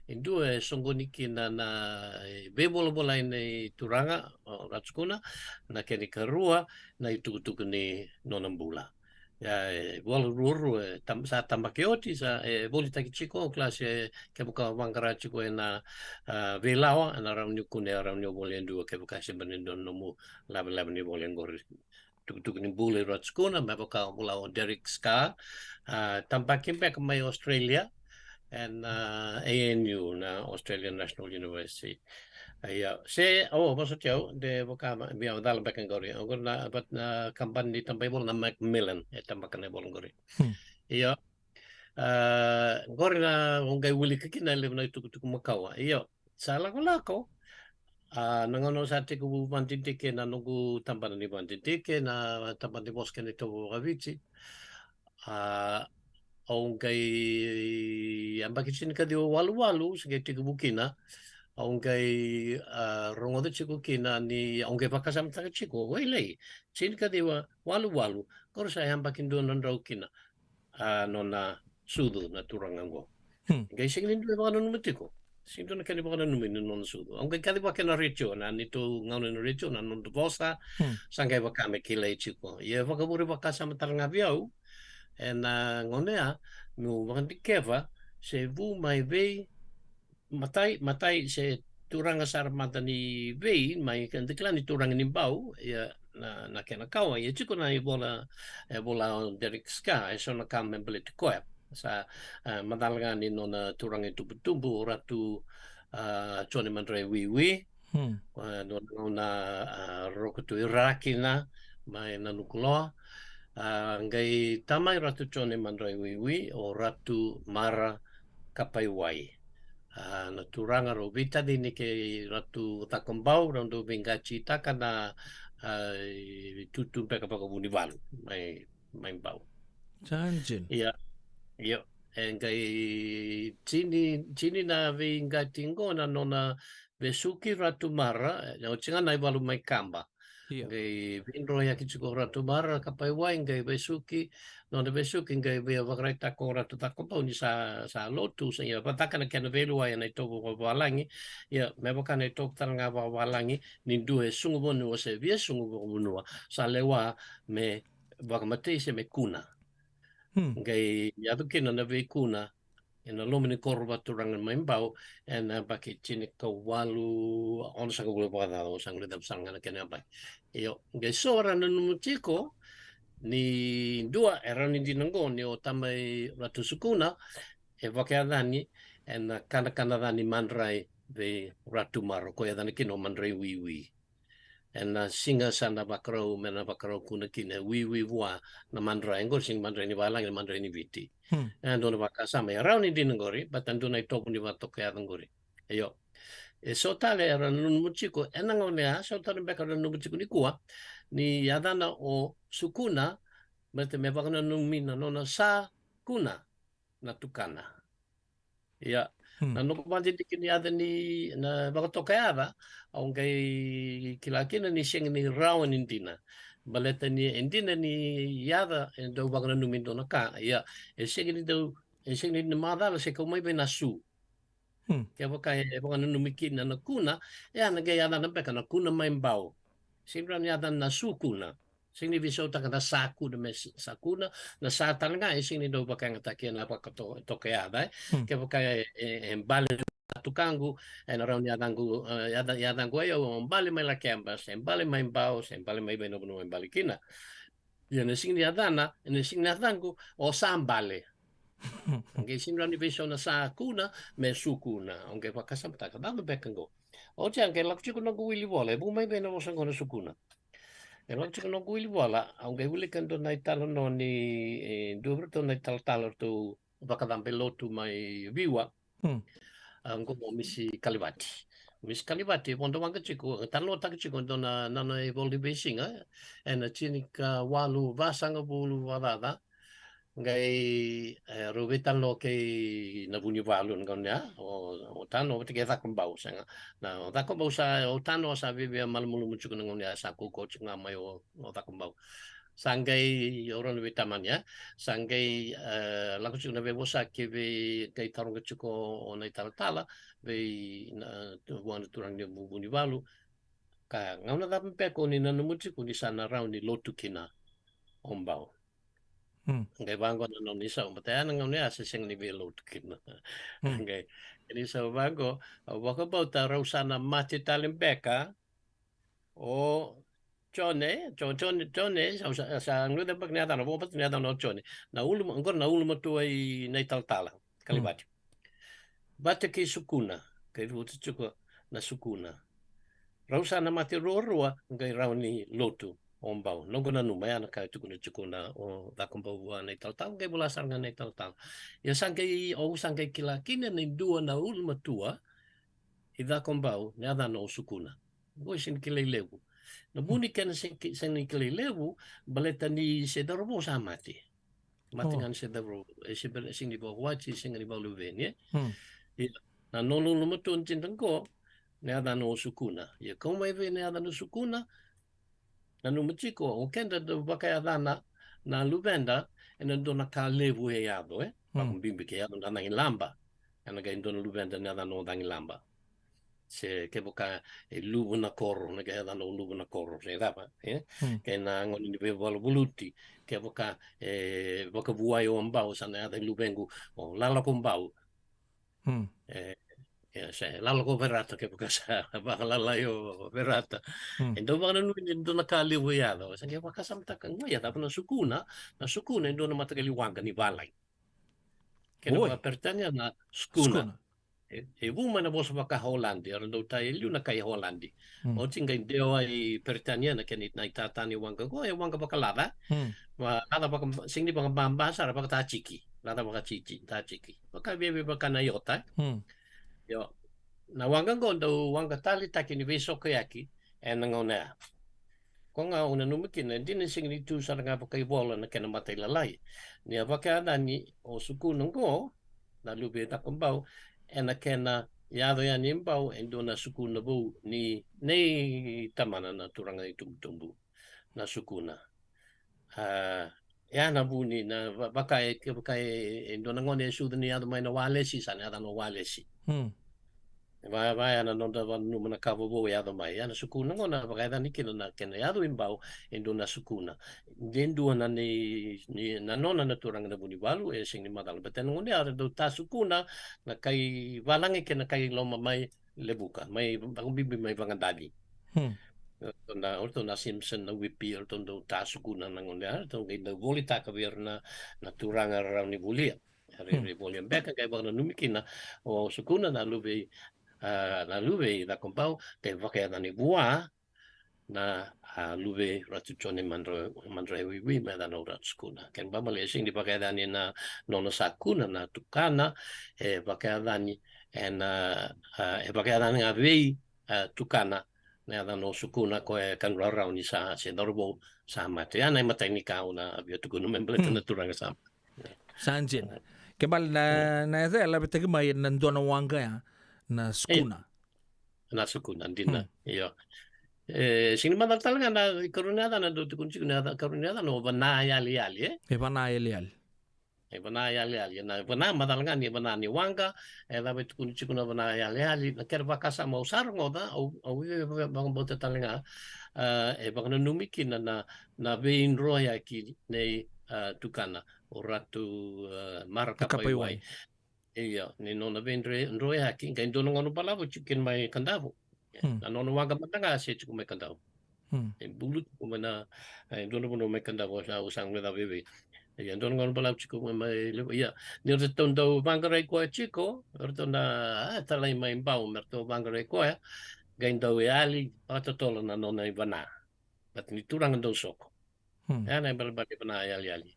e dua e soqoni kina na, e, veivolavola nei turaga o Ratu Sukuna, na kena ikarua na itukutuku ni nona bula. Ia, e, vola ruarua, e, tam-, sa tabaki oti, sa, e, volitaki tiko, au kila se kevaka vaqara tiko ena, a, veilawa, ena rawa ni kune, e rawa ni o volia e dua, kevaka se bera ni dua na nomu lavelave ni vola qori. Tukutuku ni bula i Ratu Sukuna, me vaka vola o Derek Scar, a, tabaki beka mai Australia, ena, a, A N U, na Australian National University. Ia, se, o, vosoti au, de vaka ma, via cala beka qori. Au qori na, but na kabani ni tabaki vola na Macmillan, e tabaka na ivola qori. Hmm. Ia, a, qori na, au qai wilika kina e levu na itukutuku makawa. Ia, sa lakolako, a, na gauna sa tekivu vakadidike na noqu tabana ni vakadidike, na tabana ni vosa kei na itovo vakaviti. A, au qai yabaki tinikaciwa waluwalu, se qai tekivu kina, au qai, a, rogoca tiko kina ni, au qai vakasamataka tiko, wailei, tinikaciwa waluwalu, qori sa yabaki dua na drau kina, a, nona sucu na turaga qo. Hmm. Qai sega ni dua e vakananuma tiko. Sega ni dua na kena ivakananumi ni nona sucu. Au qai kacivaka ena retio, na neitou gauna ena retio, na noda vosa, hmm, sa qai vaka me kilai tiko. Ia e vakavure vakasama tale ga vei au, ena gauna ya, meu vakadikeva se vu mai vei, matai, matai se turaga sara mada ni vei, mai ka da kila ni turaga ni Bau, ia na, na kena kawa, ia tiko na ivola, e vola o Derek Scar, e so na ka me baleti koya. Sa, a, macala ga ni nona turaga itubutubu, o Ratu, a, Jone Madrai Wiwi, hmm, a, nona gauna, a, roko tu i ra kina, mai Nanukuloa, a, qai tamai Ratu Jone Madrai Wiwi, o Ratu Mara Kapaiwai. A, na turaga rau veitacini kei Ratu Cakobau, rau dau veiqatitaka na, a, itutu beka vakavunivalu, mai, mai Bau. Sa dina. Ia, ia, e qai tini, tini na veiqati qo na nona vesuki Ratu Mara, e, oti ga na ivalu mai Kaba. Ia. Qai veidroyaki tiko Ratu Mara Kapaiwai, qai vesuki, nona vesuki, qai via vakaraitaka o Ratu Cakobau ni sa, sa lotu, sa ia vakataka na kena veilewai ena itovo vakavalagi, ia, me vaka na itovo tale ga vakavalagi, ni dua e sugu vanua se via sugu vakavanua, sa lewa me vakamatei se me kuna. Hmm. Qai yaco kina na veikuna, ena loma ni koro vakaturaga mai Bau, ena yabaki tinikawalu, onosagavulu vakacaca, onosagavulu vakacaca ga na kena yabaki. Io, qai so era nanuma tiko, ni dua, e rawa ni dina qo, ni o tamai Ratu Sukuna, e vakayacani, ena kanakana ca ni madrai vei Ratu Mara, ko yacana kina o Madrai Wiwi. Ena siga sa na vakarau, me na vakarau kuna kina, wiwi vua na madrai, qori sega ni madrai ni valagi, na madrai ni Viti. Hmm. E dua na vakasama, e rawa ni dina qori, baleta dua na itovo ni vakatokayaca qori. Io. E so tale era nanuma tiko, ena gauna ya, so tale beka era nanuma tiko nikua, ni yacana o Sukuna, baleta me vakananumi na nona sa kuna na tukana. Ia, hmm, na noqu vakadidike ni yaca ni, na vakatokayaca, au qai kila kina ni sega ni rawa ni dina. Baleta ni, e dina ni yaca, e dau vakananumi dua na ka. Ia, e sega ni dau, e sega ni macala se kau mai vei na su. Hmm. Kevaka e vakananumi kina na kuna, e a na qai yacana beka na kuna mai Bau. Sega ni rawa ni yacana na Sukuna. Sega ni veisautaka na sa kuna me s-, sa kuna, na sa tale ga, e sega ni dau vakayagataki ena vakatokayaca, e. Hmm. Kevaka e, e, e bale na tukaqu, ena rawa ni yacaqu, e, yaca, yacaqu ai au, o Bale mai Lakeba, se Bale mai Bau, se Bale mai vei na vanua e bale kina. Ia na sega ni yacana, na sega ni yacaqu, o Sa Bale. Qai sega ni rawa ni veisau na sa kuna, me Sukuna. Au qai vakasamataka, cava beka qo. Oti au qai lako tiko noqu wili vola, e vu mai vei na vosa qo na Sukuna. E lako tiko noqu wili vola, au qai wilika e dua na italanoa ni, e, dua vei ratou na italatala ratou vakacabe lotu mai Viwa. Hmm. A, qo o Misi Kalivati. Misi Kalivati, vodo waqa tiko, talanoataki tiko e dua na, na, na ivola ni veisiga, e, ena tinikawalu vasagavulu vakacaca, qai, e, rau veitalanoa kei na Vunivalu na gauna ya, o, o Tano vata kei Cakobau, sega. Na, o Cakobau sa, o Tano sa viavia malumalumu tiko na gauna ya, sa kaukauwa tiko ga mai o, o Cakobau. Sa qai, o rau na veitamani, e? Sa qai, e, lako tiko na veivosaki vei, qai taroga tiko o na italatala, vei na, vua na turaga ni Vu-, Vunivalu. Ka, gauna cava beka o ni nanuma tiko ni sa na rawa ni lotu kina o Bau. Hmm. Qai vaqo na nona isau, baleta ya na gauna ya se sega ni via lotu kina. Hmm. Qai, ni sa vaqo, au vakabauta rau sa na mate tale beka o Jone, Jo-, Jone, Jone, sa, sa, sa guileca beka na yacana, vakabauta na yacana o Jone. Na uluma-, qori na ulumatua i na italatala, Kalivati. Vata kei Sukuna, qai rauta tiko na Sukuna. Rau sa na mate ruarua, qai rawa ni lotu o Bau. Noqu nanuma, ya na ka e tukuna tiko na o Cakobau vua na italatala, qai vola sara ga na italatala. Ia sa qai, au sa qai kila kina na dua na ulumatua i Cakobau, na yacana o Sukuna. Qo e sega ni kilai levu. Na vuni kena sega ki-, sega ni kilai levu, baleta ni se cauravou sa mate. Mate ga ni se cauravou, e se bera, e sega ni vakawati, e sega ni vakaluveni, e? Hmm. Ia, na nona ulumatua dina qo, na yacana o Sukuna. Ia kau mai vei na yacana o Sukuna, nanuma tiko, o keda da vakayacana na luveda ena dua na ka levu e yaco, e? Hmm. Vakabibi ke yaco na cagilaba. Ena qai dua na luveda na yacana o cagilaba. Se kevaka e luvu na koro, na qai yacana o luvu na koro, se cava, e? Hmm. Kei na gone ni veivaluvaluti, kevaka e vakavuai o Bau, sa na yaca i luvequ o Lalako Bau. Hmm. E, e, se Lalako Verata, kevaka sa vakalalai o Verata. Hmm. E dau vakananumi ni dua na ka levu e yaco. Sa qai vakasamataka ga, ia cava na Sukuna, na Sukuna e dua na mataqali waqa ni valagi. Kena vakaperitania na Sukuna. Sukuna. E, e vu mai na vosa vaka-Holland, era dau ta e liu na kai Holland. Hmm. Oti qai dewa i Peritania na kena i-, na itata ni waqa qo, e waqa vakalaca. Hmm. Va-, laca vaka-, sega ni vakababa sara, vakatatiki. Laca vakatiti, tatiki. Vakaviavia vaka na iota. Hmm. Io. Na waqa qo dau waqa taleitaki ni veisokoyaki ena gauna ya. Ko ga au nanuma kina, e dina ni sega ni tu sara ga vakaivola na kena matailalai. Ni a vakayacani o Sukuna qo, na luve i Cakobau, ena kena yaco yani e Bau e dua na Sukuna vou ni nei tamana na turaga itubutubu, na Sukuna. A, ya na vuni na va-, vaka e, vaka e, e dua na gone e sucu ni yaco mai na Walesi, sa na yacana o Walesi. Hmm. Va, va ya na noda vananuma na ka vovou e yaco mai. Ya na Sukuna qo na vakayacani kina na kena yaco i Bau e dua na Sukuna. De dua na ni, ni, na nona na turaga na Vunivalu, e sega ni macala. Baleta na gone ya era dau ta Sukuna, na kai valagi kei na kai loma mai Levuka, mai vakabibi mai Vagadavi. Hmm. O ratou na, o ratou na Simpson, na Wipi, o ratou dau ta Sukuna na gone ya, o ratou qai dau volitaka vei ira na, na turaga era rawa ni volia. Era, hmm, ira volia beka, qai vakananumi kina o Sukuna na luve i, a, na luve i Cakobau, qai vakayacani vua na, a, luve i Ratu Jone Madra-, Madraiwiwi, me yacana o Ratu Sukuna. Kena ibalebale e sega ni vakayacani na nona sakuna na tukana, e vakayacani ena, a, e vakayacani ga vei, a, tukana, na yacana o Sukuna, koya e kadra rawa ni sa, se cauravou sa mate. Ya na imatai ni ka au na via tukuna me baleta, hmm, na turaga sa mate. Sa dina. Kena ibalebale na, hmm, na yaca e lavetaki mai ena dua na waqa ya, na, e, Sukuna. Na Sukuna, dina. Hmm. Io. E, sega ni macala tale ga na ikarua ni yacana, dau tukuni tiko na yaca, karua ni yacana o Vanayaliyali, e? E Vanayaliyali. E Vanayaliyali. Na Vana, macala ga ni Vana ni waqa, e cava e tukuni tiko na Vanayaliyali, na kena vakasama au sa rogoca, au, au via, via, via vakabauta tale ga, a, e vakananumi kina na, na veidroyaki nei, a, tukana, o Ratu, a, Mara Kapaiwai. Kapaiwai. Io, ni nona veidroyaki, qai dua na gauna balavu tiko kina mai Kadavu. Hmm. Na nona waqa mada ga se tiko mai Kadavu. Hmm. E bulu tiko mai na, e, dua na vanua mai Kadavu, sa, au sa guileca vei vei. Ia, dua na gauna balavu tiko mai, mai Levu, ia. Ni ratou dau vaqarai koya tiko, ratou na, a, talai mai Bau, me ratou vaqarai koya, qai dau yali vakatotolo na nona ivana. But ni turaga dau soko. Hmm. Ia na ibalebale vei na yaliyali.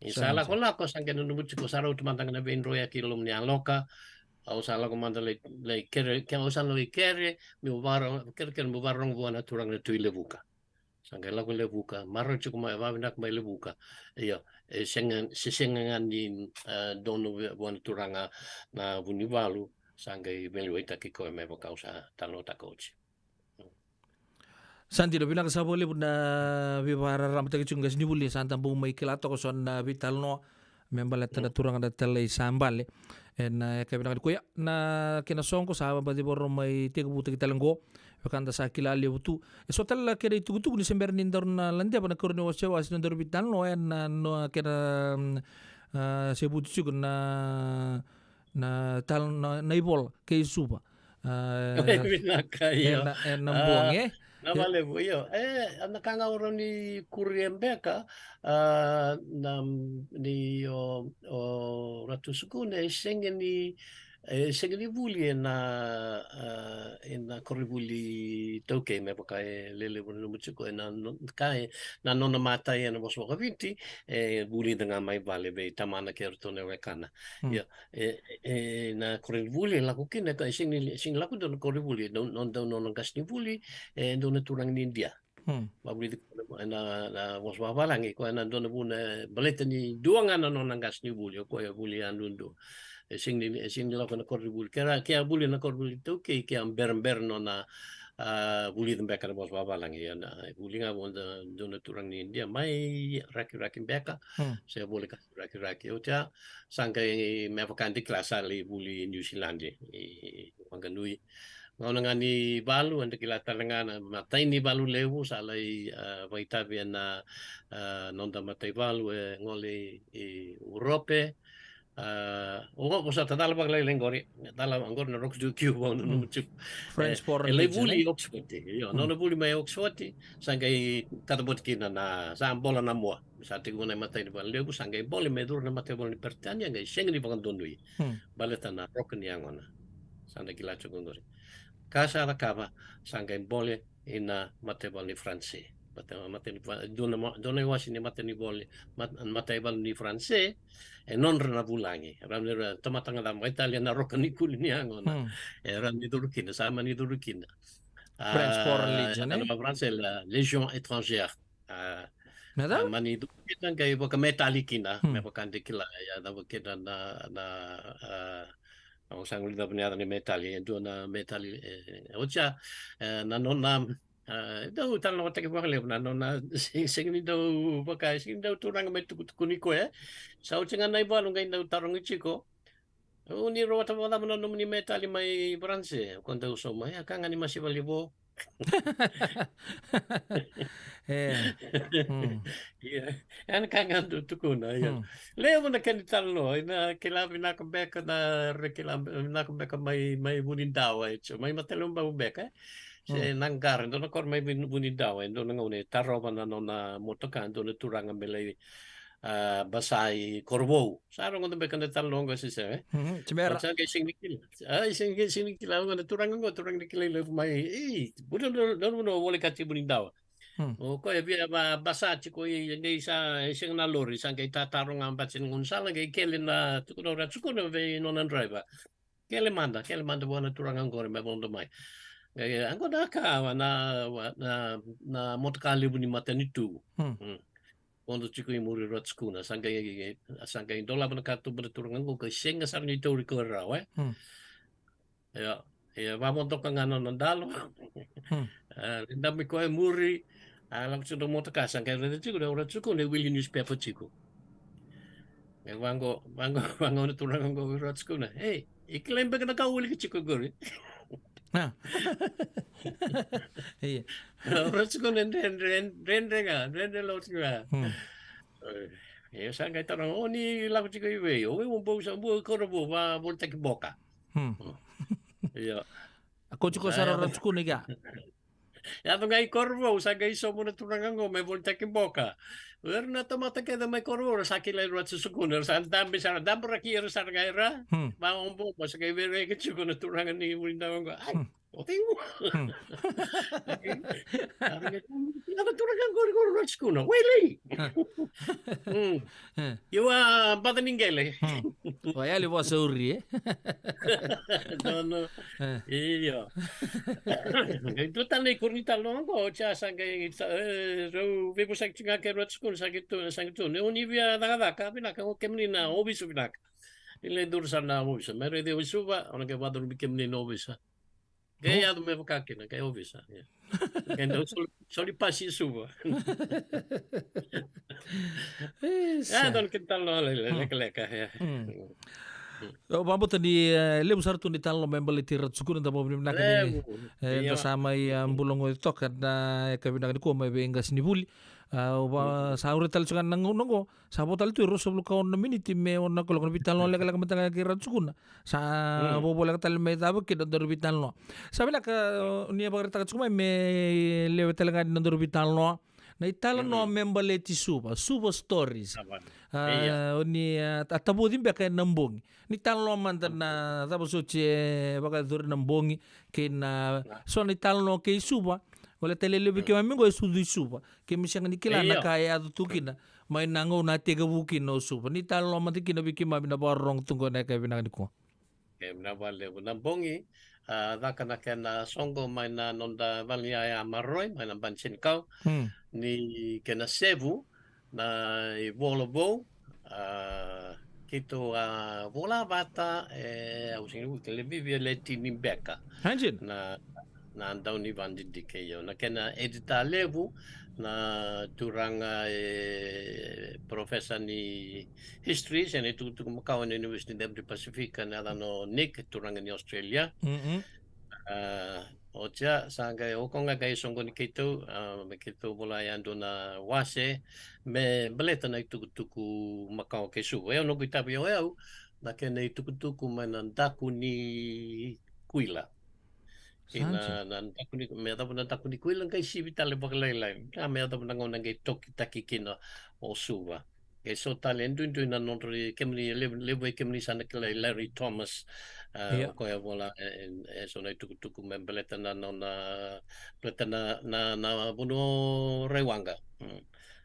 Ni sa lakolako, sa qai nanuma tiko, sa rauta mada ga na veidroyaki i loma ni yaloka. Au sa lako mada lai, lai kere, ke au sa na lai kere, meu varo, kerekere meu vakarorogo vua na turaga na Tui Levuka. Sa qai lako i Levuka, marau tiko mai, vakavinaka mai Levuka. Io, e sega, se sega ga ni, e, donu vua na turaga na Vunivalu, sa qai veiliutaki koya me vaka au sa talanoataka oti. Sa dina, vinaka sara vakalevu na veivakararamataki tiko, qasenivuli, sa da bau mai kila toka so na veitalanoa me baleta na turaga na Talai sa bale ena yakavi vinaka nikua. Na kena soqo sa baci vakarau mai tekivutaki tale qo, vaka da sa kila levu tu. E so tale na kena itukutuku ni se bera ni daru na ladeva na karua ni wasewase na daru veitalanoa ena, na kena, mm, a, se vuti tiko na, na tal-, na, na ivola kei Suva. A, vinaka, io. Ena, ena bogi, e? Na valevu, io. E, na ka ga au rawa ni kuria beka, a, na, ni o, o Ratu Sukuna, e sega ni, e sega ni vuli ena, a, ena koronivuli iTaukei me vaka e lelevu na nomu tiko, ena no-, ka e, na nona matai ena vosa vakaViti, e vulica ga mai vale vei tamana kei iratou na wekana. Hmm. Io. E, e, na koronivuli e lako kina, e sega ni, sega ni lako dua na koronivuli, e dau, nona dau nona qasenivuli, e dua na turaga ni Idia. Hmm. Vakavulici koya na, na vosa vakavalagi, koya na dua na vuna, baleta ni dua ga na nona qasenivuli, o koya e vuli yadudua. E sega ni, e sega ni lako na koronivuli. Ke ra, ke a vuli na koronivuli iTaukei, ke a berabera nona, a, vulica beka na vosa vakavalagi, ia na, e vuli ga vua na dua na turaga ni Idia, mai Rakiraki beka, hmm, se voli ka Rakiraki. Oti ya, sa qai me vaka da kila sa lai vuli Niusiladi, i Wanganui. Gauna ga ni valu, eda kila tale ga na matai ni valu levu, sa lai, a, vakaitavi ena, a, noda mataivalu e gole i Urope. A, o, o sa ta cala vakalailai qori, cala qori na Rock Q, Q, vau na, hmm, nomu tiko. French, e, Foreign, e lai Legion, vuli, e? Oxford, io, hmm, nona vuli mai Oxford, sa qai cataboti kina na, sa bola na mua. Sa tekivu na imatai ni valu levu, sa qai bole me curu na mataivalu ni Peritania, qai sega ni vakadonui. Hmm. Baleta na roka ni yagona. Sa da kila tiko qori. Ka sa cakava, sa qai bole ina mataivalu ni France. Mata-, matai ni Fra-, dua na ma-, dua na iwase ni matai ni vole, mat-, mataivalu ni France, e nodra na vulagi. Rawa ni ra tamata ga cava, mai talia na roka ni kuli ni yagona. Hmm. E rawa ni curu kina, sa mani curu kina. French, a, Foreign Legion, e? Na France, la Légion étrangère. A, na cava? A, mani curu kina qai vakametali kina, hmm, me vaka da kila, ia, cava kina na, na, a, au sa guilecava na yaca ni metali, e dua na metali, e, oti ya, e, na nona, a, dau talanoataki vakalevu na nona, se-, sega ni dau vaka, sega ni dau turaga me tukutukuni koya, e. Sa oti ga na ivalu qai dau tarogi tiko, o ni rawata vakacava na nomuni metali mai France? Ko dau sauma, ia, ka ga ni masiva levu. E. Hmm. Ia, e na ka ga dau tukuna, ia. Hmm. Levu na kena italanoa, ena kila vinaka beka na, ra kila vinaka beka mai, mai Vunidawa, e, mai Mataivalu beka, e. Se, hmm, Naqara, dua na koro mai Vuni-, Vunidawa, e dua na gauna e tarova na nona motoka, dua na turaga me lai, a, basa i Korovou. Sa rogoca beka na italanoa qo, se sega, e? Mhm, se bera. Sa qai sega ni kila. A, sega ni, sega ni kila, qo na turaga qo, turaga ni kilai levu mai. Ei, buda, no, no, no, volekati Vunidawa. Hmm. O koya e via ba-, basa tiko i, e qai sa, e sega na lori, sa qai tataro ga bati na gaunisala, qai kele na, tukuna o Ratu Sukuna vei nona draiva. Kele mada, kele mada vua na turaga qori me vodo mai. Qai, qo na ka, na, na, na motoka levu ni matanitu. Hmm. Hmm. Vodo tiko i muri Ratu Sukuna, sa qai, sa qai dolava na katuba na turaga qo, ka sega sara ni tauri koya rawa, e. Hmm. Ia, ia, vavodoka ga na nona dalo. Hmm. A, dabe koya i muri, a, lako tiko na motoka, sa qai raica tiko na Ratu Sukuna e wili newspaper tiko. E vaqo, vaqo, vaqo na turaga qo vei Ratu Sukuna. Ei, e kilai beka na ka o wilika tiko qori? A. Ia. Ratu Sukuna e dredre, dredre ga, dredre lako tiko ga. Hmm. E, e sa qai taroga, o ni lako tiko i vei? O, o bau sa bau i Korovou, vavolitaki boka. Hmm. Ia. A ko tiko sara o Ratu Sukuna i kea? Yaco ga i Korovou, sa qai sauma na turaga qo me volitaki boka. O ira na tamata kece mai Korovou ra sa kilai Ratu Sukuna, ra sa dabe sara, dabe ra ki ira sara ga ira. Hmm. Vaobobo, sa qai veiraiyaki tiko na turaga ni Vunidawa qo. Ai. Hmm. O cei qo? Hmm. Era qai, "Ia, na turaga qori, qori na tikuna. Wailei." Hmm. Hmm. Io, a, baca ni qele. Hmm. Wa yali vua sauri, e? No, no. Hmm. Io. Qai dua tale na ikuri ni talanoa qo, oti ya sa qai, sa, e, rau veivosaki tiko ga kei rau na tikuna, sa qai tu, sa qai tu. Ni o ni via cakacaka vinaka, o kemuni na ovisa vinaka. Ni lai curu sara na ovisa. Me raici o Suva, o na qai vakacurumi kemuni na ovisa. Qai yaco me vaka kina, qai ovisa, ia. Qai dau soli, soli pasi i Suva. Isa. Ia, dua na kena talanoa le, le, lekaleka, ia. Mm. Mm. Au vakabauta ni, e, levu sara tu ni talanoa me baleti Ratu Sukuna, da vakavinavinaka ni, levu, e, da sa mai, e, bula oqo toka na yakavi vinaka nikua mai vei qasenivuli. A, au va, sa ure tale tiko ga na gauna oqo. Sa vo tale tu e ruasagavulu ka ono na miniti me ono na kaloko, na veitalanoa lekaleka mada ga kei Ratu Sukuna. Sa vovoleka tale me cava kina na nodaru veitalanoa. Sa vinaka, o ni a vakaraitaka tiko mai me lewe tale ga ni nodaru veitalanoa. Na italanoa me baleti Suva, Suva Stories. A, o ni, a, a tavoci beka ena bogi. Ni talanoa mada na cava soti e vakayacori na bogi, kei na so na italanoa kei Suva. Baleta e levu vei keimami qo e sucu i Suva. Keimami sega ni kila na ka e yaco tu kina. Mai na gauna a tekivu kina o Suva. Ni talanoa mada kina vei keimami na vakarorogo tu qo ena yakavi vinaka nikua. E, vinaka vakalevu. Na bogi, a, caka na kena soqo mai na noda vale ni yaya maroroi, mai na Bani Senikau. Hmm. Ni kena sevu, na ivola vou, a, keitou a vola vata, e, au sega ni vuki, levu vei Letini beka. Imagine. Na, na dau ni vadidike, io. Na kena edita levu, na turaga e professor ni history, se na itukutuku makawa ena University of the Pacific, na yacana o Nick, turaga ni Australia. Mm-mm. A, oti ya, sa qai o koya ga qai soqoni keitou, a, me keitou vola yadua na wase, me baleta na itukutuku makawa kei Suva. Ia, noqu itavi o yau, na kena itukutuku mai na daku ni kuila. Kei na, na daku ni, me yacova na daku ni kuila, qai sivi tale vakalailai. A, me yacova na gauna qai tokitaki kina o Suva. Qai so tale e duidui na nodra, kemuni, levu, levu vei kemuni sa na kilai Larry Thomas, a, o koya vola, e, e, e so na itukutuku me baleta na, na, na, baleta na, na, na vanua o Raiwaqa. Mm.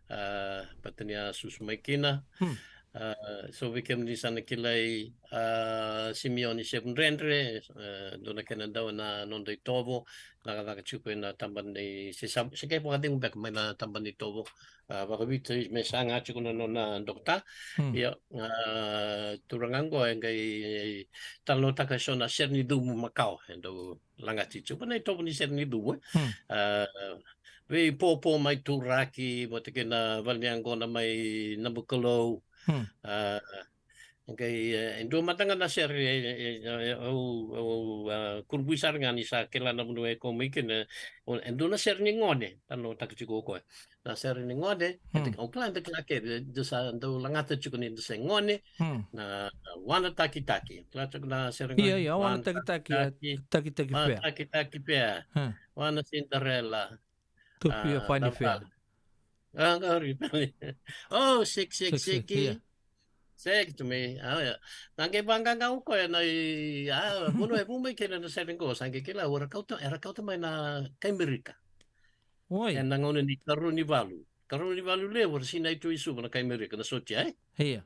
A, baleta ni a susu mai kina. Hmm. A, so vei kemuni sa na kilai, a, Simioni Sevudredre, e, dua na kena dau ena noda itovo, cakacaka tiko ena taba ni, se sa, se qai vakacegu beka mai na taba ni itovo. A, vakaviti me saga tiko na nona dokota. Hmm. Ia, a, turaga qo e qai talanoataka e so na sere ni cumu makawa e dau lagati tiko na itovo ni sere ni cumu, e. Hmm. A, vei Popo mai Turaki, vata kei na vale ni yaqona mai Nabukalou. Hmm. A, qai, e, e dua mada ga na sere, e, e, e, au, au, a, kurabui sara ga ni sa kila na vanua e kau mai kina, o, e dua na sere ni gone, talanoataka tiko o koya. Na sere ni gone, e, hmm, au kila, da kila kece, da sa dau lagata tiko ni da se gone, hmm, na Wana Takitaki. Kila tiko na sere ni gone. Ia, ia, Wana Takitaki, e, Takitaki, Takitaki Fair. Wana Takitaki Fair. Hmm. Wana Cinderella. Tupia, a, Funny Fair. A, qori, Funny. Oh, sick, sick, sick, sick, sick, ia. Sick to me. A, ia. Na qai vaqaqa o koya na i, a, vanua e vu mai kina na sere qo, sa qai kila, era kauta, era kauta mai na kai Merika. Oi. Ena gauna ni karua ni valu. Karua ni valu levu, era sinai tu i Suva na kai Merika, na sotia, e? Ia.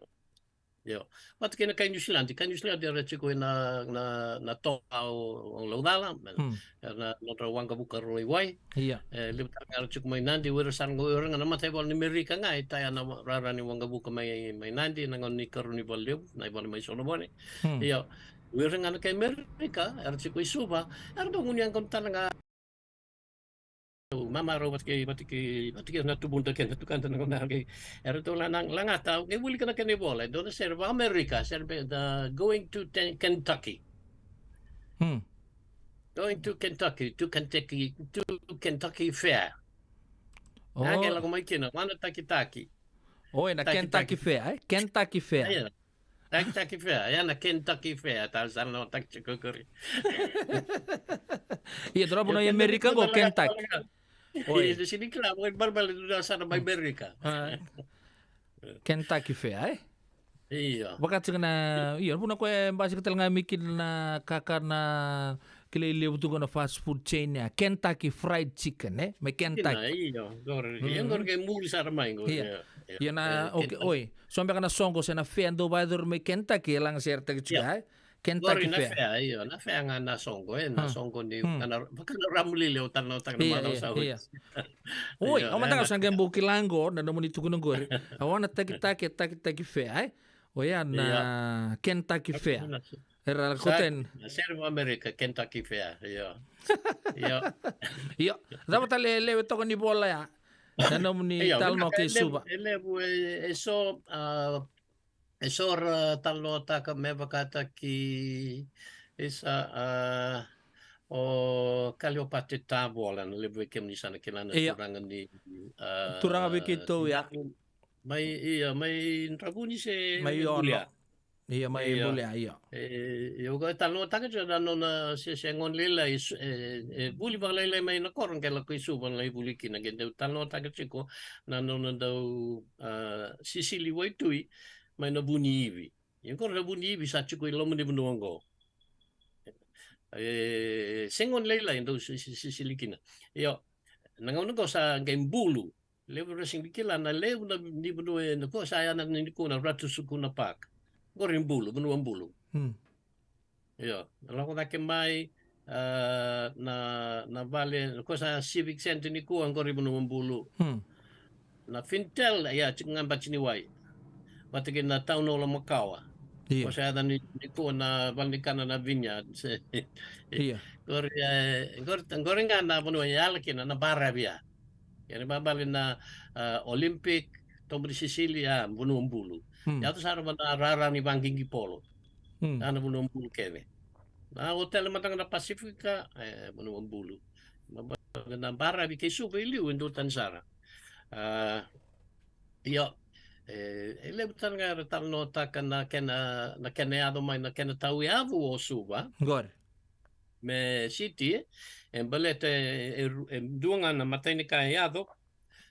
Io. Vata kei na kai Niusiladi, kai Niusiladi era tiko ena, na, na toa o, o Laucala, hmm, era na nodra waqavuka rua i wai. Ia. E, levu tale ga era tiko mai Nadi, o ira sara qo, o ira ga na mataivalu ni Merika ga e taya na wa-, rara ni waqavuka mai, mai Nadi, na gauna ni karua ni valu levu, na i vale mai Solomone. Hmm. Ia. O ira ga na kai Merika, era tiko i Suva, era dau gunu yaqona tale ga. Mamarau vata kei, vata kei, vata kei na tubuda kei na tukada na gauna kei. Era dau la-, na, lagata, au qai wilika na kena ivola, e dua na sere vaka-Amerika, sere be, the Going to Ten-, Kentucky. Hmm. Going to Kentucky, to Kentucky, to Kentucky Fair. Oh. Na qai lako mai kina, Wana Takitaki. Oi, na Kentucky Fair, e? Kentucky Fair. Ia. Takitaki Fair, ia na Kentucky Fair, tale sara na taki tiko qori. Ia, dua na vanua i Amerika qo, Kentucky. Oi. Ia, sega ni kila, oi, balebale dua sara mai Amerika. A. Kentucky Fair, e? Io. Vaka tiko na, io, vuna koya e basika tale ga mai kina na kakana, Kilai levu tu qo na fast food chain ya, Kentucky Fried Chicken, e? Mai Kentucky. Io, qori. Ia qori qai muri sara mai qori. Ia. Ia na, okay, oi. So beka na soqo se na fare dau vakayacori mai Kentucky e lagasere taki tiko ya, e? Kentucky Fare. Io, na fare ga na soqo, e, na soqo ni, na, vaka na ramu lili au talanoataka na marau sa oti. Oi, au mataka sa qai bau kila qo, na nomuni tukuna qori. Au na takitaki, takitaki fare, e? Oya na Kentucky Fare. Era koten. Sere vakaAmerika, Kentucky Fare, io. Io. Io. Cava tale e lewe toka ni vola ya? Na nomuni talanoa kei Suva. E levu, e so, a, e so ra talanoataka me vakataki isa, a, o Kaliopate Tavola, na levu vei kemuni sa na kila na turaga ni, a, turaga vei keitou ya. Mai, ia, mai Dravuni se mai Bulia. Ia, mai Bulia, ia. E, io, ka talanoataka tiko na nona se, se gone lailai, e, e vuli vakalailai mai na koro, qai lako i Suva lai vuli kina, qai dau talanoataka tiko na nona dau, a, sisili waitui mai na Vuniivi. Ia qori na Vuniivi sa tiko i loma ni vanua qo. E, se gone lailai dau si, si, sisili kina. Io, na gauna qo sa qai bulu. Levu ra sega ni kila na levu na ni vanua e na ko sa yana ni ko na Ratu Sukuna Park. Qori bulu, vanua bulu. Io, na lako cake mai, a, na, na vale, ko sa Civic Center ni kua, qori vanua bulu. Na Fintel, ia, tiko ga bati ni wai. Vata kei na Town Hall makawa. Io. Ko sa yaca ni, ni kua na vale ni kana na Vineyard. Io. Qori, e, qori, qori ga na vanua e yala kina na baravi ya. Kena ibalebale na, a, Olympic, tobu ni sisili, a, vanua bulu. Yaco sara va na rara ni vaqiqi polo. A, na vanua bulu kece. Na otela mada ga na Pasifika, e, vanua bulu. Na ba-, na baravi kei Suva i liu e duatani sara. A, io, e, e levu tale ga era talanoataka na kena, na kena yaco mai, na kena tauyavu o Suva. Qori. Me siti, e baleta e, e, e dua ga na imatai ni ka e yaco,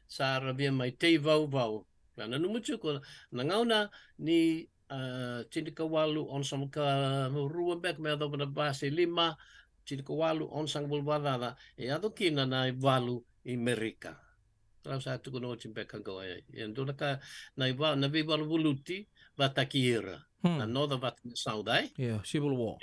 sa ra via mai tei vauvau. Na nanuma tiko, na gauna ni, a, tinikawalu onosagavulu ka rua beka me yacova na va se lima, tinikawalu onosagavulu vakacaca, e yaco kina na ivalu i Merika. Au sa tukuna oti beka qo, e, e dua na ka, na iva-, na veivalu vuluti vakataki ira. Na North vata na South, ai? Io, Civil War.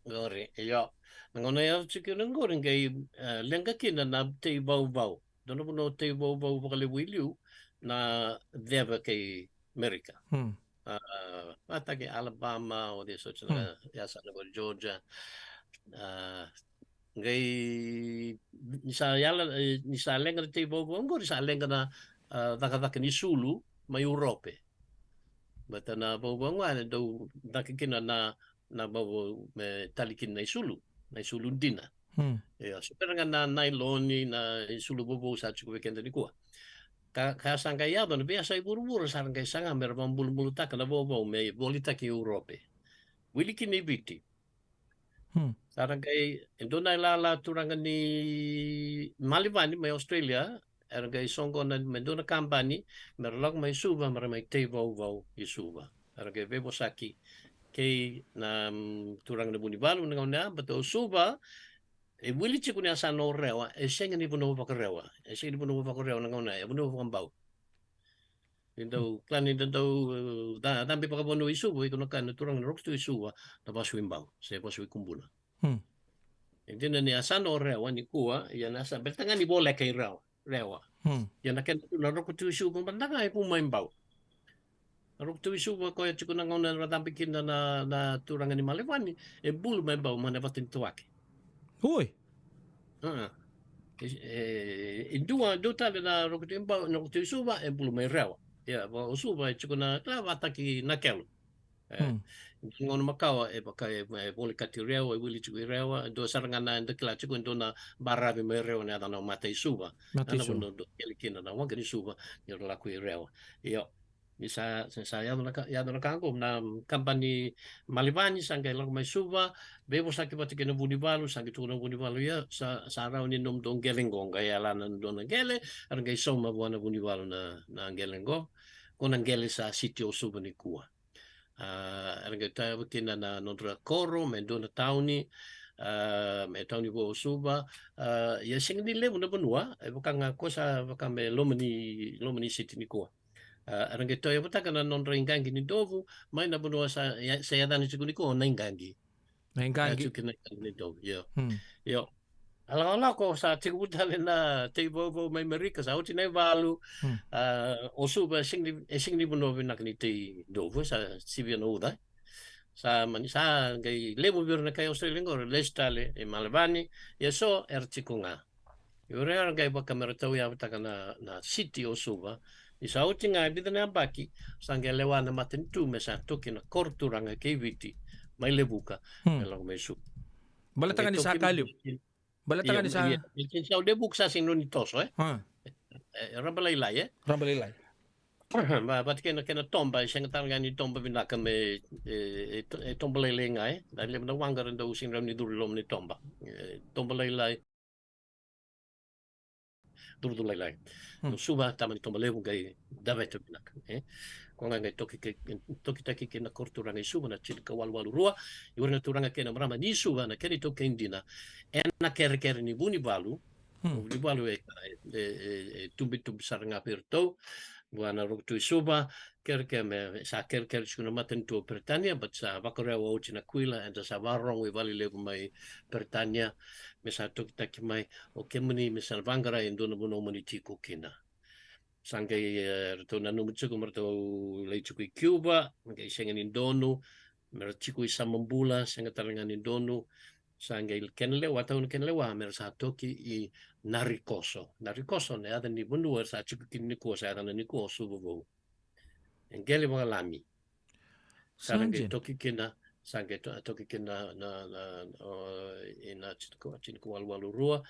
Qori, io. Na gauna e yaco tiko na qori qai, e, leqa kina na tei vauvau. Dua na vanua tei vauvau vakalevu i liu na ceva kei Merika. A, vakataki Alabama, o cei soti na yasana qori, Georgia. A, qai, ni sa yala, e, ni sa leqa na tei vauvau qori, sa leqa na, a, cakacaka ni sulu mai Urope. Baleta na vauvau ga e dau caka kina na, na vauvau me tali kina na isulu, na isulu dina. Ia, so bera ga na nailoni, na isulu vauvau sa tiko vei keda nikua. Ka, ka sa qai yaco na veiyasai vuravura, sa ra qai saga me ra vakabulabulataka na vauvau me volitaki i Urope. Wili kina i Viti. Sa ra qai, e dua na ilala turaga ni Malivani mai Australia, era qai soqona me dua na kabani, me ra lako mai Suva, me ra mai tei vauvau i Suva. Era qai veivosaki kei na, mm, turaga na Vunivalu na gauna ya, baleta o Suva, e wili tiko ni yasana o Rewa, e sega ni vanua vakarewa, e sega ni vanua vakarewa na gauna ya, e vanua vakabau. Ni dau, kila ni da dau, e, ca-, cabe vakavanua i Suva, iko na kaya na turaga na Roko Tui Suva, na vasu i Bau, se vasu i Kubuna. E dina ni yasana o Rewa nikua, ia na yasana, baleta ga ni voleka i Rewa, Rewa. Ia na kena tu na Roko Tui Suva, mada ga e vu mai Bau. Na Roko Tui Suva, koya tiko na gauna era cabe kina na, na turaga ni Malivani, e bulu mai Bau, mai na vata ni Tawake. Oi. A. E, e, e dua, dua tale na Roko Tui Bau, na Roko Tui Suva, e bulu mai Rewa. Ia, va o Suva, e tiko na, na vataki na kelo. E, gauna makawa, e vaka, e, e volekati Rewa, e wili tiko i Rewa, e dua sara ga na, da kila tiko, e dua na baravi mai Rewa, na yacana o Mata i Suva. Mata i Suva. Na vanua dau kele kina na waqa ni Suva, ni ra lako i Rewa. Io. Ni sa, sa, sa yaco na ka, yaco na ka qo, na kabani Malivani sa qai lako mai Suva, veivosaki vata kei na Vunivalu, sa qai tukuna na Vunivalu, ia, sa, sa rawa ni nomudou qele qo, qai yalana na dua na qele, era qai sauma vua na Vunivalu na, na qele qo, ko na qele sa siti o Suva nikua. A, era qai tauyavu kina na nodra koro me dua na tauni, a, me tauni vou o Suva, a, ia sega ni levu na vanua, e vaka ga ko sa vaka me loma ni, loma ni siti nikua. A, era qai tauyavataka na nodra iqaqi ni dovu mai na vanua sa, ya-, sa yacana tiko nikua o Naiqaqi. Na iqaqi. Tiko na iqaqi ni dovu, io. Hmm. Io. A lakolako sa tiko tale na tei vauvau mai Merika, sa oti na ivalu. Hmm. A, o Suva e sega ni, e sega ni vanua vinaka ni tei dovu, sa sivia na uca. Sa mani, sa qai levu vei ira na kai Australia qori, lesu tale i Melbourne, ia so era tiko ga. Ia o ira era qai vaka me ra tauyavataka na, na siti o Suva. Ni sa oti ga e vica na yabaki, sa qai lewa na matanitu me sa toki na koro turaga kei Viti mai Levuka, hmm, me lako mai Suva. Baleta ga ni sa ka levu. Baleta ga ni sa, ia, ia, ni sa o Levuka sa sega ni toso, e? Ha. E, e raba lailai, e? Raba lailai. Ma, vata kei na kena toba, e sega tale ga ni toba vinaka me, e, e to-, e toba lailai ga, e. Na levu na waqa era dau sega ni curu i loma ni toba. E, toba lailai. Curucuru lailai. Hmm. O Suva, tama ni toba levu qai daveta vinaka, e. Ko ga qai toki ke, tokitaki kina na koro turaga i Suva na tinikawalu walu rua. Ia o ira na turaga kei na marama ni Suva na kena itaukei dina. Ena kerekere ni Vunivalu. Hmm. O Vunivalu e, e, e, e tubitubi sara ga vei iratou. Vua na Roko Tui Suva, kerekere me, sa kerekere tiko na matanitu o Peritania, but sa vakarewa oti na kuila, eda sa vakarorogo i valelevu mai Peritania, me sa tokitaki mai, o kemuni me sa vaqara e dua na vanua moni tiko kina. Sa qai, e, ratou nanuma tiko me ratou lai tiko i Cuba, qai sega ni donu, me ra tiko i Samabula, sega tale ga ni donu, sa qai kena lewa, tau na kena lewa, me ra sa toki i Narikoso. Narikoso, na yaca ni vanua, sa tiko kina nikua, sa yacana nikua o Suva Vou. E qele vakalami. Sa ra qai toki kina, sa qai to-, toki kina na, na, o, ina tinikawalu walu rua.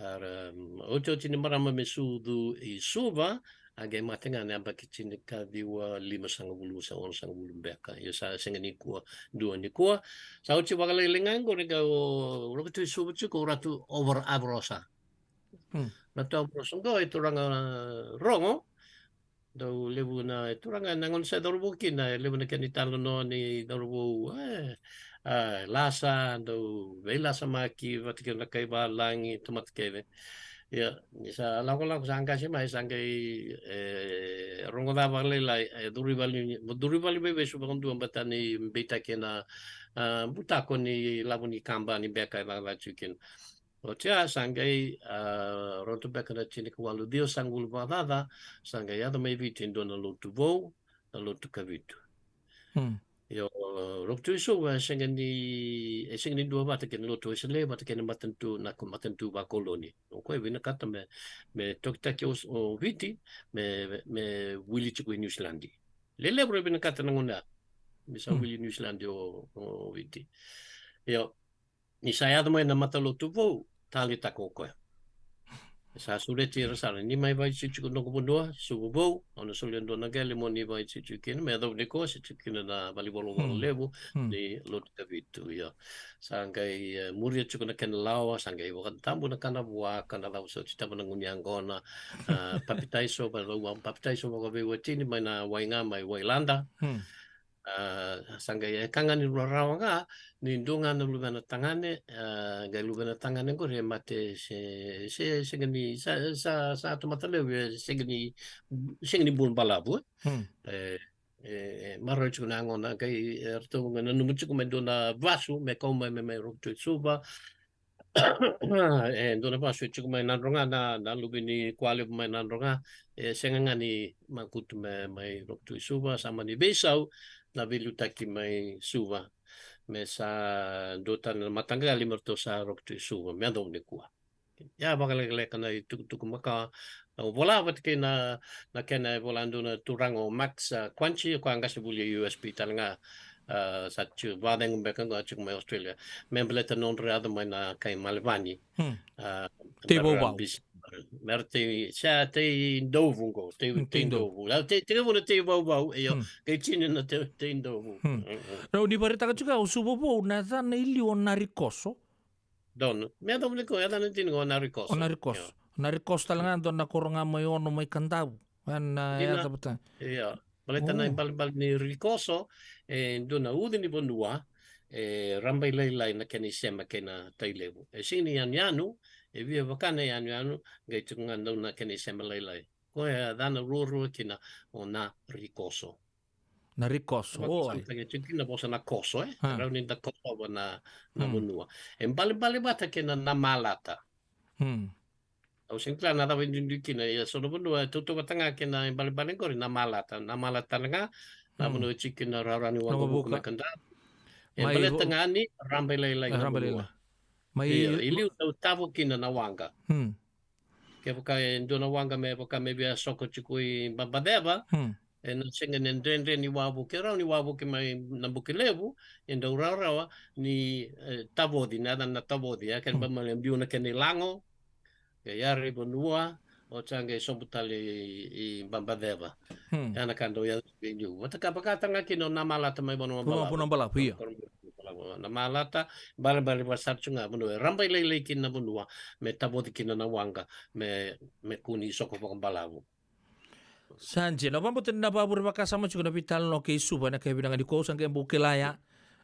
Era, mm, otioti ni marama me sucu i Suva, a qai mate ga na yabaki tinikaciwa limasagavulu se onosagavulu beka. Ia sa sega nikua, dua nikua. Sa oti vakalailai ga qori qai o Roko Tui Suva tiko o Ratu Ava-, Avarosa. Hmm. Ratu Avarosa qo e turaga rogo, dau levu na, e turaga na gauna sa cauravou kina, e levu na kena italanoa ni cauravou, e, a, lasa, dau veilasamaki vata kei na kai valagi, tamata kece. Ia, ni sa lakolako sa qase mai, sa qai, e, rogo ca vakalailai, e, curu i vale ni, curu i vale ni veivesu vakadua baleta ni beitaki ena, a, butako ni lavo ni kaba ni beka e cakacaka tiko kina. Oti ya sa qai, a, roto beka na tinikawalu ciwasagavulu vakacaca, sa qai yaco mai Viti e dua na lotu vou, na Lotu Kavitu. Hmm. Io, Roko Tui Suva e sega ni, e sega ni duavata kei na Lotu Wesele, vata kei na matanitu, na ko-, matanitu vakoloni. O koya e vinakata me, me tokitaki o, o Viti, me, me wili tiko i Niusiladi. Lelevu era vinakata na gauna ya me sa, hmm, wili i Niusiladi o, o Viti. Io, ni sa yaco mai na matalotu vou, taleitaka o koya. Sa sureti ira sara, ni mai vakaitikotiko noqu vanua, Suva Vou, au na solia e dua na qele mo ni vakaitikotiko kina, me yacova nikua se tiko kina na valenivolavola, hmm, levu, hmm, ni Lotu Kavitu, io. Sa qai, e, muria tiko na kena lawa, sa qai vakatabu na kana vua, kana lawa sa oti taba na gunu yaqona, a, papitaiso, va-, va-, papitaiso vakaveiwatini mai na wai ga mai Wailada. Hmm. A, sa qai e ka ga ni rua rawa ga, ni dua ga na luvena tagane, a, qai luvena tagane qori e mate se, se, sega ni, sa, sa, sa tamata levu, e sega ni, sega ni bula balavu, e. Hmm. E, e, e maroroi tiko na yagona, qai, e, ratou qai nanuma tiko me dua na vasu, me kau mai, me, mai Roko Tui Suva, e dua na vasu e tiko mai Nadroga, na, na luve ni Kualevu mai Nadroga, e sega ga ni makutu me mai Roko Tui Suva, sa mani veisau na veiliutaki mai Suva. Me sa dua tale na mataqali me ratou sa Roko Tui Suva, me yacova nikua. Ia vakalekaleka na itukutuku makawa, au vola vata kei na, na kena e vola dua na turaga o Max, a, Quanchi, o koya qase vuli e U S P tale ga, a, sa tiko vakacegu beka qo a tiko mai Australia. Me baleta nodra yaco mai na kai Malevani. Hmm. A, tei vauvau. Bisi, me ra tei, sa tei dovu qo, tei, hmm, tei dovu. A, tei, tei dovu na tei vauvau, io, hmm, qai tini na tei, tei dovu. Hmm. Hmm, hmm. Rau ni vakaraitaka tiko o Suva Vou, na yacana i liu o Narikoso. Donu. Me yacova nikua, yacana dina qo o Narikoso. O Narikoso. Io. Narikoso tale ga dua na koro ga mai Ono mai Kadavu. Ena, dina, yaca vata. Io. Baleta na, oh, ibalebale ni rikoso, e dua na ucu ni vanua, e rabailailai na kena isema kei na tailevu. E sega ni yanuyanu, e via vaka na yanuyanu, qai tiko ga dau na kena isema lailai. Koya e yacana ruarua kina o Narikoso. Narikoso, oi. Vakasamataki tiko kina vosa na koso, e? Ha. Rawa ni da kosova na, na vanua. E balebale vata kei na Namalata. Hmm. Au sega ni kila na cava e duidui kina, ia so na vanua e tautauvata ga kei na ibalebale qori, Namalata. Namalata tale ga, na vanua e tiko kina rawarawa ni waqavuka mai Kadavu. E baleta ga ni rabailailai na vanua. Mai, io, i liu dau tavo kina na waqa. Hmm. Kevaka e dua na waqa me vaka me via soko tiko i Babaceva, hmm, e na sega ni dredre ni wavoki, e rawa ni wavoki mai Nabukelevu, e dau rawarawa ni, e, tavoci, na yacana na tavoci, e kena, hmm, ba male biu na kena ilago, e yara i vanua, o ca qai sobu tale i, i Babaceva. Hmm. E na ka dau yaco vei liu. Vata ka vakataka ga kina o Namalata mai Vanua Balavu. Vanua Balavu, ia. Namalata, balebale vaka sara tu ga vanua e rabailailai kina na vanua, me tavoci kina na waqa, me, me kua ni soko vakabalavu. Sa dina, au vakabauta ni na vakavure vakasama tiko na veitalanoa kei Suva, na kai vinaka ni kou sa qai bau kila ya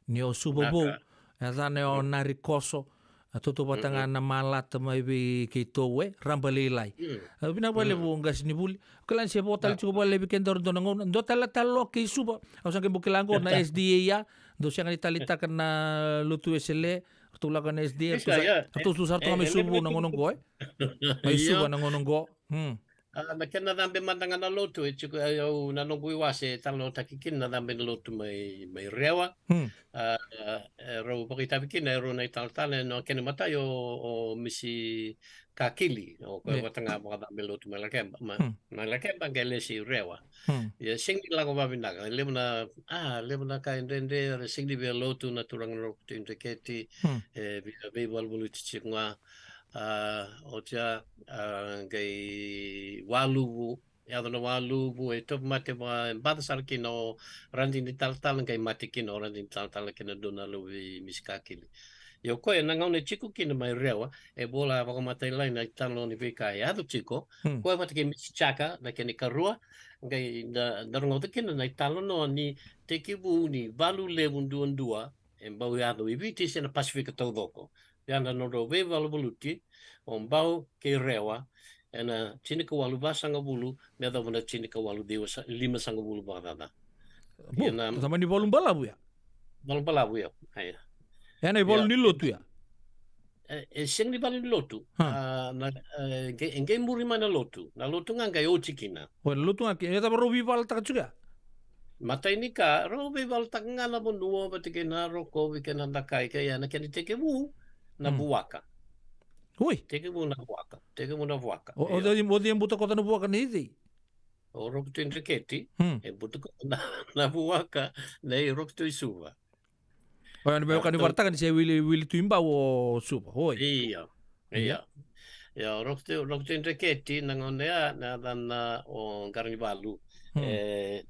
ni o Suva vou, e yacana o Narikoso, a tautauvata ga na Namalata mai vei keitou, e rabailailai. A vinaka vakalevu qasenivuli. Kila ni se vo tale tiko vakalevu vei kedaru dua na gauna. Dua tale na talanoa kei Suva, au sa qai bau kila qo na S D A ya, dou sega ni taleitaka na lotu Wesele, ratou lako na S D A, ratou sa, ratou tu sara toka mai Suva na gauna qo, e? Mai Suva na gauna qo. Hmm. A, na kena cabe mada ga na lotu, e tiko, e, au na noqu iwase e talanoataki kina na cabe na lotu mai, mai Rewa. Hmm. A, e rau vakaitavi kina e rua na italatala, na kena imatai o, o Misi Kakili, o koya vata ga vakacabe lotu mai Lakeba, ma, mai Lakeba qai lesi i Rewa. Hmm. Ia sega ni lako vavinaka, levu na, a, levu na ka e dredre, era sega ni via lotu na turaga na Roko Tui Dreketi, e via veivaluvaluti tiko ga. A, oti ya, a, qai waluvu, yaco na waluvu, e tauvimate vaka, e baca sara kina o radini talatala, qai mate kina o radini talatala kei na dua na luve i Misi Kakili. Ia o koya na gauna e tiko kina mai Rewa, e vola vakamatailalai na italanoa ni veika e yaco tiko, hmm, koya vata kei Misi Jaka na kena ikarua, qai da, da rogoca kina na italanoa ni tekivu ni valu levu duadua, e bau yaco i Viti se na Pasifika taucoko. Ia na nodrau veivaluvaluti o Bau kei Rewa ena tinikawalu vasagavulu me yacova na tinikawalu ciwa sa-, limasagavulu vakacaca. Ia na tamani valu balavu ya. Valu balavu ya. Aya. Ena ivalu ni lotu ya. E, e sega ni valu ni lotu. A, na, e, qai, e qai muri mai na lotu. Na lotu ga qai oti kina. O, na lotu ga kina. E cava rau veivalataka tiko ya? Matai ni ka, rau veivalataka ga na vanua vata kei na rokovi kei na dakai kei ya na kena tekivu na vuaka. Oi. Tekivu na vuaka. Tekivu na vuaka. O, o cei, o cei e buta kota na vuaka nei cei? O Roko Tui Dreketi, hmm, e buta kota na, na vuaka nei Roko Tui Suva. Oya, ni veiwekani varataka ni se Wili, Wili Tui Bau o Suva, oi. Io, io. Io, Roko Tui, Roko Tui Dreketi, na gauna ya, na yacana o Qaranivalu. Hmm. E,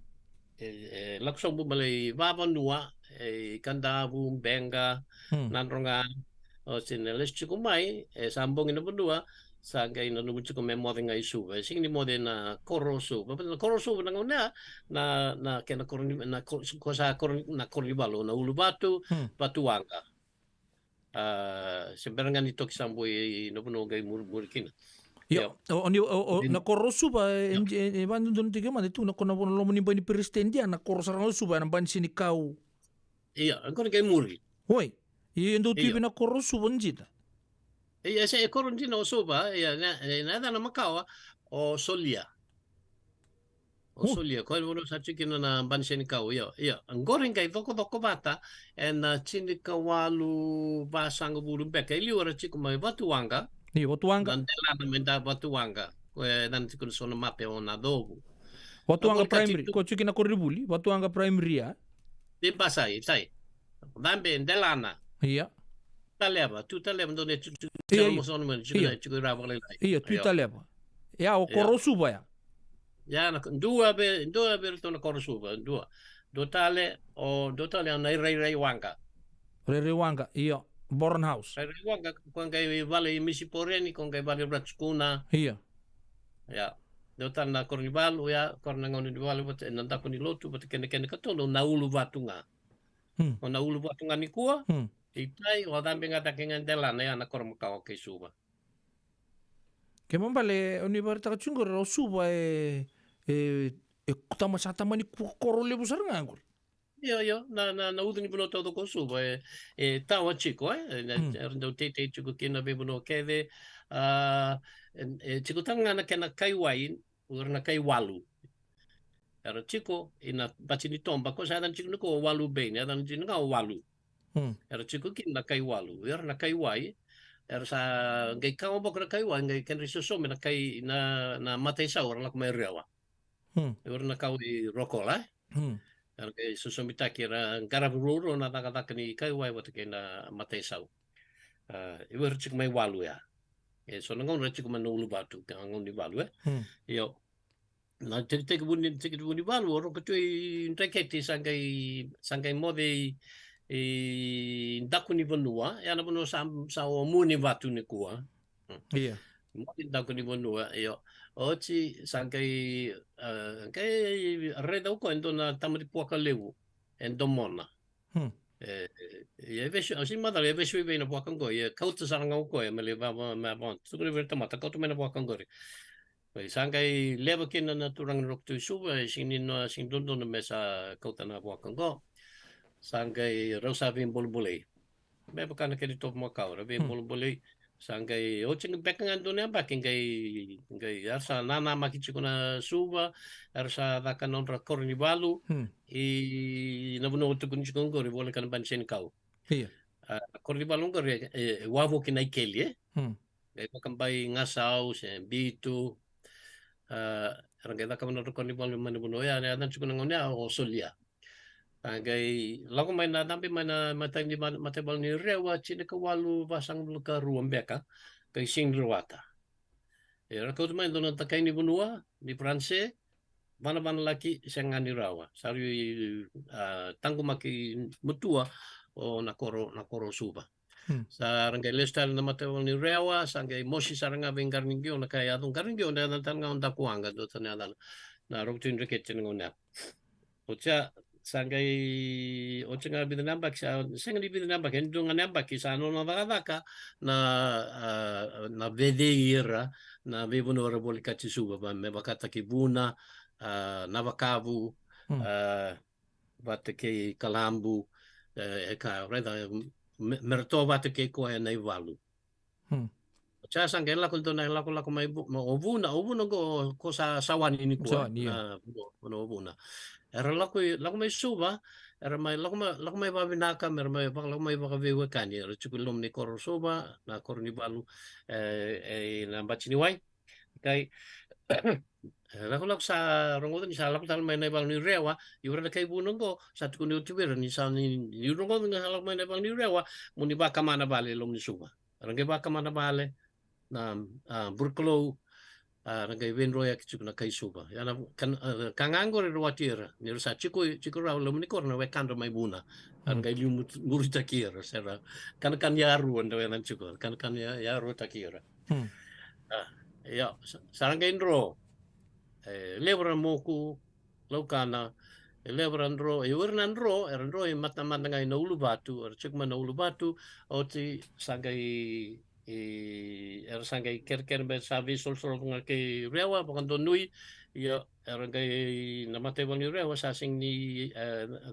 e, e lako sobu mai lai vavanua, e, i Kadavu, Beqa, hmm, Nadroga, o se na lesu tiko mai, e sa bogi na vanua, sa qai nanuma tiko me moce ga i Suva. E sega ni moce na koro o Suva. Na koro o Suva na gauna ya, na, na kena koro ni, na ko-, ko sa koro ni, na Koronivalu, na Uluvatu, hmm, Vatuwaqa. A, se bera ga ni toki Sabu i, i na vanua qai muri, muri kina. Io, io. O, o, ni, o, o, na koro o Suva, e, io, e, e, e, vadodonu tiko mada, e tu na koro na vanua loma ni bai ni peresitedi, a na koro sara ga o Suva, e na bai ni senikau. Io, e koro qai muri. Oi, e dau tu, io, vei na koro o Suva dina. Ia, e se e koro dina o Suva, ia, na, e, na yacana makawa, o Solia. O, o Solia, koya na vanua sa tiko kina na bai ni senikau, io, io. Qori qai cokocoko vata, ena tinikawalu vasagavulu beka, e liu era tiko mai Vatuwaqa. Io, Vatuwaqa. Na delana mai da Vatuwaqa, koya e yacana tiko na so na mape o Nacovu. Vatuwaqa Primary, ko tiko kina koronivuli, Vatuwaqa Primary, a? Ni basai, sai. Cabe, delana. Ia. Taleva, Tui Taleva, dua na tu, tu, io, io, io. Tiko i ra vakalailai. Io, Tui Taleva. Ia, o koro o Suva ya. Ia, na, dua vei, dua vei iratou na koro o Suva, dua. Dua tale, o, dua tale, na i Rairaiwaqa. Rairaiwaqa, io. Boron House. Rairaiwaqa, ko qai vale i Misi Poreni, ko qai vale i Ratikuna. Ia. Ia. Dua tale na Koronivalu, ia, koro na gauna ni valu, vata, na daku ni lotu, vata kena, kena katolu, na Uluvatu ga. Hmm. O na uluvatu ga nikua, hmm, i tai, o cabe ga cake ga e delana ya na koro makawa kei Suva. Kena ibalebale, o ni vakaraitaka tiko qori, o Suva e, e, e tama, sa tamani ko-, koro levu sara ga qori. Io, io, na, na, na ucu ni vanua taucoko o Suva, e, e tawa tiko, e, e, na, hmm, era dau teitei tiko kina na veivanua kece, a, e, e tiko tale ga na kena kai wai, o ira na kai Walu. Era tiko ina bati ni toba, ko sa yacana tiko nikua o Walu Bay, na yacana tiko ga o Walu. Hmm. Era tiko kina na kai Walu, o ira na kai wai, era sa qai kawa boko na kai wai, qai kedra isosomi na kai na, na mataisau, era lako mai Rewa. Hmm. O ira na kawa i Rokola, e? Hmm. Era qai sosomitaki, era qaravi ruarua na cakacaka ni kai wai vata kei na mataisau. A, o ira tiko mai Walu ya. E so na gauna era tiko mai na uluvatu, ka gauna ni valu, e? Hmm. Io. Na tekitekivu ni, tekitekivu ni valu, o Roko Tui Dreketi sa qai, sa qai moce i, i daku ni vanua, ya na vanua sa, sa o Muanivatu nikua. Ia. Moce i daku ni vanua, io. Oti sa qai, e, qai raica o koya e dua na tamati puaka levu e domona. Hmm. E, e, e vesu, au sega ni macala e vesu i vei na puaka qo, e kauta sara ga o koya me lai va, va, me va, tukuna vei ira na tamata, kauta mai na puaka qori. Oi, sa qai leva kina na turaga ni Roko Tui Suva, e sega ni, sega ni dodonu me sa kauta na puaka qo. Sa qai rau sa veibolabolei. Me vaka na kena itovo makawa, ra veibolabolei. Hmm. Sa qai, oti ga beka ga dua na yabaki, qai, qai, era sa nanamaki tiko na Suva, era sa caka na nodra koro ni valu, hmm, i na vanua tukuni tiko qori, voleka na Bani Senikau. Ia. A, koro ni valu qori, e, e wavoki na ikeli, e? Hmm. Qai vakabai Gasau se Bitu. A, era qai cakava na nodra koro ni valu mai na vanua ya, na yacana tiko na gauna ya o Solia. A, qai lako mai na, cabe mai na imatai ni va-, mataivalu ni Rewa, tinikawalu vasagavulu ka rua beka, qai sega ni rawata. Era kauta mai e dua na dakai ni vanua ni Faranse, vanavanalaki, sega ni rawa. Sa rui, a, taqomaki matua o na koro, na koro Suva. Hmm. Sa ra qai lesu tale na mataivalu ni Rewa, sa qai mosi sara ga vei Qaraniqio na ka e yaco. Qaraniqio na yacana tale ga o Dakuwaqa, dua tale na yacana. Na Roko Tui Dreketi na gauna ya. Oti ya, sa qai, oti ga vica na yabaki, sa sega ni vica na yabaki, e dua ga na yabaki, sa nona cakacaka na, a, na vecei ira na veivanua era volekati Suva, va, me vakataki Vuna, a, Navakavu, hmm, a, vata kei Kalabu, e, e ka, raica, me, me ratou vata kei koya na ivalu. Hmm. Sa, sa qai lako dua na lakolako mai Vu-, ma, o Vuna, o Vuna qo, ko sa, Sawani nikua. Sawani, io. Na, Vuna, Vuna, o Vuna. Era lako i, lako mai Suva, era mai, lako mai, lako mai vavinaka, me ra mai, vaka, lako mai vakaveiwekani, era tiko i loma ni koro Suva, na koro ni valu, e, e, na bati ni wai. Kai, e, lakolako sa rogoca ni sa lako tale mai na ivalu ni Rewa, i ira na kai Vuna qo, sa tukuni oti vei ira ni sa ni, ni rogoca ni sa lako mai na ivalu ni Rewa, mo ni vakama na vale i loma ni Suva. Era qai vakama na vale, na, a, Burekalou, a, ra qai veidroyaki tiko na kai Suva. Ia na, ka, a, ka ga qori era wati ira, ni ra sa tiko, tiko rawa i loma ni koro na wekadra mai Vuna. Era qai liumuritaki ira, se ra kanakana yarua, dau yacana tiko, kanakana ya, yaruataki ira. Hmm. A, ia, sa, sa ra qai dro. E, levu era moku, laukana, e levu era dro, e o ira na dro, era dro i matamata ga i na uluvatu, era tiko mai na uluvatu, oti sa qai, e, era sa qai kerekere me sa veisolosolo ga kei Rewa, vakadonui, ia, era qai na mataivalu ni Rewa, sa sega ni, e,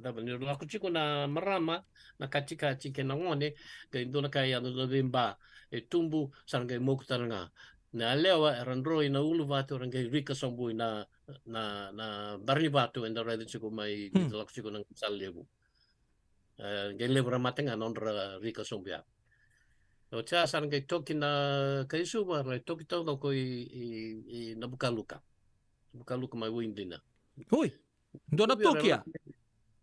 cava ni lako tiko na marama, na katikati kei na gone, qai dua na ka e yaco na veiba, e tubu, sa ra qai moku tale ga. Na yalewa, era dro i na uluvatu, era qai rika sobu i na, na, na bara ni vatu, eda raica tiko mai, hmm, lako tiko na sala levu. E, qai levu ra mate ga na nodra rika sobu ya. Oti ya sa ra qai toki na kai Suva, ra qai toki taucoko i, i, i Navukaluka. Navukaluka mai Waidina. Oi, dua na toki ya?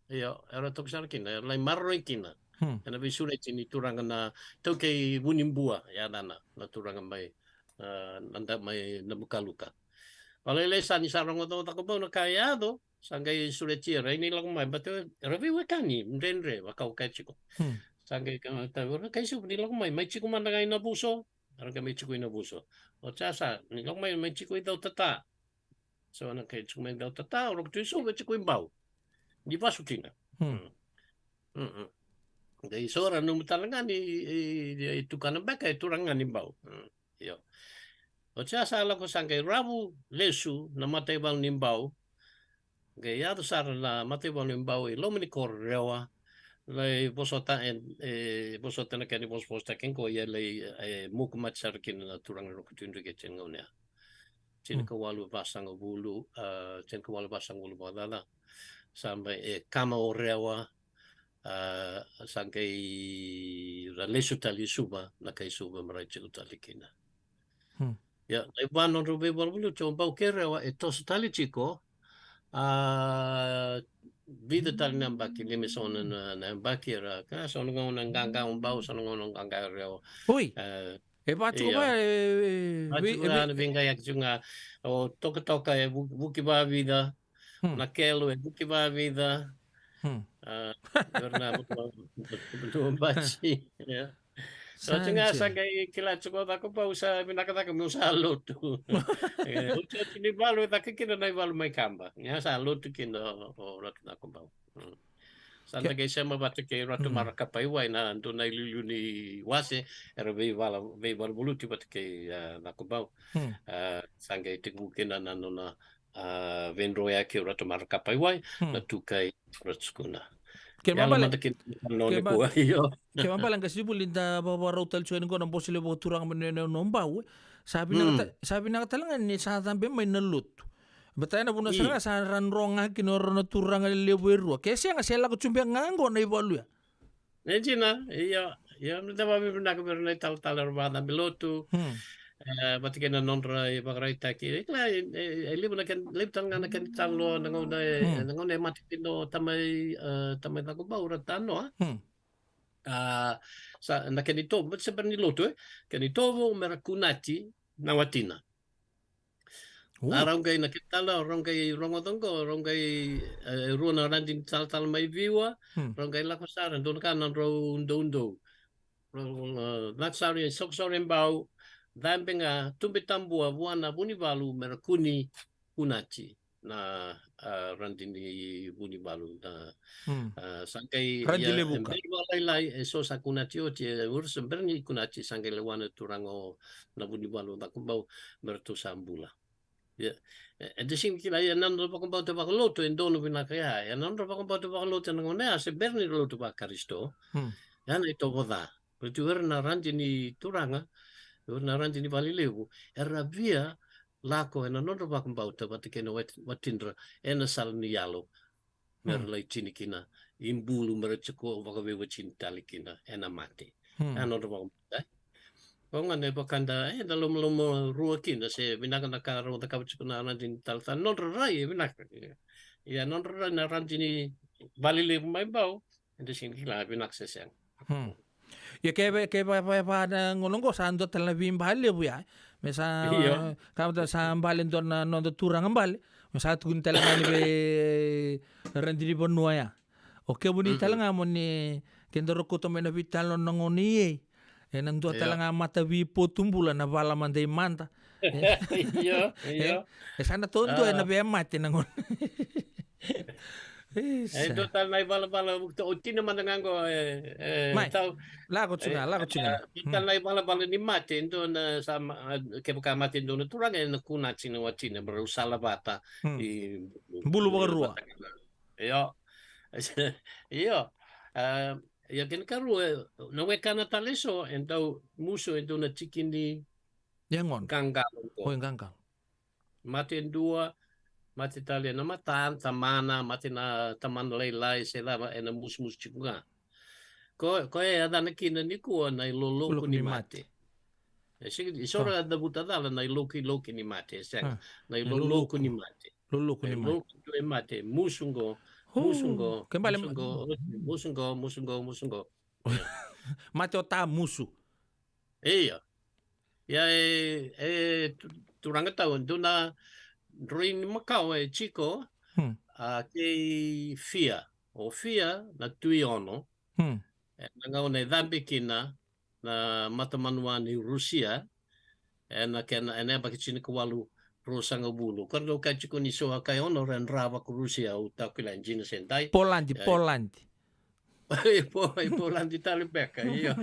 Io, era toki sara kina, era lai maroroi kina. Hmm. Ena veisureti ni turaga na taukei Vunibua, yacana, na turaga mai, a, na da mai Navukaluka. Vakalailai sa ni sa rogoca o Cakobau na ka e yaco, sa qai sureti ira, ni lako mai, baleta era veiwekani dredre, vakawaka tiko. Hmm. Sa qai ka, ta, ira na kai Suva ni lako mai, mai tiko mada ga i Navuso, era qai mai tiko i Navuso. Oti ya sa, ni lako mai, mai tiko i Cautata. So na kai tiko mai Cautata, o Roko Tui Suva tiko i Bau. Ni vasu kina. Hmm. Hmm. Mm-mm. Qai so ra nanuma tale ga ni, e, e, e tukana beka e turaga ni Bau. Mm. Io. Oti ya sa lako sa qai ravu lesu na mataivalu ni Bau. Qai yaco sara na mataivalu ni Bau i loma ni koro Rewa. Lai vosota e, e vosota na kena vosavosataki qo, ia lai, e, muku mate sara kina na turaga Roko Tui Dreke e tini gauna ya. Tini ka walu vasagavulu, a, tini ka walu vasagavulu vakacaca. Sa mai e kama o Rewa, a, sa qai ra lesu tale i Suva, na kai Suva me ra tiko tale kina. Hmm. Ia, na iva nodrau veivaluvaluti o Bau kei Rewa e toso tale tiko, a, vica tale na yabaki, lima, so na, na, na yabaki era, ka so na gauna qaqa o Bau, so na gauna qaqa o Rewa. Oi. E, e va tiko, io, va, e, e, va vi-, tiko e ga vi-, na veiqaiyaki tiko ga, o Tokatoka e vu-, vuki vavica, hmm, na Kelo e vuki vavica. Hmm. A, era na vuki vavica. Ia. Sa oti ga sa qai kila tiko o Cakobau sa vinaka cake meu sa lotu. E, otioti ni valu e caka kina na ivalu mai Kaba. Ia sa lotu kina o, o Ratu Cakobau. Mm. Sa na qai sema vata kei Ratu Marakapai Wai, na dua na iliuliu ni wase, era veivala, veivaluvaluti vata kei, a, Cakobau. Hmm. A, sa qai tekivu kina na nona, a, veidroyaki o Ratu Marakapai Wai, hmm, na tukai Ratu Sukuna. Kena ibalebale, kena ibalebale qasi vuli da vakarau tale tiko yani qo na bose levu vakaturaga mai na, na, na Bau, e. Sa vinaka ta-, sa vinaka tale ga ni sa cabe mai na lotu. Baleta ena vuna sara ga sa ra dro ga kina o rau na turaga levu e rua. Ke sega se lako tu beka ga qo na ivalu ya. E dina, ia, ia, me da vavinavinaka vei ira na italatala era vakacabe lotu. Hmm. E, vata kei na nodra ivakaraitaki. E kila, e, e, e levu na kena, levu tale ga na kena italanoa na gauna e, hmm, na gauna e mate kina o tamai, e, tamai Cakobau, ra tanoa. Hmm. A, sa, na kena itovo, baleta se bera ni lotu, e. Kena itovo, me ra kunati na watina. O. A rau qai na kena tala, rau qai rogoca qo, rau qai, e, rua na radini talatala mai Viwa, hmm, rau qai lako sara, dua na ka na drau doudou. Rau, e, lako sara i Sokosauri Bau, cabe ga, tube tabua vua na Vunivalu, me ra kuni, kunati na, a, radini Vunivalu na, hmm, a, sa qai, radi ia, levuka. E bera vakalailai, e so sa kunati oti, e ura sa bera ni kunati, sa qai lewa na turaga o na Vunivalu Cakobau, me ratou sa bula. Ia, e, e da sega ni kila, ia na nodra vakabauta vakalotu e donu vinaka ya, ia na nodra vakabauta vakalotu ena gauna ya, se bera ni lotu vaKarisito, hmm, ya na itovo ca. Baleta o ira na radini turaga, o ira na radini valelevu, era via lako ena nodra vakabauta vata kei na wat-, watidra ena sala ni yalo. Me ra, hmm, lai tini kina, i bulu me ra tiko vakaveiwatini tale kina ena mate. Hmm. Ena nodra vakabauta. Ko ga na vaka da, e, da lomaloma rua kina, se vinaka na ka rau cakava tiko na radini talatala. Nodra rai e vinaka. Ia nodra rai na radini valelevu mai Bau, e da sega ni kila vinaka se sega. Hmm. Ia ke va, ke va, va, va na gauna qo sa dua tale na veibale levu ya. Me sa, io, ka vata sa bale dua na noda turaga bale. Me sa tukuni tale ga ni veiradini vanua ya. O kemuni, hmm, tale ga mo ni, ke da rokoto mai na veitalanoa na gauna i ei. Ena dua, io, tale ga mata veipotubula na vala mada i mada. Io, e, io. E sa na todua, a, ena veimate na gauna. Isa. E dua tale na ivalavala, o tina mada ga qo, e, e, mai, tau, lako tiko ga, e, lako tiko ga. E, dua tale, hmm, na ivalavala ni mate, e dua na sa ma-, a, kevaka mate e dua na turaga, ena kunati na watina, me rau sala vata, hmm, i bulu vakarua. Io. Io. A, ia kena karua, na wekana tale eso, e dau musu e dua na tiki ni, yagoda, qaqalo qo. Oi, qaqalo. Mate e dua, mate tale na mata, tamana, mate na tamana lailai, se cava, ena musumusu tiko ga. Ko, koya e yacana kina nikua na iloloku ni mate. Iloloku ni mate. E sega, e so era cavuta cala na ilokiloki ni mate, e sega. A, na iloloku ni mate. Iloloku ni mate. Iloloku ni mate, musu qo, musu qo, ke bale musu qo, musu qo, musu qo, musu qo. Mate o ta musu. Ia. Ia e, e tu-, turaga tau, dua na droini makawa e tiko, hmm, a, kei Fia. O Fia na Tui Ono. Hmm. Ena gauna e cabe kina na matamanua ni Rusia, ena kena, ena yabaki tinikawalu ruasagavulu. Ko ra dau kaya tiko ni so a kai ono ra dra vaka-Rusia, au takila e dina se dai. Poladi, e, Poladi. i Pau, i Pauladi tale beka, io.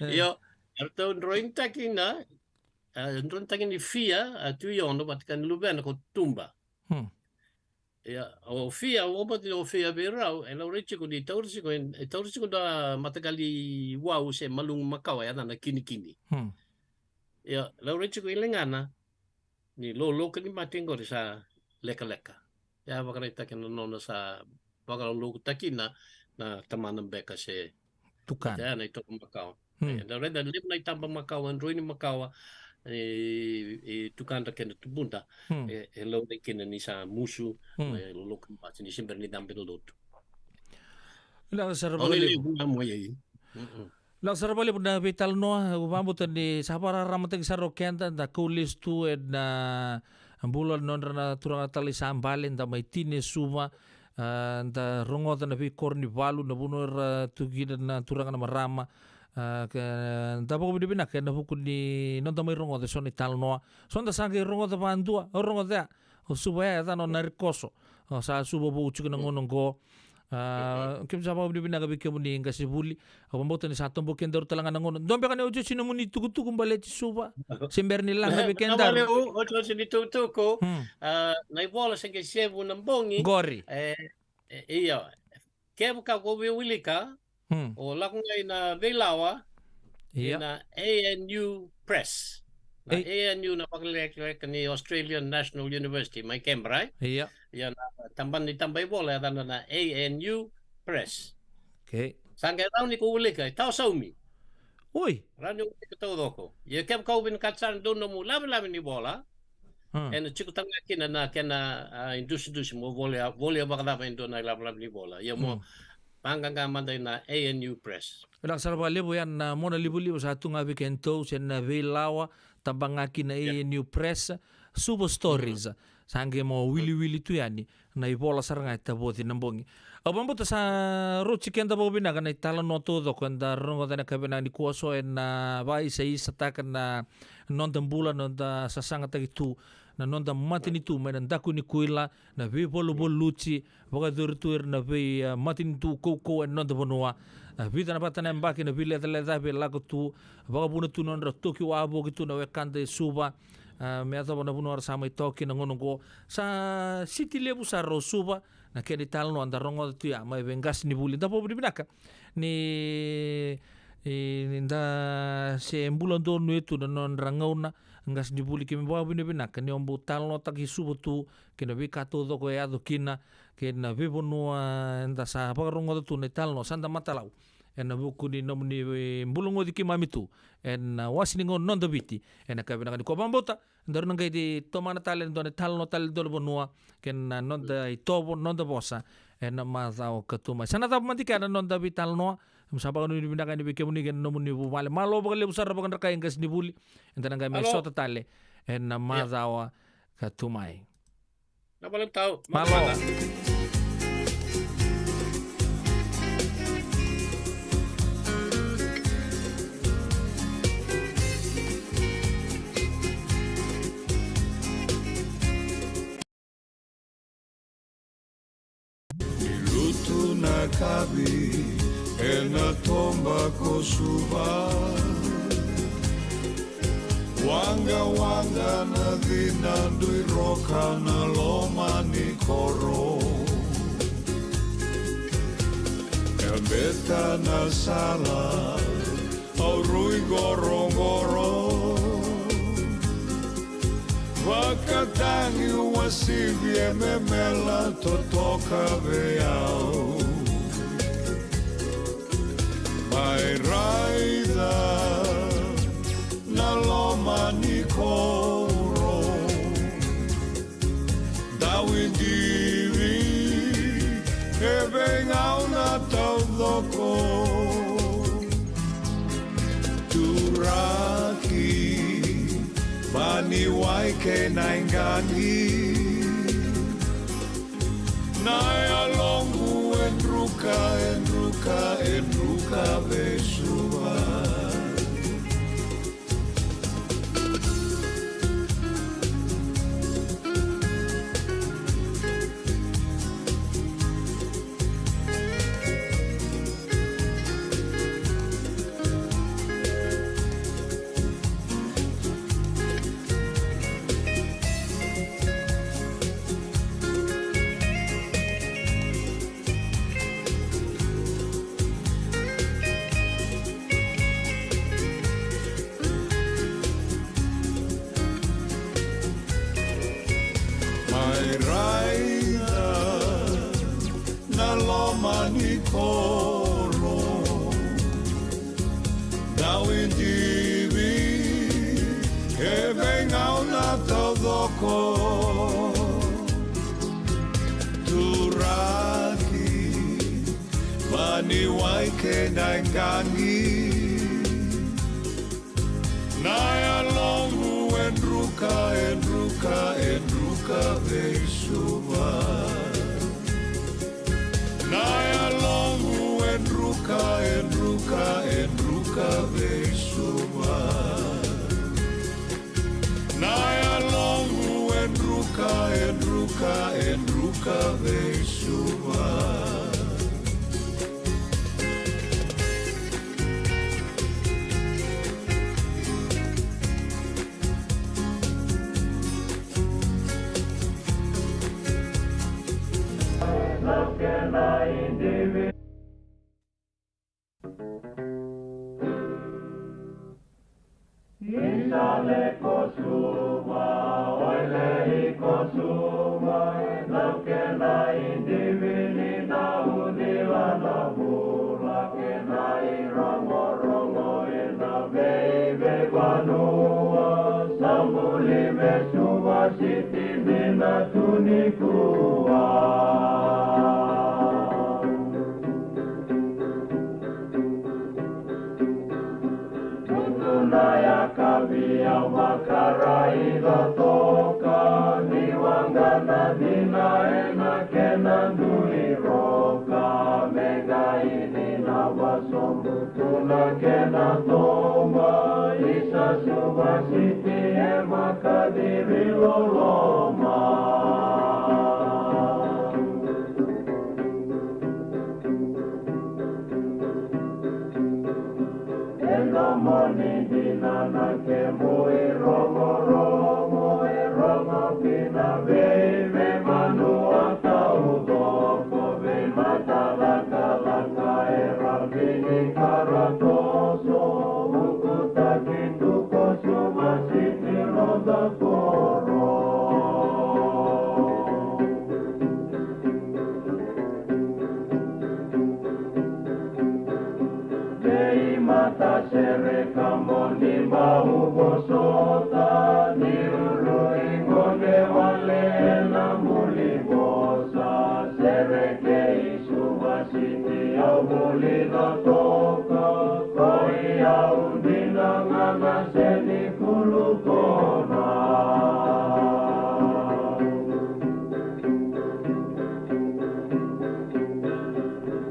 Io, eratou droinitaki na, a, droinitaki ni Fia, a, Tui Ono, vata kei na luvena ko Tuba. Hmm. Ia, o Fia, au vakabauta ni o Fia vei rau, e laurai tiko ni taura tiko, e taura tiko na mataqali wau se malugu makawa, e yacana na Kinikini. Hmm. Ia, laurai tiko e ligana ni loloka ni mate qori sa lekaleka. Ia, vakaraitaki na nona sa vakalolokutaki na, na tamana beka se tukana. Ia, na itaba makawa. Hmm. E, da raica levu na itaba makawa, droini makawa, e, e tukadra kei na tubuda, hmm, e, e laurai kina ni sa musu, hmm, e loloka ni mate ni se bera ni cabe na lotu. Vinaka sara vakalevu. Au na levu na mo i ai. Mm-mm. Vinaka sara vakalevu na veitalanoa, au vakabauta ni sa vakararamataki sara o keda, da kau lesu tu ena bula nodra na turaga na Talai sa bale, da mai tini e Suva, a, da rogoca na veikoro ni valu, na vanua era tu kina na turaga na marama, a, ke, da vakavinavinaka ena vuku ni noda mai rogoca eso na italanoa. So da sa qai rogoca vakadua, au rogoca ya, o Suva ya, e yacana o Narikoso. O sa Suva vou tiko na gauna oqo. A, keimami sa vakavinavinaka vei kemuni qasenivuli. Au vakabauta ni sa tobo kedaru tale ga na gauna. Dua beka na iotioti nomuni tukutuku baleti Suva. Se bera ni laga vei kedaru. Vinaka vakalevu, iotioti ni tukutuku. Hmm. A, na ivola se qai sevu na bogi. Qori. E, e, io. Kevaka ko via wilika, hmm, o lako ga ina veilawa, ia, ina A N U Press. Na A N U na vakalekaleka ni Australian National University mai Canberra, e? Ia. Ia na tabana ni taba ivola e yacana na A N U Press. Okay. Sa qai rawa ni ko wilika, e tawa saumi. Oi. Rawa ni ko wilika taucoko. Ia kevaka o vinakata sara ni dua nomu lavelave ni vola, hmm, ena tiko tale ga kina na kena, a, idusidusi mo volia, volia vakacava e dua na ilavelave ni vola. Ia mo, hmm, vaqaqa mada ina A N U Press. Vinaka sara vakalevu, ya na monalivaliva sa tu ga vei kedatou, se na veilawa, tabagaki na, ia, A N U Press, Suva Stories. Mm. Sa qai mo wiliwili tu yani na ivola sara ga e tavoci na bogi. Au vakabauta sa rauti keda vakavinaka na italanoa taucoko eda rogoca ena yakavi vinaka nikua, so ena vakaisaisataka na noda bula, noda sasagataki tu na noda matanitu mai na daku ni kuila, na veivaluvaluti, vakayacori tu ira na vei, a, matanitu kaukauwa ena noda vanua. A, vica na vata na yabaki na veilecalecavi e lako tu, vakavuna tu na nodra toki wavoki tu na wekada e Suva. A, me yacova na vanua era sa mai toka kina na gauna oqo. Sa siti levu sara o Suva, na kena italanoa da rogoca tu ya mai vei qasenivuli. Da vakavinavinaka ni, e, ni da se bula donu e tu na nodra gauna, qasenivuli, keimami vakavinavinaka ni o bau talanoataki Suva tu, kei na veika taucoko e yaco kina, kei na veivanua eda sa vakarogoca tu na italanoa, sa da matalau ena vuku ni nomuni, e, bula goci keimami tu ena wase ni gauna noda Viti. Ena yakavi vinaka nikua, vakabauta daru na qai tomana tale e dua na italanoa tale e dua na vanua, kei na noda itovo, noda vosa, ena macawa ka tu mai. Sa na cava mada i kea na noda veitalanoa. Keimami sa vakanuinui vinaka yani vei kemuni kei na nomuni vuvale. Malo vakalevu sara vakadreke qasenivuli. Eda na qai mai sota tale ena macawa ka tu mai. Na vale tau. Malo. Ni lutu na kavi ena toba ko Suva. Waqawaqa na cina, dui roka na loma ni koro. E beta na sala, au rui qoroqoro. Vakatagi uasivi e memela totoka vei au. Mai raica na loma ni koro. Dawidivi e veigauna taucoko. Turaki, vaniwai kei na iqani. Na yaloqu e druka, e druka, e druka vei Suva. Koro, dau idivi e veigauna taucoko. Turaki, maniwai kei na iqaqi. Na yaloqu e druka, e druka, e druka vei Suva. Na yaloqu e druka, e druka, e druka vei Suva. Na yaloqu e druka, e druka, e druka vei Suva. Isa lei ko Suva, oi lei ko Suva, e dau kena idivi ni dau cila na vula, kena irogorogo ena vei, veivanua, sa buli me Suva City dina tu nikua. Tutu na yakavi au vakaraica toka, ni waqa na cina ena kena dui roka, me qai cina vasobu tu na kena toba, isa Suva City e vakaciri loloma. E domoni dina na kemu irogorogo, e rogo ki na vei, veivanua taucoko, veimata lakalaka, e ravi ni karatoso, ukutaki tu ko Suva City noda koro. Veimatasere ka moni bau vosota, ni ulu i gone wale ena buli vosa, sereki Suva City au vulica toka, koi au dina ga na seni kulukona.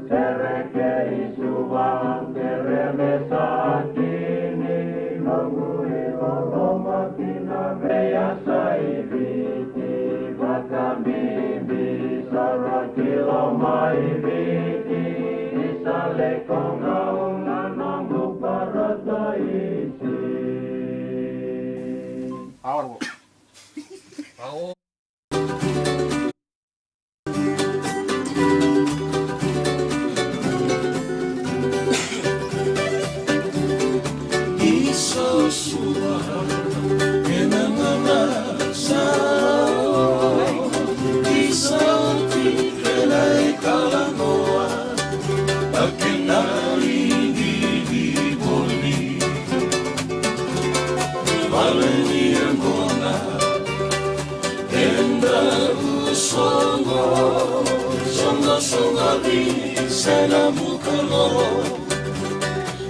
Sereki Suva, kere me sa kini, noqu iloloma ki na veiyasai Viti, vakabibi sara ki loma i Viti, isa lei ko Gau na noqu parataisi. Ao. Ao. Isa Suva, ena gauna sa oi, isa oti kena italanoa, a kena ididivoni. Vale ni yaqona, eda soqo, soqosoqo vei sena bukalo,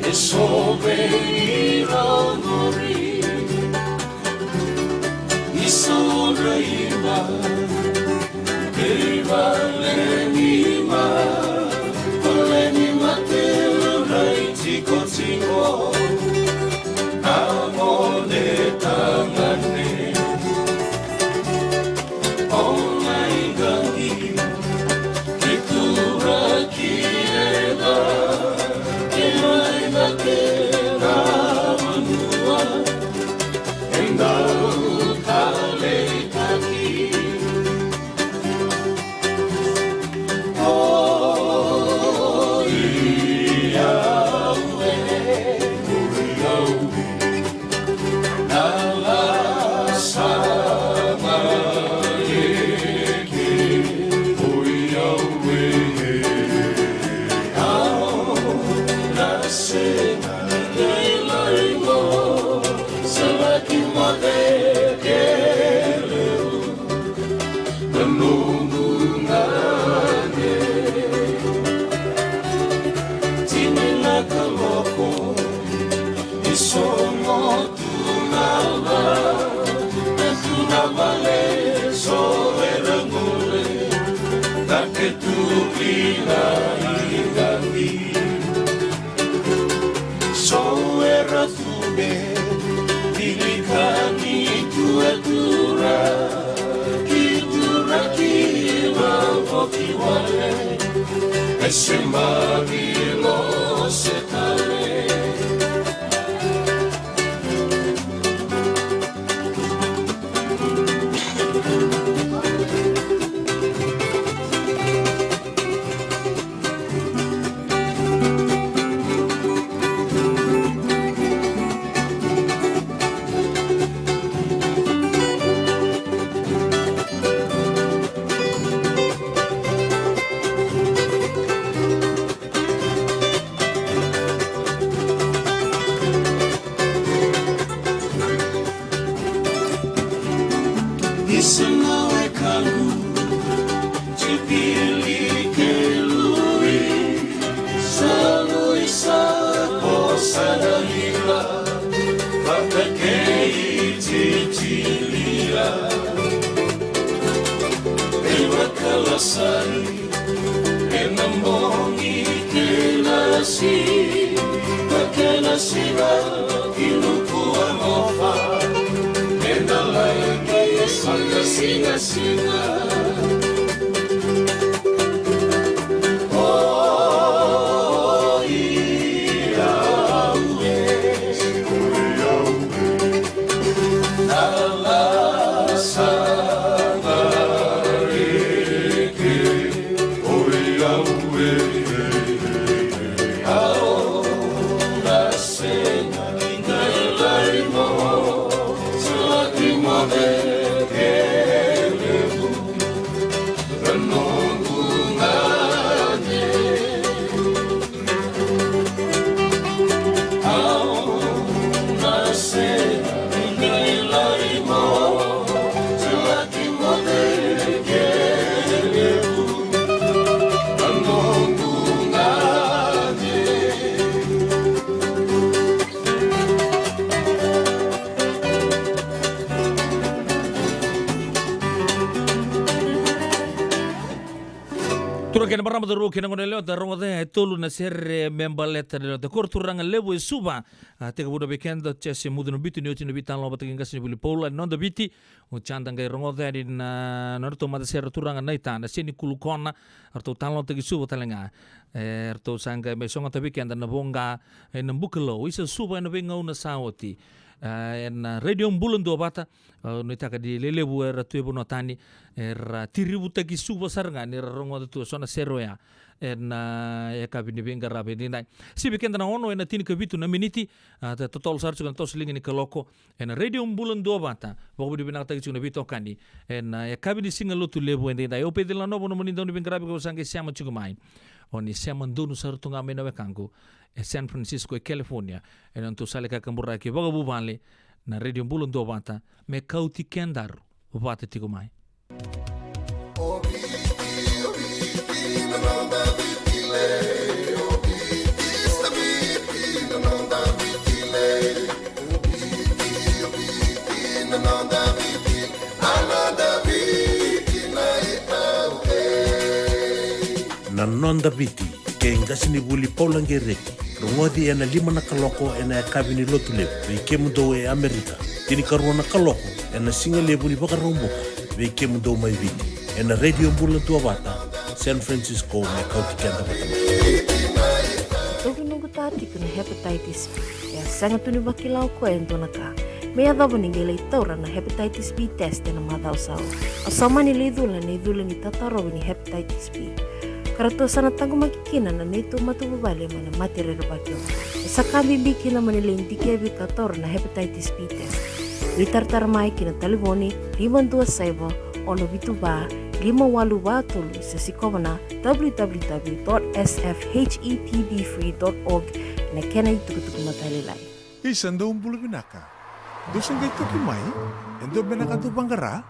e so vei ira qori, isa Raiba, vei Valenima, Valenima te rai tikotiko, a gone tagane. Tuki na i gavi. So era tu me vilika ni tu e tura ki tura ki mavoki wale. E se mavilo se tale. Isa na wekaqu, Jubili kei Lui, sa Lui sa ko sa na lila, vata kei Titilia. Kei vakalasai, ena bogi kei na si, na kena siga, ki nuku a mofa, ena lai kei sa na siga siga. Turaga kei na marama, cauravou kei na goneyalewa, da rogoca e tolu na sere me baleta na lewa. Da koro turaga levu e Suva. A, tekivu na weekend, Jesse Mucu na bitu ni oti na veitalanoa vata kei qasenivuli Paula, na Noda Viti. O Jada qai rogoca yani na nodratou matasere turaga na ita, na Seni Kulukona. Ratou talanoataki Suva tale ga. E, ratou sa qai mai sogota vei keda na voqa, e, na Bukalou, isa Suva ena veigauna sa oti. E, ena Radio Bula Duavata, e, nuitaka ni lelevu era tu e vanua tani, era tirivutaki Suva sara ga ni ra rogoca tu e so na sere oya. Ena, e, yakavi ni veiqaravi edaidai. Sivi keda na ono ena tinikavitu na miniti, a, ta-, totolo sara tiko na toso liga ni kaloko. Ena Radio Bula Duavata, vakavinavinakataki tiko na veitokani. Ena, e, yakavi ni Siga Lotulevu edaidai. O Peceli Nanovo nomuni dau ni veiqaravi ka sa qai sema tiko mai. O ni sema donu sara tu ga mai na wekaqu e San Francisco, e California. Ena nodatou sala e kakaburaki vakavuvale na Radio Bula Duavata, me kauti kedaru vata tiko mai. Na Noda Viti kei qasenivuli Paula Qereti. Rogoci ena lima na kaloko ena yakavi ni Lotulevu vei kemudou e Amerika, tinikarua na kaloko ena Siga Levu ni Vakaraubuka vei kemudou mai Viti, ena Radio Bula Duavata, San Francisco, me kauti keda vata mai. Toki noqu ta tiko na hepatitis B. E a sega tu ni vakila o koya e dua na ka me yacova ni qai lai taura na hepatitis B test ena macawa sa oti. Au sa mani lai cula na icula ni tatarovi ni hepatitis B, ka ratou sa na taqomaki kina na neitou matavuvale mai na mate rerevaki oqo. E sa ka bibi kina mo ni lai dikevi ka taura na hepatitis B test. Veitaratara mai ki na talevoni lima dua saiva, ono vitu va, lima walu va tolu, se sikova na w w w dot s f h e p b free dot org ena kena itukutuku matalailai. Isa, dou bula vinaka. Dou se qai toki mai? E dua beka na ka dou vaqara?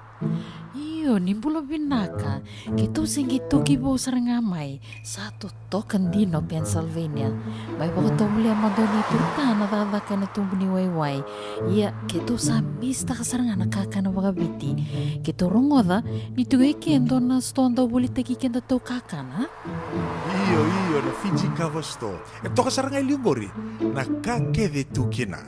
Io, ni bula vinaka. Keitou se qai toki vou sara ga mai. Sa totoka dina o Pennsylvania. Mai vakatovolea mada o Nei Turta na cakacaka ena tubu ni waiwai. Ia, keitou sa misitaka sara ga na kakana vakaviti. Keitou rogoca ni tu e ke dua na sitoa dau volitaki kedatou kakana. Io, io, na Fiji Kava Store. E toka sara ga e liu qori na ka kece tu kina.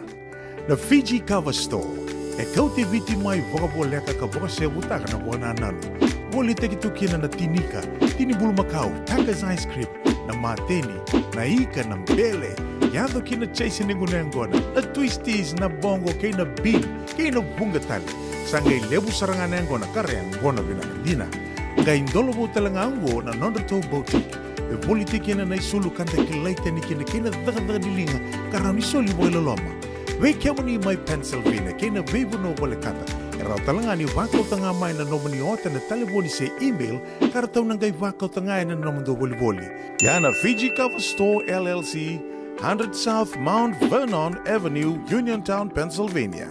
Na Fiji Kava Store e kauti Viti mai vakavoleka ka vakasevutaka na vakanananu. Volitaki tu kina na tinika, tini bulumakau, Taka's ice cream, na mateni, na ika, na bele, yaco kina chase ni gunu yaqona, na twisties, na boqo kei na bean, kei na vuqa tale. Sa qai levu sara ga na yaqona ka ra yaqona vinaka dina. Qai dolovou tale ga oqo na nodratou boutique. E volitaki kina na isulu ka da kilai tani kina kei na cakacaka ni liga ka rawa ni soli vakailoloma. Vei kemuni mai Pennsylvania kei na veivanua volekata, e rawa tale ga ni vakauta ga mai na nomuni ota ena talevoni se email ka ratou na qai vakauta ga ena nomudou volivoli. Ia na Fiji Kava Store L L C, hundred South Mount Vernon Avenue, Uniontown, Pennsylvania.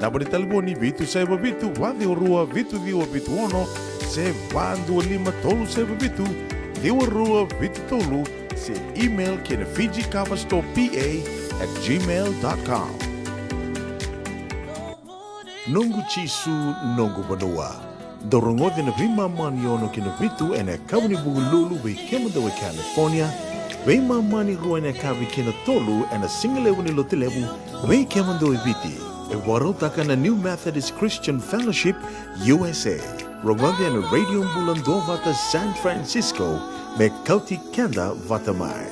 Naba ni talevoni vitu saiva vitu, va ciwa rua, vitu ciwa vitu ono, se va dua lima tolu saiva vitu, ciwa rua vitu tolu, se email ki na Fiji Kava Store P A at gmail dot com. Noqu Jisu, noqu vanua. Dou rogoci na veimama ni ono ki na vitu ena yakavi ni Vukelulu vei kemudou e California, veimama ni rua ena yakavi ki na tolu ena sigalevu ni Lotulevu vei kemudou e Viti. E vakarautaka na New Methodist Christian Fellowship U S A. Rogoci ena Radio Bula Duavata San Francisco, me kauti keda vata mai.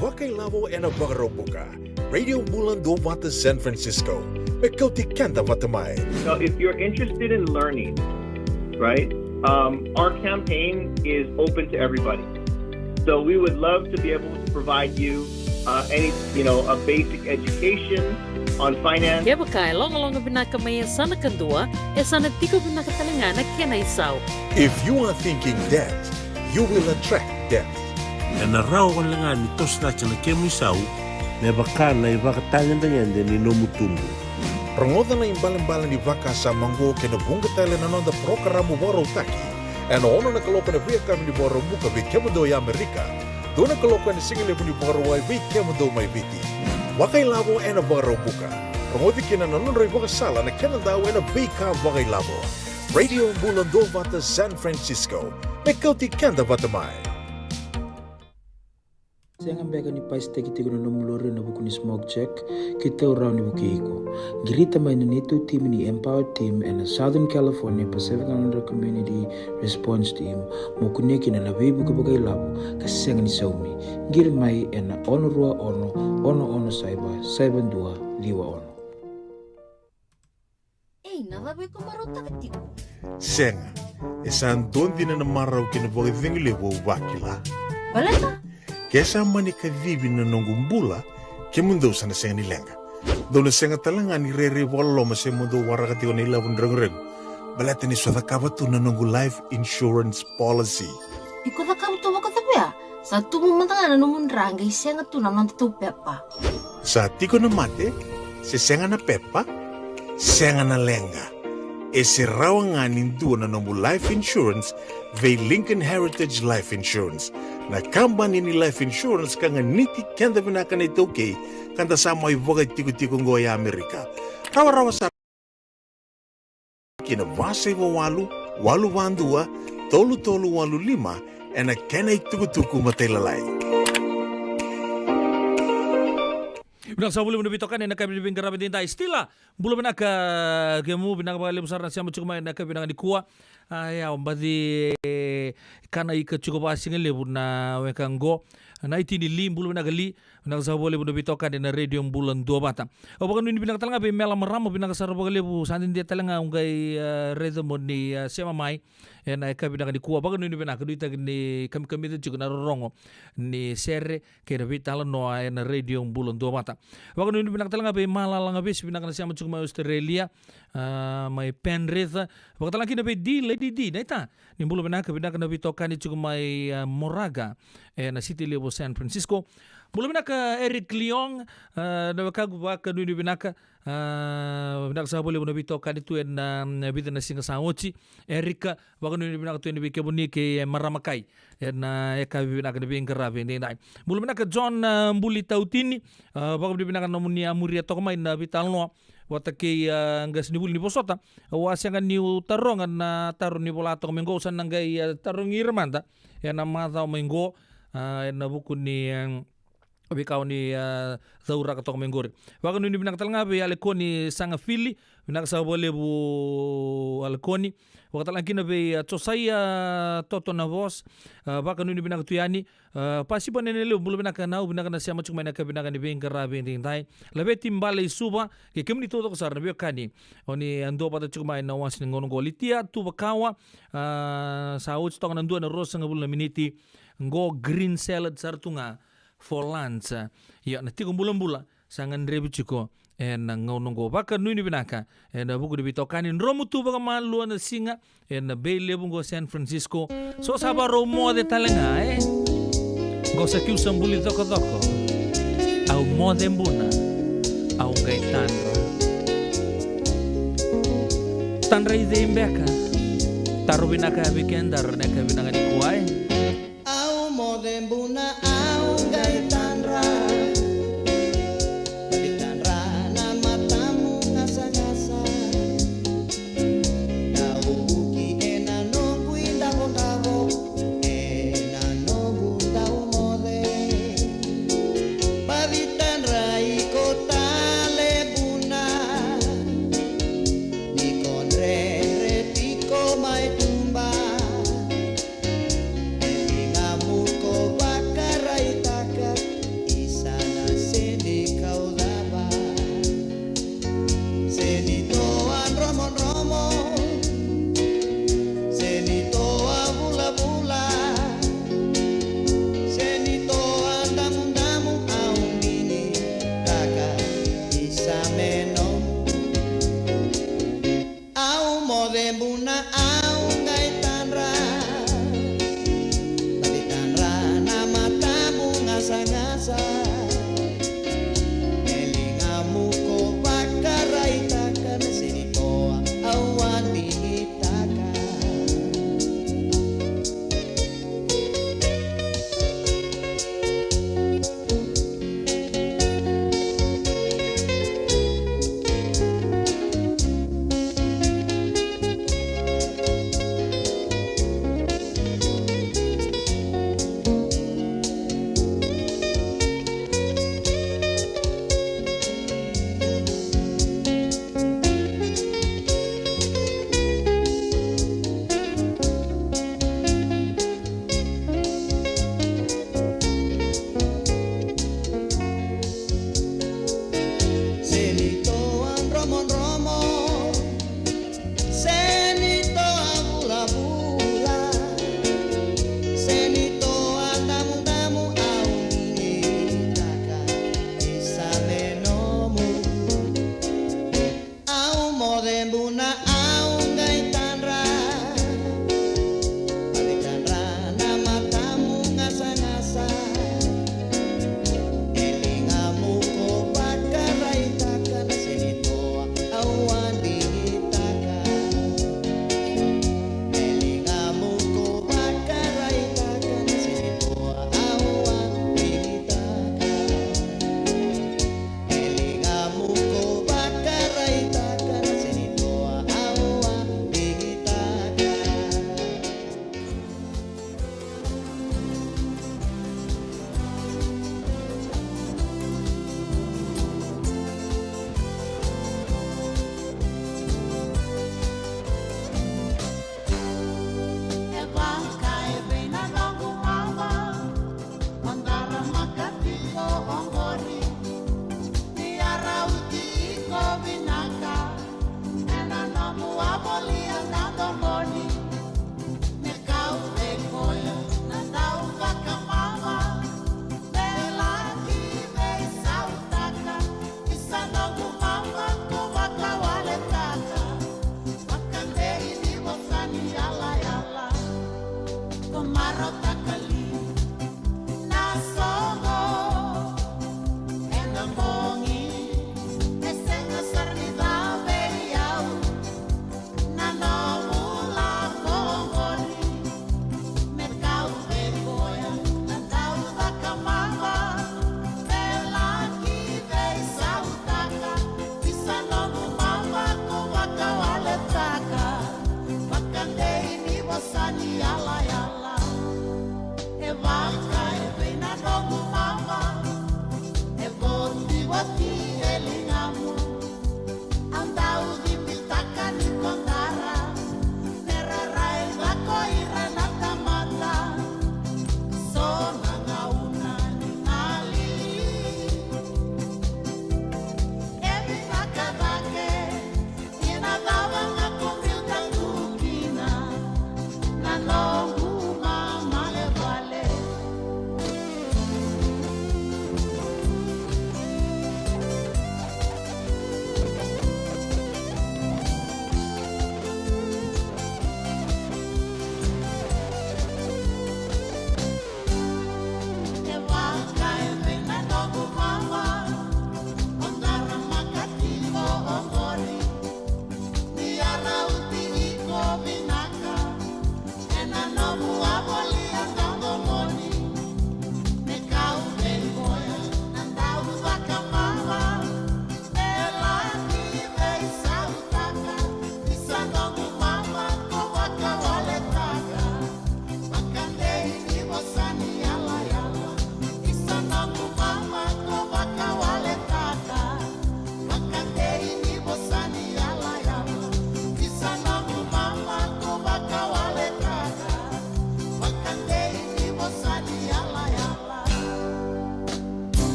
Vakailavo ena Vakaraubuka. Radio Bula Duavata San Francisco, me kauti keda vata mai. So if you're interested in learning, right, um, our campaign is open to everybody. So we would love to be able to provide you, uh, any, you know, a basic education on finance. Kevaka e logaloga vinaka mai e sa na kadua, e sa na tiko vinaka tale ga na kena isau. If you are thinking debt, you will attract debt. Ena rawa wale ga ni toso cake na kemu isau me vaka na ivakatagedegede ni nomu tubu. Rogoca na ibalebale ni vakasama oqo kei na vuqa tale na noda parokaramu vakarautaki ena ono na kaloko ena veiyakavi ni Vakaraubuka vei kemudou e Amerika, dua na kaloko ena sigalevu ni Vakarauwai vei kemudou mai Viti. Vakailavo ena Vakaraubuka. Rogoci kina na nodra ivakasala na kena dau ena veika vakailavo. Radio Bula Duavata San Francisco, me kauti keda vata mai. Sega beka ni pasitaki tiko na nomu lori ena vuku ni smoke check? Keitou rawa ni vukei iko. Qirita mai na neitou timi ni Empower Team ena Southern California Pacific Islander Community Response Team mo kunea kina na veivuke vakailavo ka sega ni saumi. Qiri mai ena ono rua ono, ono ono saiva, saiva dua, ciwa ono. Ei, na cava iko marautaka tiko? Sega, e sa dua dina na marau kei na vakacegu levu au vakila. Baleta? Ke sa mani kacivi na noqu bula, kemudou sa na sega ni leqa. Dou na sega tale ga ni rairai vakaloloma se mo dou waraka tiko na ilavo ni reguregu. Baleta ni sa cakava tu na noqu life insurance policy. Iko cakava tu vakacavia? Sa tubu mada ga na nomu dra qai sega tu na nodatou pepa. Sa tiko na mate, se sega na pepa, sega na leqa. E se rawa ga ni dua na nomu life insurance vei Lincoln Heritage Life Insurance. Na kabani ni life insurance ka ganiti keda vinaka na iTaukei, ka da sa mai vakatikotiko oqo e Amerika. Rawarawa sara. Ki na va saiva walu, walu va dua, tolu tolu walu lima, ena kena itukutuku matailalai. Vinaka sara vakalevu na veitokani ena yakavi ni veiqaravi edaidai. Stila, bula vinaka kemu, vinaka vakalevu sara na sema tiko mai ena yakavi vinaka nikua. A, ia, au baci kana ika tiko vakasigalevu na weka qo. Na itini Li, bula vinaka Li. Vinaka sara vakalevu na veitokani ena Radio Bula Duavata. Au vakanuinui vinaka tale ga vei Mela Marama, vinaka sara vakalevu, sa dede tale ga au qai, e, raica mo ni, e, sema mai ena yakavi vinaka nikua. Vakanuinui vinaka, nuitaki ni kamikamica tiko na rorogo ni sere kei na veitalanoa ena Radio Bula Duavata. Vakanuinui vinaka tale ga vei Malala Gavesi, vinaka na sema tiko mai Australia, a, mai Penrith. Vakatale ga kina vei D, Lady D, naita. Ni bula vinaka, vinaka na veitokani tiko mai, a, Moraga, ena siti levu o San Francisco. Bula vinaka Eric Leong, ah, na wekaqu, vakanuinui vinaka. Ah, vinaka saka vakalevu na veitokani tu ena, mm, vica na siga sa oti. Erika, vakanuinui vinaka tu yani vei kemuni kei, eh, marama kai. Ena, eh, yakavi vinaka ni veiqaravi edaidai. Bula vinaka John, ah, Buli Tautini, ah, vakanuinui vinaka na nomuni a muria toka mai na veitalanoa vata kei, ah, qasenivuli ni vosota. Au a sega niu taroga na taro ni vola toka mai qo, au sa na qai, ah, tarogi ira mada ena macawa mai qo, ah, ena vuku ni, em, veika o ni, ah, cauraka toka mai qori. Vakanuinui vinaka tale ga vei Alekoni Sagafili, vinaka saka vakalevu Alekoni. Vakatalega kina vei, ah, Josaia Toto Navos, ah, vakanuinui vinaka tu yani. Ah, Pasipa Nenelevu, bula vinaka Nau, vinaka na sema tiko mai ena yakavi vinaka ni veiqaravi edaidai. Laveti Bale i Suva, kei kemuni taucoko sara na veiwekani o ni a duavata tiko mai ena wase ni gauna qo. Litia Tuvakawa, ah, sa oti toka na dua na ruasagavulu na miniti. Qo green salad sara tu ga for lunch. Io, na tiko bulabula sa gadrevi tiko ena gauna qo. Vakanuinui vinaka ena vuku ni veitokani. Dromu tu vakamalua na siga ena Bay Levu qo San Francisco. So sa varau moce tale ga, e? Qo sa Kiu sa Buli Cokocoko. Au moce buna, au qai tadra. Tadra i cei beka? Taro vinaka vei keda na yakavi vinaka nikua, e? Au moce buna, au qai tadra. Qai tadra na matamu gasagasa. Dau vuki ena noqu idavodavo, ena noqu dau moce. Baci tadra iko tale buna. Ni ko dredre tiko mai tuba. E ligamu ko vakaraitaka, isa na seni kau cava. Seni toa dromodromo, seni toa vulavula, seni toa damudamu, au digitaka, isa me nomu. Au moce buna, au qai tadra. Baci tadra na matamu gasagasa. E ligamu ko vakaraitaka, na seni toa au a digitaka. Seni toa dromodromo, seni toa vulavula, seni toa damudamu, au digitaka, isa me nomu. Au moce buna, au qai tadra. Baci tadra na matamu gasagasa. E ligamu ko vakaraitaka, na seni toa au a digitaka. E ligamu ko vakaraitaka, na seni toa au a digitaka. E ligamu ko vakaraitaka, na seni toa au a digitaka. E vaka e vei na noqu mama, o dara maka tiko oqori. Ni a rauti iko vinaka, ena nomu a volia na domoni. Me kau vei koya na dau vakamama, me laki veisautaka. Isa noqu mama ko vakawaletaka, vakadei ni vosa ni yalayala. Ko marautaka li na soqo,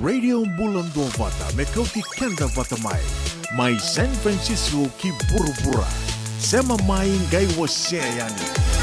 Radio Bula Duavata me kauti keda vata mai, mai San Francisco ki vuravura. Sema mai, qai wasea yani.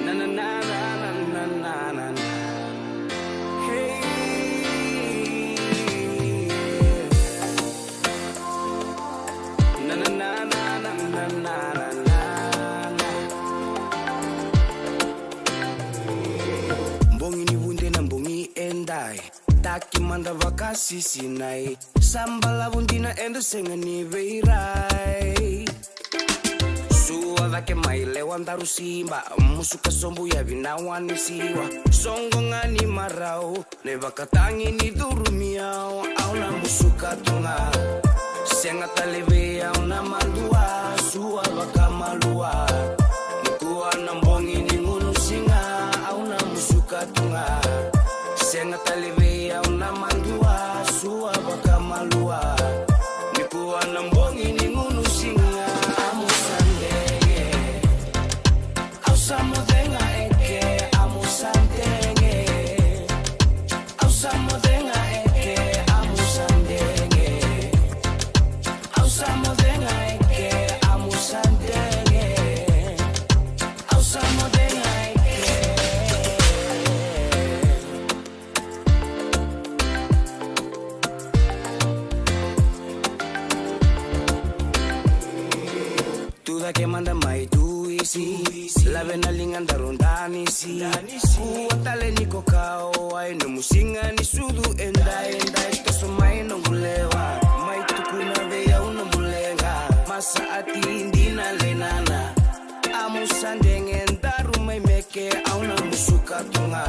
Na, na, na, na. Hey. Na, na, na. Bogi ni vude na bogi edai. Taki mada vakasisinai. Sa balavu dina eda sega ni veirai. Sua cake mai lewa daru siba. Musuka sobu yavi na wani siwa. Soqo ga ni marau. Na ivakatagi ni curumi au. Au na musuka tu ga. Sega tale vei au na madua. Sua vakamalua. Nikua na bogi ni gunu siga. Au na musuka tu ga. Sega tale vei au na madua, sua vakamalua. Nikua na bogi ni gunu siga. Amu sa dege. Au sa moce ga eke, amu sa dege. Au sa moce ga eke, amu sa dege. Au sa moce ga eke, amu sa dege. Au sa moce ga eke. Isi, lave na liga daru danisi. Kua tale ni ko ka o wai, nomu siga ni sucu e dai, e dai, toso mai noqu lewa. Mai tukuna vei au nomu leqa, masa ati dina lenana. Amu sa dege daru mai meke, au na musuka tu ga.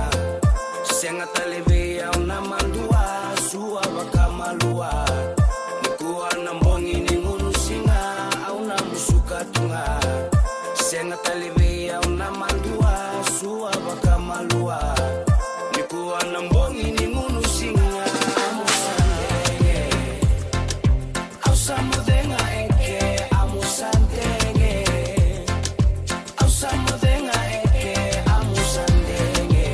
Sega tale vei au na madua, sua vakamalua. Nikua na bogi ni gunu siga, au na musuka tu ga. Sega tale vei au na madua, sua vakamalua. Nikua na bogi ni gunu siga, amu sa dege. Au sa moce ga eke, amu sa dege. Au sa moce ga eke, amu sa dege.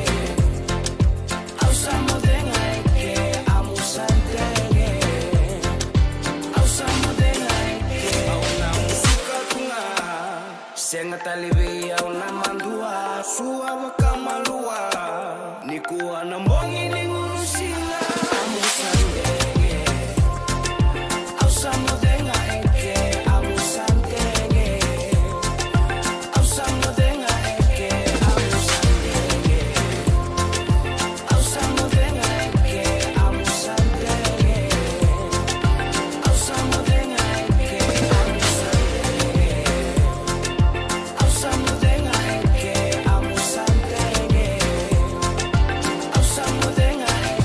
Au sa moce ga eke, amu sa dege. Au sa moce ga eke, au na musuka tu ga. Sega tale vei au na madua, sua vakamalua. Nikua na bogi ni gunu siga, amu sa dege. Au sa moce ga eke, amu sa dege. Au sa moce ga eke, amu sa dege. Au sa moce ga eke, amu sa dege. Au sa moce ga eke, amu sa dege. Au sa moce ga eke, amu sa dege. Au sa moce ga eke.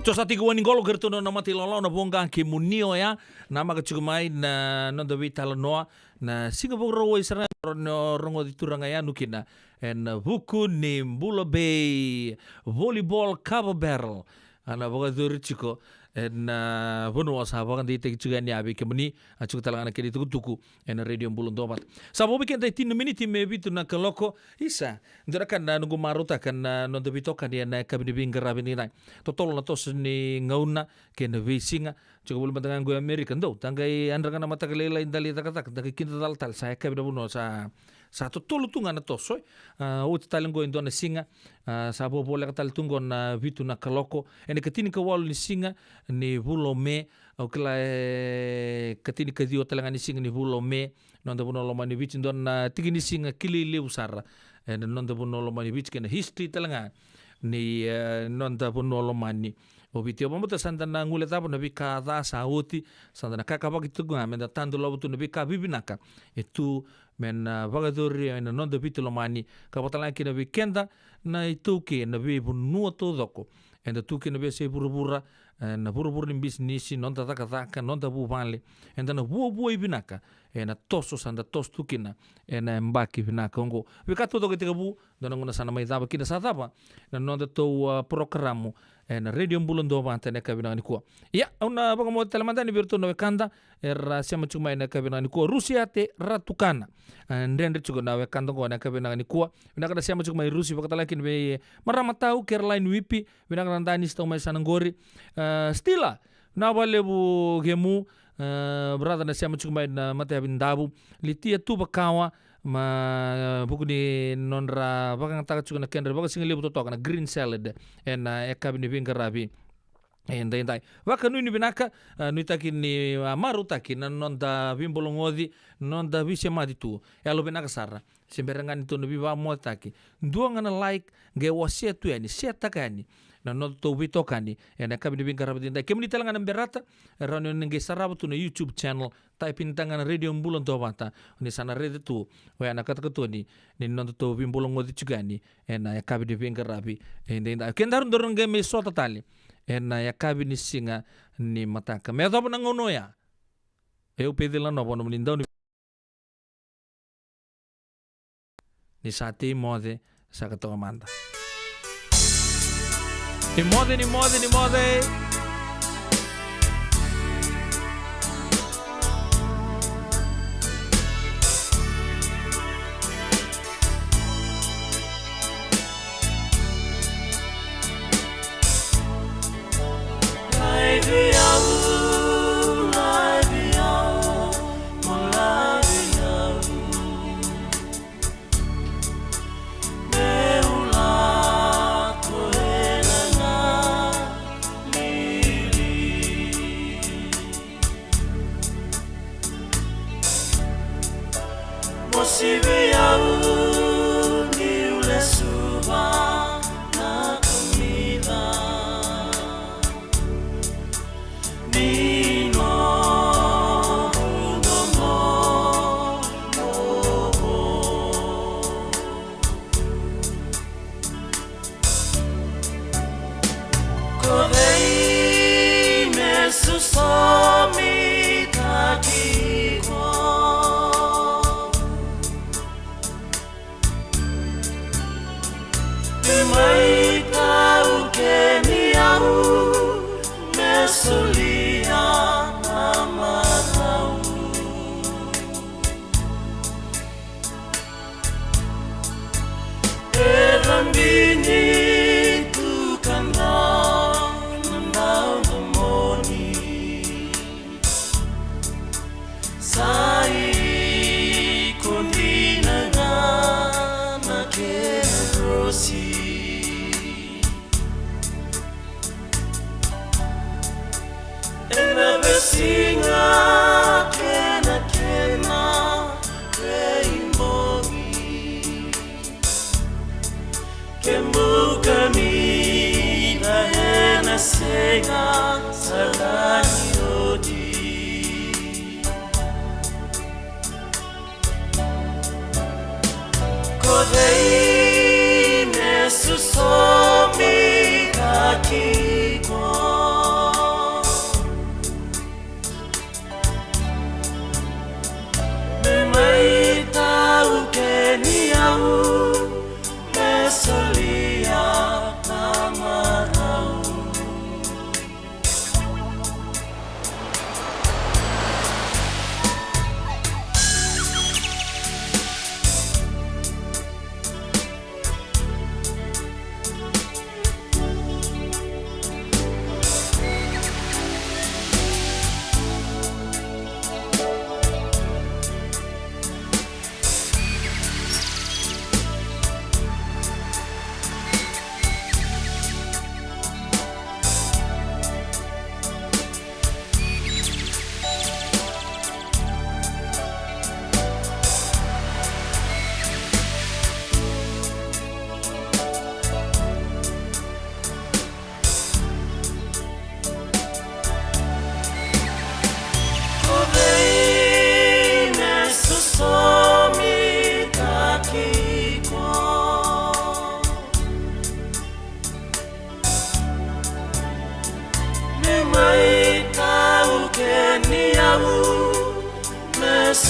Toso tiko wani qolo kei ratou na mata ilawalawa na voqa kemuni oya. Namaka tiko mai na noda veitalanoa na siga Vakarauwai sara ga, ro-, rogoci turaga Yanu kina ena vuku ni Bula Bay Volleyball Cover Barrel. A na vakayacori tiko ena vanua sa vakadeitaki tiko yani vei kemuni, a tiko tale ga na kena itukutuku ena Radio Bula Duavata. Sa vo vei keda e tini na miniti me vitu na kaloko. Isa, dua na ka na noqu marautaka na noda veitokani ena yakavi ni veiqaravi nikua. Totolo na toso ni gauna kei na veisiga. Tiko voli mada ga qo e Amerika, dou, da qai yadra ga na mataka lailai da lai cakacaka, da qai kidacala tale, sa yakavi na vanua, sa, sa totolo tu ga na toso, e. A, oti tale qo e dua na siga, a, sa vo voleka tale tu qo na vitu na kaloko. Ena ikatinikawalu ni siga ni vula o Me, au kila e ikatinikaciwa tale ga ni siga ni vula o Me, noda vanua lomani Viti, dua na tiki ni siga kilai levu sara ena noda vanua lomani Viti kei na history tale ga ni, e, noda vanua lomani o Viti. Au vakabauta sa da na guilecava na veika ca sa oti, sa da na kakavaki tu ga me da tadu lova tu na veika vivinaka e tu me na vakayacori ena noda Viti lomani, ka vaka tale ga kina vei keda na iTaukei ena veivanua taucoko eda tu kina, veiyasai vuravura, ena vuravura ni bisinisi, noda cakacaka, noda vuvale. Eda na vuavuai vinaka ena toso sa da toso tu kina ena yabaki vinaka oqo. Veika taucoko e tekivu, dua na gauna sa na mai cava kina, sa cava na nodatou, a, porokaramu ena Radio Bula Duavata ena yakavi vinaka nikua. Ia, au na vakamoce tale mada yani vei iratou na wekada era sema tiko mai ena yakavi vinaka nikua. Rusiate Ratukana, a, dredre tiko na wekada oqo ena yakavi vinaka nikua. Vinaka na sema tiko mai Rusi, vaka tale ga kina vei, e, marama tau Caroline Wipi, vinaka na danisi tau mai sa na qori. A, Stila, vinaka vakalevu kemu, a, brother na sema tiko mai na matayavi ni Davu. Litia Tuvakawa, ma, e, vuku ni nodra vakayagataka tiko na kedra vakasigalevu totoka na green salad ena yakavi ni veiqaravi edaidai. Vakanuinui vinaka, a, nuitaki ni, a, marautaki na noda veibologoci, noda veisemati tu. Yalo vinaka sara. Se bera ga ni tou na veivakamocetaki, dua ga na like, qai wasea tu yani, share-taka yani na nodatou veitokani ena yakavi ni veiqaravi edaidai. Kemuni tale ga na berata, e rawa ni o ni qai sarava tu na YouTube channel, type-taka ga na Radio Bula Duavata, o ni sa na raica tu oya na katokatoni ni nodatou veibologoci tiko yani ena yakavi ni veiqaravi edaidai. Ke daru daru qai mai sota tale ena yakavi ni siga ni mataka. Me yacova na gauna oya, o au Peceli Nanova, nomuni dau ni Ni sa tei moce, sa ka toka mada. Ni moce, ni moce, ni moce. Laivi au, laivi au, mo laivi au. Meu lako ena lili. Mo sivi au niu lesuva na kamica. Ni noqu domo noqu. Ko cei me sosomitaki iko? Me mai taukeni au me solia na marau. E cabini tu ka dau na daudomoni. Sa iko dina ga na kena rosi. Ena veisiga kena kena veibogi. Ke buka ni na ena sega sara ni oti. Ko cei me sosomitaki iko?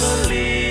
soli.